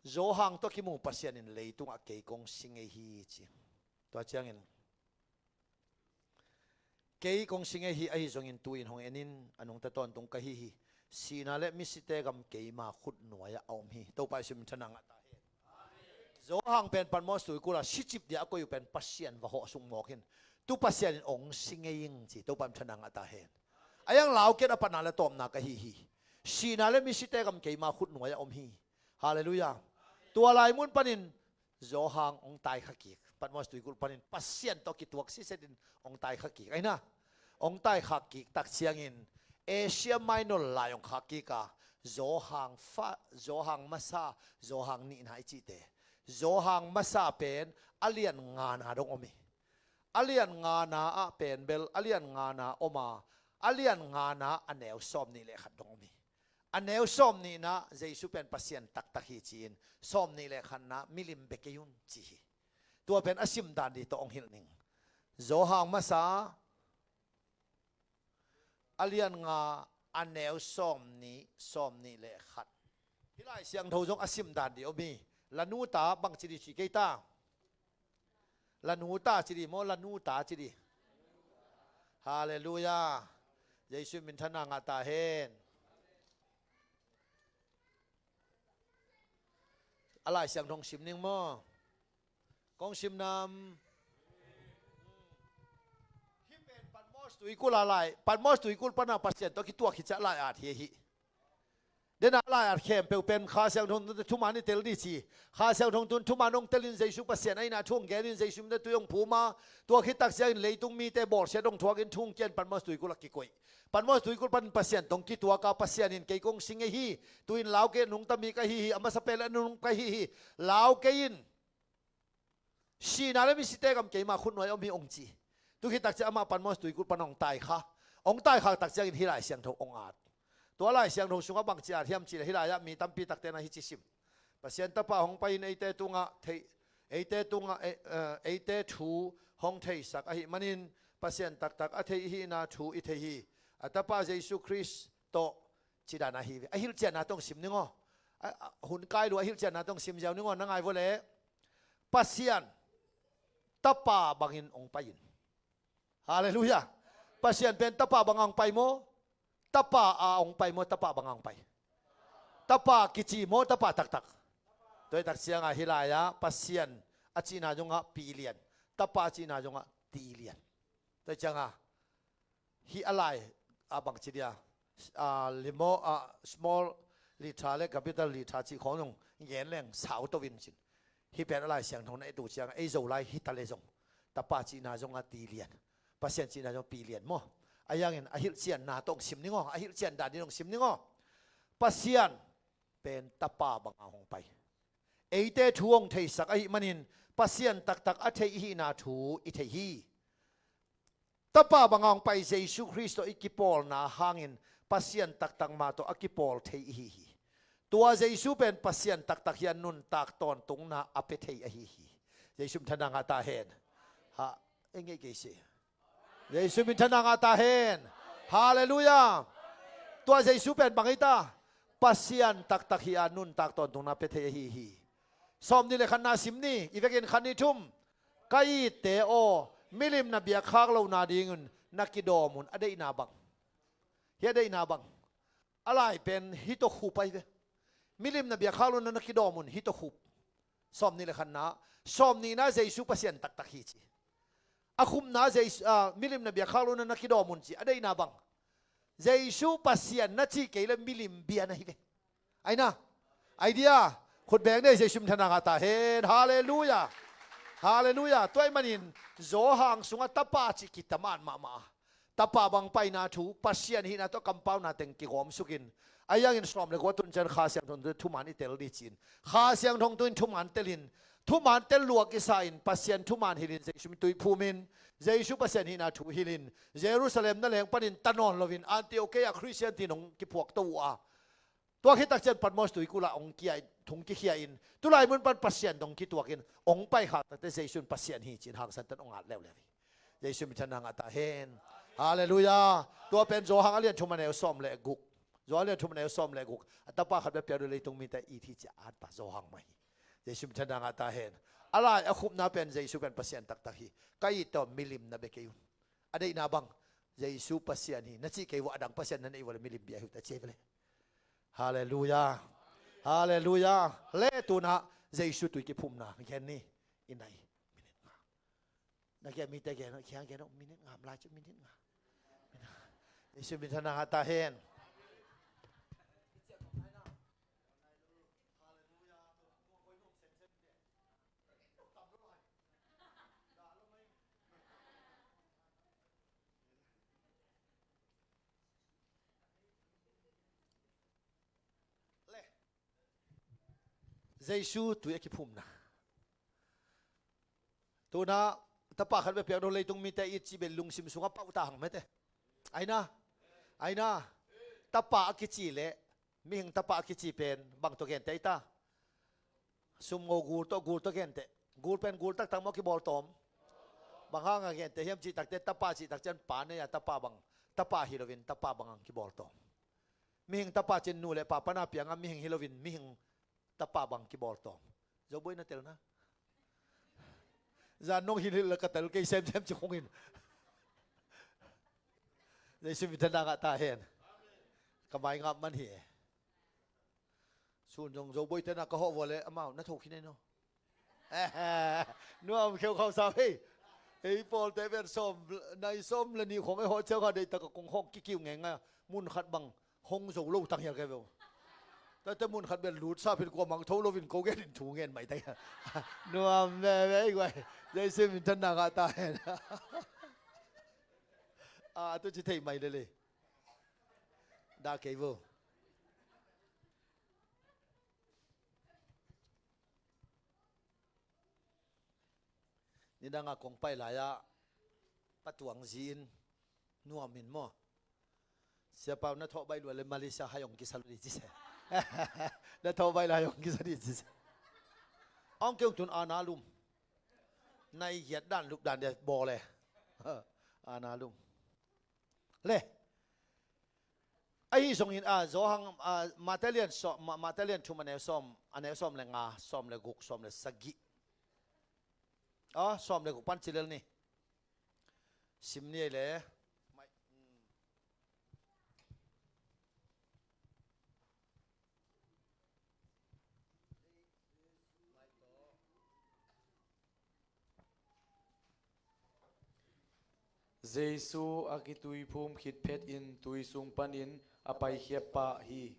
Johan tawh kimu Pasian in leitungah kei kong si ngei hi ci. Tua ciangin kei kong si ngei hi, ahi zongin tu-in hong en in, a nungta tawntung ka hi hi. Sihna le misite gam keima khut nuai-ah a om hi. Topa Jesu min thang a ngah ta hen. Johan pen Patmos tuikulh ah sicip dia a koih uh pen Pasian va hawh suk mawk in, tu Pasian in hong si ngei ing ci. Topa min thang a ngah ta hen. A iang lau kei in, a patna le tawpna ka hi hi. Sihna le misite gam keima khut nuai-ah a om hi. Halleluiah. Tua lai mun panin Johan hong taikhakik. Patmos tuikulh panin Pasian tawh kituak siset in hong taikhakik. Ahi na, hong taikhakik tak ciangin Asia Minor lai hong khakkik a, Johan fa, Johan masa, Johan nihna i cihte. Johan masa pen a lian ngana dong om hi. A lian ngana ah pen bel a lian ngana om a, a lian ngana a neu sawm nih le khat dong om hi. A neu sawm nihna Jesu pen Pasian taktak hi ci-in, sawm nih le khatna milim bia kei un ci hi. Tua pen a simdan dih tawh hong hilh ning. Johan masa a lian nga a neu sawm nih, sawm nih le khat. Hih Lai Siangtho zong a simdan dih om hi. Lanuta bang ci dih ci kei ta? Lanuta ci dih maw, lanuta ci dih? Halleluiah. Jesu min thang a ngah ta hen. A Lai Siangtho hong sim ning maw? Kong sim nam? Hih pen Patmos tuikulh a lai, Patmos tuikulh pana Pasian tawh kituak hi ciah lai at hi hi. Dena lai at khempeuh pen Kha Siangtho tun thuman i tel ni ci. Kha Siangtho tun thuman hong telin Jesu Pasian ahihna thu hong genin Jesu min tawh tui hong phum a, tua khit tak ciangin leitung mite bawlsiat hong thuakin thu hong kian Patmos tuikulh a kikoih. Patmos tuikulh panin Pasian tawh hong kituak a, Pasian in kei kong si ngei hi. Tu-in lau kei in, nungta mi ka hi hi, a masa pen le a nung ka hi hi. Lau kei in. Sihna le misite gam keima khut nuai-ah om hi hong ci. Tu khit tak ciang amah Patmos tuikulh pan hong taikha. Hong taikhak tak ciangin hih Lai Siangtho hong at. Tua Lai Siangtho sungah bang ci at hiam cih leh hih lai-ah mi tampi takte na hih ci sim. Pasian Tapa hong pai in eite tungah thei, eite tungah, e, e, eite thu hong theisak ahih manin Pasian taktak a thei i hihna thu i thei hi. A Tapa Jesu Khrist tawh ci dan ahi ve. A hilhcianna tawh hong sim ning aw. A, a, hun kai lua a hilhcianna tawh hong sim ziau ning aw, na ngai vua leh. Pasian Tapa bangin hong pai in. Halleluiah. Pasian pen Tapa banga hong pai maw? Tapa a hong pai maw? Tapa banga hong pai? Tapa kici maw? Tapa taktak. Tua hi tak ciangah hih lai-ah Pasian a cihna zongah Pi Lian, Tapa a cihna zongah Ti Lian. Tua hi ciangah hih a lai a bang ci dia, a, limo, a, small letter le capital letter cih khawng zong gen leng sau to in cin. Hih pen a Lai Siangtho na et uh ciangah ei Zolai hi ta leh zong Tapa cihna zongah Ti Lian, Pasian cihna zong Pi Lian maw? A hi hangin a hilhcianna tawh hong sim ning aw, a hilhcian dan dih hong sim ning aw. Pasian pen Tapa banga hong pai. Eite thu hong theisak ahih manin Pasian taktak a thei i hihna thu i thei hi. Tapa banga hong pai Jesu Khrist tawh i kipawlna hangin Pasian taktak mah tawh a kipawl thei i hi hi. Tua Jesu pen Pasian taktak hi a, nuntak tawntungna a pia thei ahi hi. Jesu min thang a ngah ta hen. Ha, ei ngeih kei sih. Jesu min thang a ngah ta hen. Halleluiah. Tua Jesu pen bang hi ta? Pasian taktak hi a, nuntak tawntungna pia thei ahi hi. Sawm nih le khatna sim ni, i vekin khat nih thum. Ka itte aw, milim na biakkhak lohna dingun na kidawm un a deihna bang? Hih a deihna bang? A lai pen hih tawh khup ahi ve. Milim na biakkhak lohna na kidawm un hih tawh khup. Sawm nih le khatna, sawm nihna Jesu Pasian taktak hi ci. A khupna Jesu, ah, milim na biakkhak lohna na kidawm un ci. A deihna bang? Jesu Pasian na cih kei le milim bia na hi ve. Aina, ai dia, khut beng ni, Jesu min thang a ngah ta hen. Halleluiah. Halleluiah. Tua ahih manin Johan sungah tapa cih kitam mahmah a, tapa bang paina thu, Pasian hihna tawh kampauna teng kigawmsukin, ahi hangin sawm le guk a tun ciang Kha Siangtho tungah thuman i tel ding ci-in, Kha Siangtho tungah thuman telin, thuman tel lua kisa-in, Pasian thuman hilhin, Jesu min tui phumin, Jesu Pasian hihna thu hilhin, Jerusalem na leng panin ta nawn loin Antioch ah Khristian tiin hong kiphuak to uh a, tua khit tak ciang Patmos tuikulh ah hong kia in, thung kikhia in, tulai mun pan Pasian dong kituakin hong paikhak takte Jesu in Pasian hi ci-in hangsan takin hong at leuleu hi. Jesu min thang a ngah ta hen. Halleluiah. Tua pen Johan a lian thum a neu sawm le guk. Johan a lian thum a neu sawm le guk. A tapa khat bek piak ding uh leitung mite it hi ci-a atpa Johan mah hi. Jesu min thang a ngah ta hen. A lai a khupna pen Jesu pen Pasian taktak hi. Ka itte aw, milim na bia kei un. A deihna bang? Jesu Pasian hi. Na cih kei uh a, a dang pasian na neih uh le milim bia hi uh ta ci hi ve le. Halleluiah. Halleluiah. Le tunah Jesu tui kiphumna gen ni. I nai minit nga. Na kia mite gen, kia gen, minit nga, lai cu minit nga. Jesu min thang a ngah ta hen. Jesu tui a kiphumna. Tunah tapa khat bek piak ding uh leitung mite it cih bel lungsim sungah pau ta hang mete. Aina, aina, tapa a kici le, mihing tapa a kici pen bang tawh gente ahi ta? Sumngo gul tawh, gul tawh gente. Gul pen gul taktak maw kibawl tawm? Bang hanga gente hiam cih takte, tapa cih tak ciang pa nei a tapa bang, tapa hi loin tapa bang ang kibawl tawm. Mihing tapa cin nu le pa pana pianga mihing hi loin mihing tapa bang kibawl tawm. Zo buai na telna. Zan nong hilhilh la ka tel kei semsem ci khongin. Jesu min thang a ngah ta hen. Ka mai ngap man hi e. Sun zong Zo buai tena ka hawh vua le amau na tho khin ei no. Nuam kheu khau sau hei. Ei pawlte pen sawm, nai sawm le nih khong ei hawh ciau kha deih taka kong hawh kikiu ngei ngai a. Mun khat bang hong zo lo tang hial kei veu. Tate mun khat bel lut sa phin kua mang tho loin ko gen in thu ngen mai ta hial. Nuam veve ei guai. Jesu min thang a ngah ta hen. A, tu ci thei mai lele. Da kei vo. Nidanga kong pai lai-ah patuang zi in nuam in maw? Siapa na thawh baih lua le Malaysia hai hong kisa lo dih ci se. Na thawh baih le hai hong kisa dih ci se. Hong kei hong tun ana lum. Nai giat dan lup dan dia bawl le. Ana lum. Le. Ahi zongin, a, Johan, a, Mate lian sawm, Ma-, Mate lian thum a neu sawm, a neu sawm le nga, sawm le guk, sawm le sagih. A, sawm le guk pan ci lel ni. Sim ni ei le. Jesu a kituiphum khit phetin tui sung panin a paikhiat pah hi.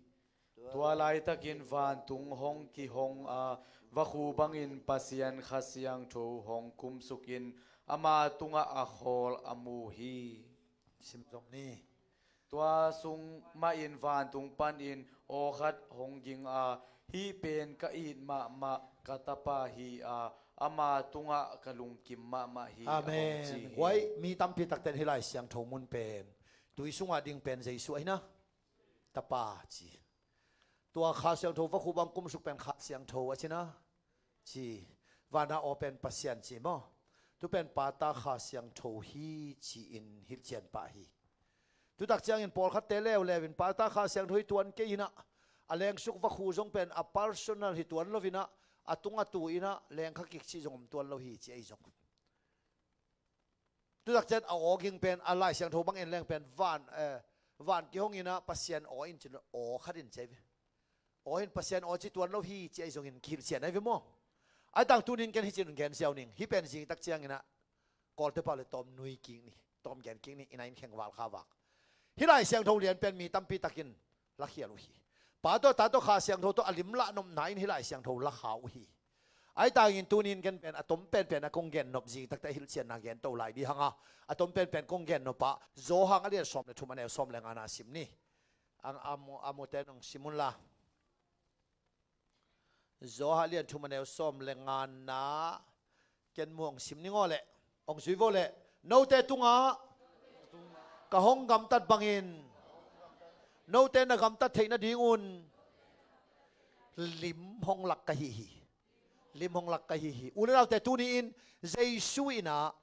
Tua laitakin vantung hong kihong a, vakhu bangin Pasian Kha Siangtho hong kumsukin ama tungah a khawl a mu hi. Sim zom ni. Tua sung mahin vantung panin aw khat hong ging a, hih pen ka it mahmah ka tapa hi a, ama tungah ka lungkim mahmah hi, a hong ci hi. Amen. Guai, mi tampi takten hih Lai Siangtho mun pen, tui sungah ding pen Jesu ahi na, tapa ci. Tua Kha Siangtho vakhu bang kumsuk pen Kha Siangtho a ci na, ci. Vana aw pen Pasian ci maw? Tu pen Pa, Ta, Kha Siangtho hi ci-in hilhcian pah hi. Tutak ciangin pawlkhatte leuleu in Pa, Ta, Kha Siangtho hi tuan kei inah, a lengsuk vakhu zong pen a personal hi tuan lo inah, a tung a tu inah lengkha kik cih zong om tuan lo hi ci ahi zong. Tutak ciang a aw ging pen a Lai Siangtho bang en leng pen van, eh, van kihong inah Pasian aw in cin aw khat in ci ahi ve. Aw in Pasian aw ci tuan lo hi ci ahi zongin kihilhcian ahi ve maw? Ahi tang tunin ken hi cin gen ziau ning. Hih pen zingtak ciang inah Kawlte pau le tawm nui kik ni, tawm gen kik ni, ina in khengval kha vak. Hih Lai Siangtho lian pen mi tampi takin lakhial uh hi. Pa tawh, Ta tawh, Kha Siangtho tawh a lim lah nopna in hih Lai Siangtho lakha uh hi. Ahi tangin tunin ken pen a tom penpen a kong gen nop zing takte a hilhcianna gen to lai di hanga, a tom penpen kong gen nop ah Zawhang a lian sawm le thum a neu sawm le ngana sim ni. Ang a mu, a mute nong sim unla. Zawhang a lian thum a neu sawm le ngana ken mu hong sim ning aw leh, hong zui vo leh. Note tungah ka hong gamtat bangin note na gamtat theih nadingun lim hong lak ka hi hi. Lim hong lak ka hi hi. U le naute, tuni-in Jesu inah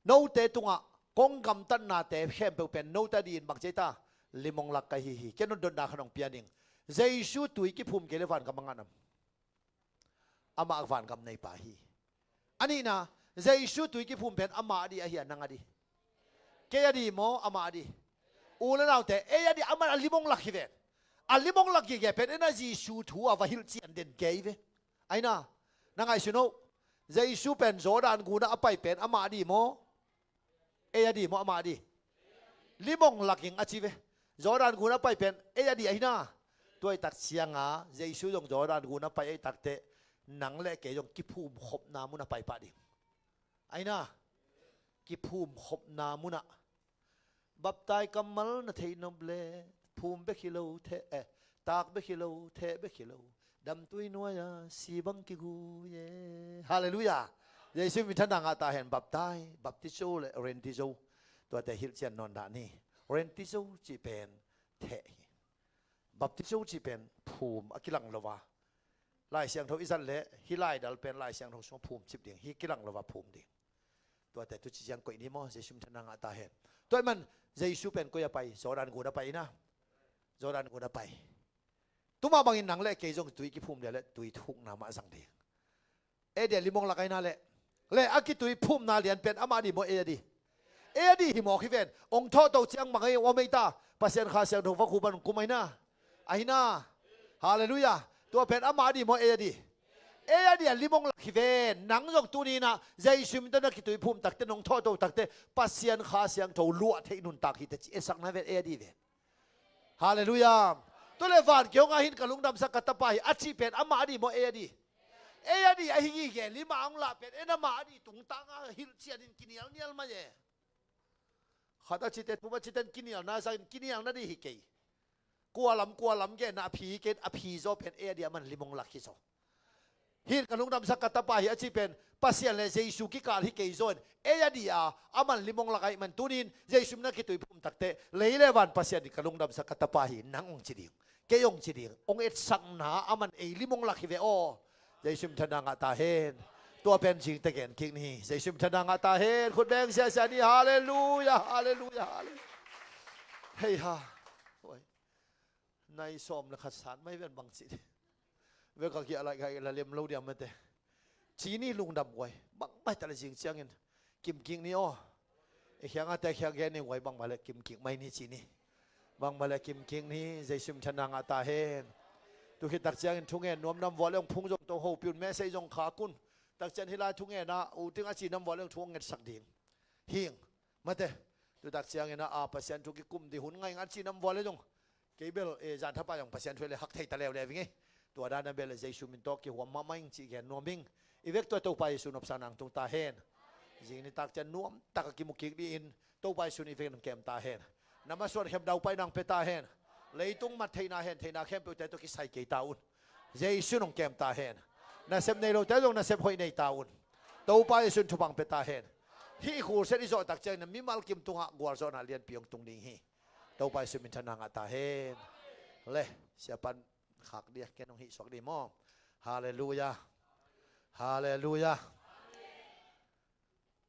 note tungah kong gamtatnate khempeuh pen note a dih in bang ci ta, lim hong lak ka hi hi. Ken hong dotna khat hong pia ning. Jesu tui kiphum kei le vangam a ngah nam? Amah vangam neipa hi. A nihna, Jesu tui kiphum pen amah a dih ahi a nang a dih? Kei a dih maw, amah a dih? U le naute, ei a dih, amah a lim hong lak hi ven. A lim hong lak gige pen ei na Jesu thu a va hilhcian den kei ve. Aina, na ngaihsun oh. Jesu pen Jordan gunah a pai pen amah a dih maw? Ei a dih maw, amah a dih? Lim hong lak ing a ci ve. Jordan gunah a pai pen ei a dih ahi na. Tua i tak cianga Jesu zong Jordan gunah a pai ei takteh nang le kei zong kiphumkhopna munah pai pah ding. Aina, kiphumkhopna munah. Baptai kammal na thei nop le phum bek hi lo, theh, eh, tak bek hi lo, theh bek hi lo, damtui nuai-a si bang kigui e. Halleluiah. Jesu minthanna ngah ta hen. Baptai, baptizo le rentizo, tuate hilhcian nawn dah ni. Rentizo cih pen theh hi. Baptizo cih pen phum a kilang lo a. Lai Siangtho i zat leh hih laidal pen Lai Siangtho sungah phum cip ding, hih kilang lo a phum ding. Tuate tu ci ciang koih ni maw, Jesu minthanna ngah ta hen. Tua ahih man Jesu pen koi a pai? Jordan gun a pai ina. Jordan gun a pai. Tuma bangin nang le kei zong tui kiphum dia le tui thukna mah zang ding. Ei dia lim hong lak aina le. Le a kitui phumna lian pen amah a dih maw, ei a dih? Ei a dih hi mawk hi ven. Ong thawh to ciang bang ei om ei ta? Pasian Kha Siangtho vakhu pan ong kum aina. Ahi na. Halleluiah. Tua pen amah a dih maw, ei a dih? Ei a dih a lim hong lak hi ven. Nang zong tuni inah Jesu min tawh na kitui phum takteh, nong thawh to takteh Pasian Kha Siangtho luah theih nuntak hi teh ci etsakna ven, ei a dih ven. Halleluiah. Tua le van kihong a hin ka lungdamsak ka tapa hi a cih pen amah a dih maw, ei a dih? Ei a dih ahi gige, lim a hong lah pen ei na amah a dih tungtang a hilhcian in kinialnial mai e. Khat a cite, thum a cite in kinialna zangin kinialna dih hi kei. Kua lam, kua lam genna a phi hi kei, a phi zaw pen ei a dih a man lim hong lak hi zaw. Hin ka lungdamsak ka tapa hi a cih pen Pasian le Jesu kikal hi kei zaw in, ei a dih a, a man lim hong lak ahih man tunin Jesu min a kitui phum takteh lei le van Pasian in ka lungdamsak ka tapa hi nang ong ci ding, kei ong ci ding, ong etsakna a man ei lim hong lak hi ve aw. Jesu minthanna ngah ta hen. Tua pen zingte gen kik ni. Jesu minthanna ngah ta hen. Khut beng siasia ni. Halleluiah, halleluiah, halleluiah. Hei ha. Oi. Nai sawm le khat sat mai ven bang ci. Ve ka kiah lai ka la lem lo diam mate. Ci ni lungdam guai. Bang mai ta le zing ciangin kim kik ni aw. I khiang a te khiang gen ni guai, bang mai le kim kik mai ni ci ni. Bang mai le kim kik ni, Jesu minthanna ngah ta hen. Tu khit tak ciangin thungen nuam nam vua le ong phung zong to ho piun message zong khak un. Tak ciang hih lai thungen a u ting a ci nam vua le ong thu ong ngetsak ding. Hing. Mate. Tu tak ciangin a, a Pasian thu kikum dih hun ngai ngat ci nam vua le zong. Kei bel, eh, zan thapa zong Pasian thu le hak thei ta leuleu ing e. Tua dan a bel Jesu min tawh kihuam mahmah ing cih gen nuam ing. I vek tua Topa Jesu nopsakna ong tung ta hen. Zing nitak ciang nuam tak a kimu kik dih in Topa Jesu in i vek nong kem ta hen. Na masuan khem daupai nang pe ta hen. Leitung mat theihna hen theihna khempeuhte tawh kisai kei ta un. Jesu nong kem ta hen. Nasep nei lote zong nasep hoih nei ta un. Topa Jesu in thupha ong pe ta hen. Hih i khulset i zawh tak ciangin mimal kim tungah gualzawhna lianpi ong tung ding hi. Topa Jesu minthanna ngah ta hen. Le, siapan khak dia, ken ong hih suak dih maw. Halleluiah. Halleluiah.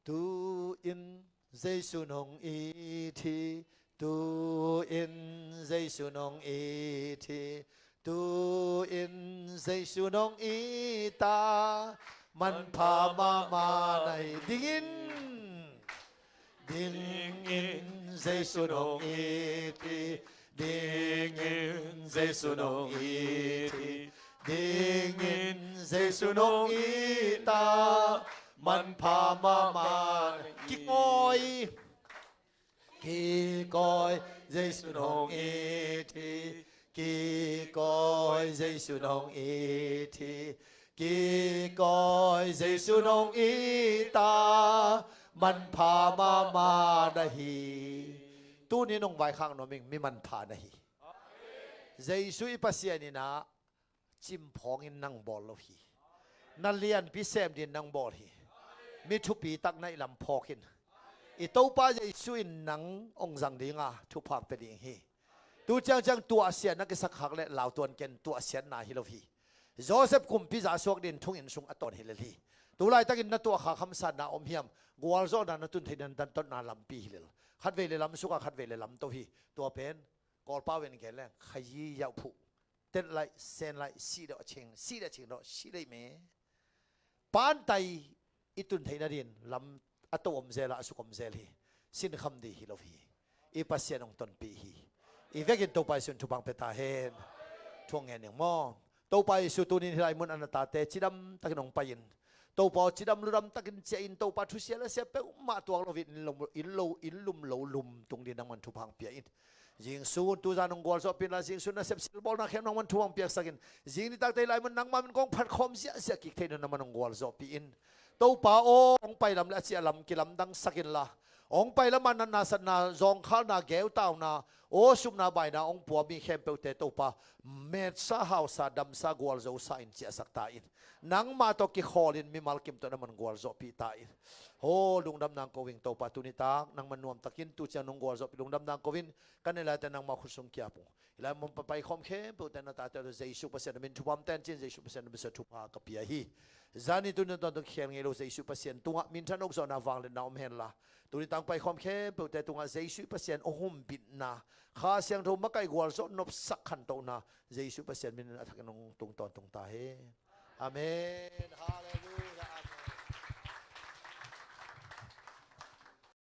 Tu-in Jesu nong it hi, tu-in Jesu nong it hi, tu-in Jesu nong it a, manpha mahmah na hi. Dingin, dingin Jesu nong it hi, dingin Jesu nong it hi, dingin Jesu nong it a, manpha mahmah na hi. Kikawi, kikawi Jesu nong it hi, kikawi Jesu nong it hi, kikawi Jesu nong it a, manpha mahmah na hi. Tuni nong vaikhak nuam ing, mi manpha na hi. Jesu i Pasian in ah cimphawngin nang bawl lo hi. Na lianpi sem din nang bawl hi. Mi thupi tak na i lam phawk in. I Topa Jesu in nang hong zang ding a, thupha hong pia ding hi. Tu ciangciang tuahsiatna kisakkhak le lautuan ken, tuahsiatna hi lo hi. Joseph kumpi zahsuak din thonginn sung a tawn hi lel hi. Tu laitakin na tuahkhak hamsatna om hiam? Gualzawhna na tun theihna, na dantotna lampi hi lel. Khatvei le lamsuk a, khatvei le lamto hi. Tua pen Kawlpau in gen leng khayi yauh phuh. Tet laih, sen laih, sih deuh a cing, sih deuh a cing deuh, sih deuh me. Pantai i tun theihna din lam a to om zel a, a suk om zel hi. Sinkham ding hi lo hi. I Pasian hong tonpih hi. I vekin Topa Jesu in thupha hong pia ta hen. Thu hong ngen ning maw. Topa Jesu tunin hih lai mun a na tate cidam takin hong pai in. Topa aw, cidam ludam takin ciah in, Topa, thusia lasia peuhmah tuak lo in, inn lo, inn lo, inn lum lo lum tung din nangman thupha hong pia in. Zingsun tuzan hong gualzawhpih in la, zingsun nasep silbawlna khem nangman thu hong piaksak in. Zing nitakte hih lai mun nangma min kong phatkhawm ziahziah kik thei na nangman hong gualzawhpih in. Topa aw, hong pai lam le a ciah lam kilamdangsak in la, hong pai lam a natna satna, zawngkhalna, geutauna, aw supna baina hong pua mi khempeuhte Topa, metsa hausa, damsa, gualzosa in ciahsak ta in. Nangmah tawh kikhawl in mimal kim tawh nangman gualzawhpih ta in. Aw, lungdam nang ko ing Topa, tuni tak nangman nuamtakin tu ciang nong gualzawhpih, lungdam nang ko in. Ka ne laite nangmah khut sung kiap ung. Hih lai mun pan paikhawm khempeuhte na tate aw, Jesu Pasian na min thupha hong pia in, Jesu Pasian na min thupha ka pia hi. Zani tuni tawntung khel ngei lo Jesu Pasian tungah minthan ukzawhna vangliatna om hen la, tuni tang paikhawm khempeuhte tungah Jesu Pasian hong humbitna, Kha Siangtho makaih gualzawh nopsak khantohna, Jesu Pasian min in a thakin hong tung tawntung ta hen. Amen. Halleluiah.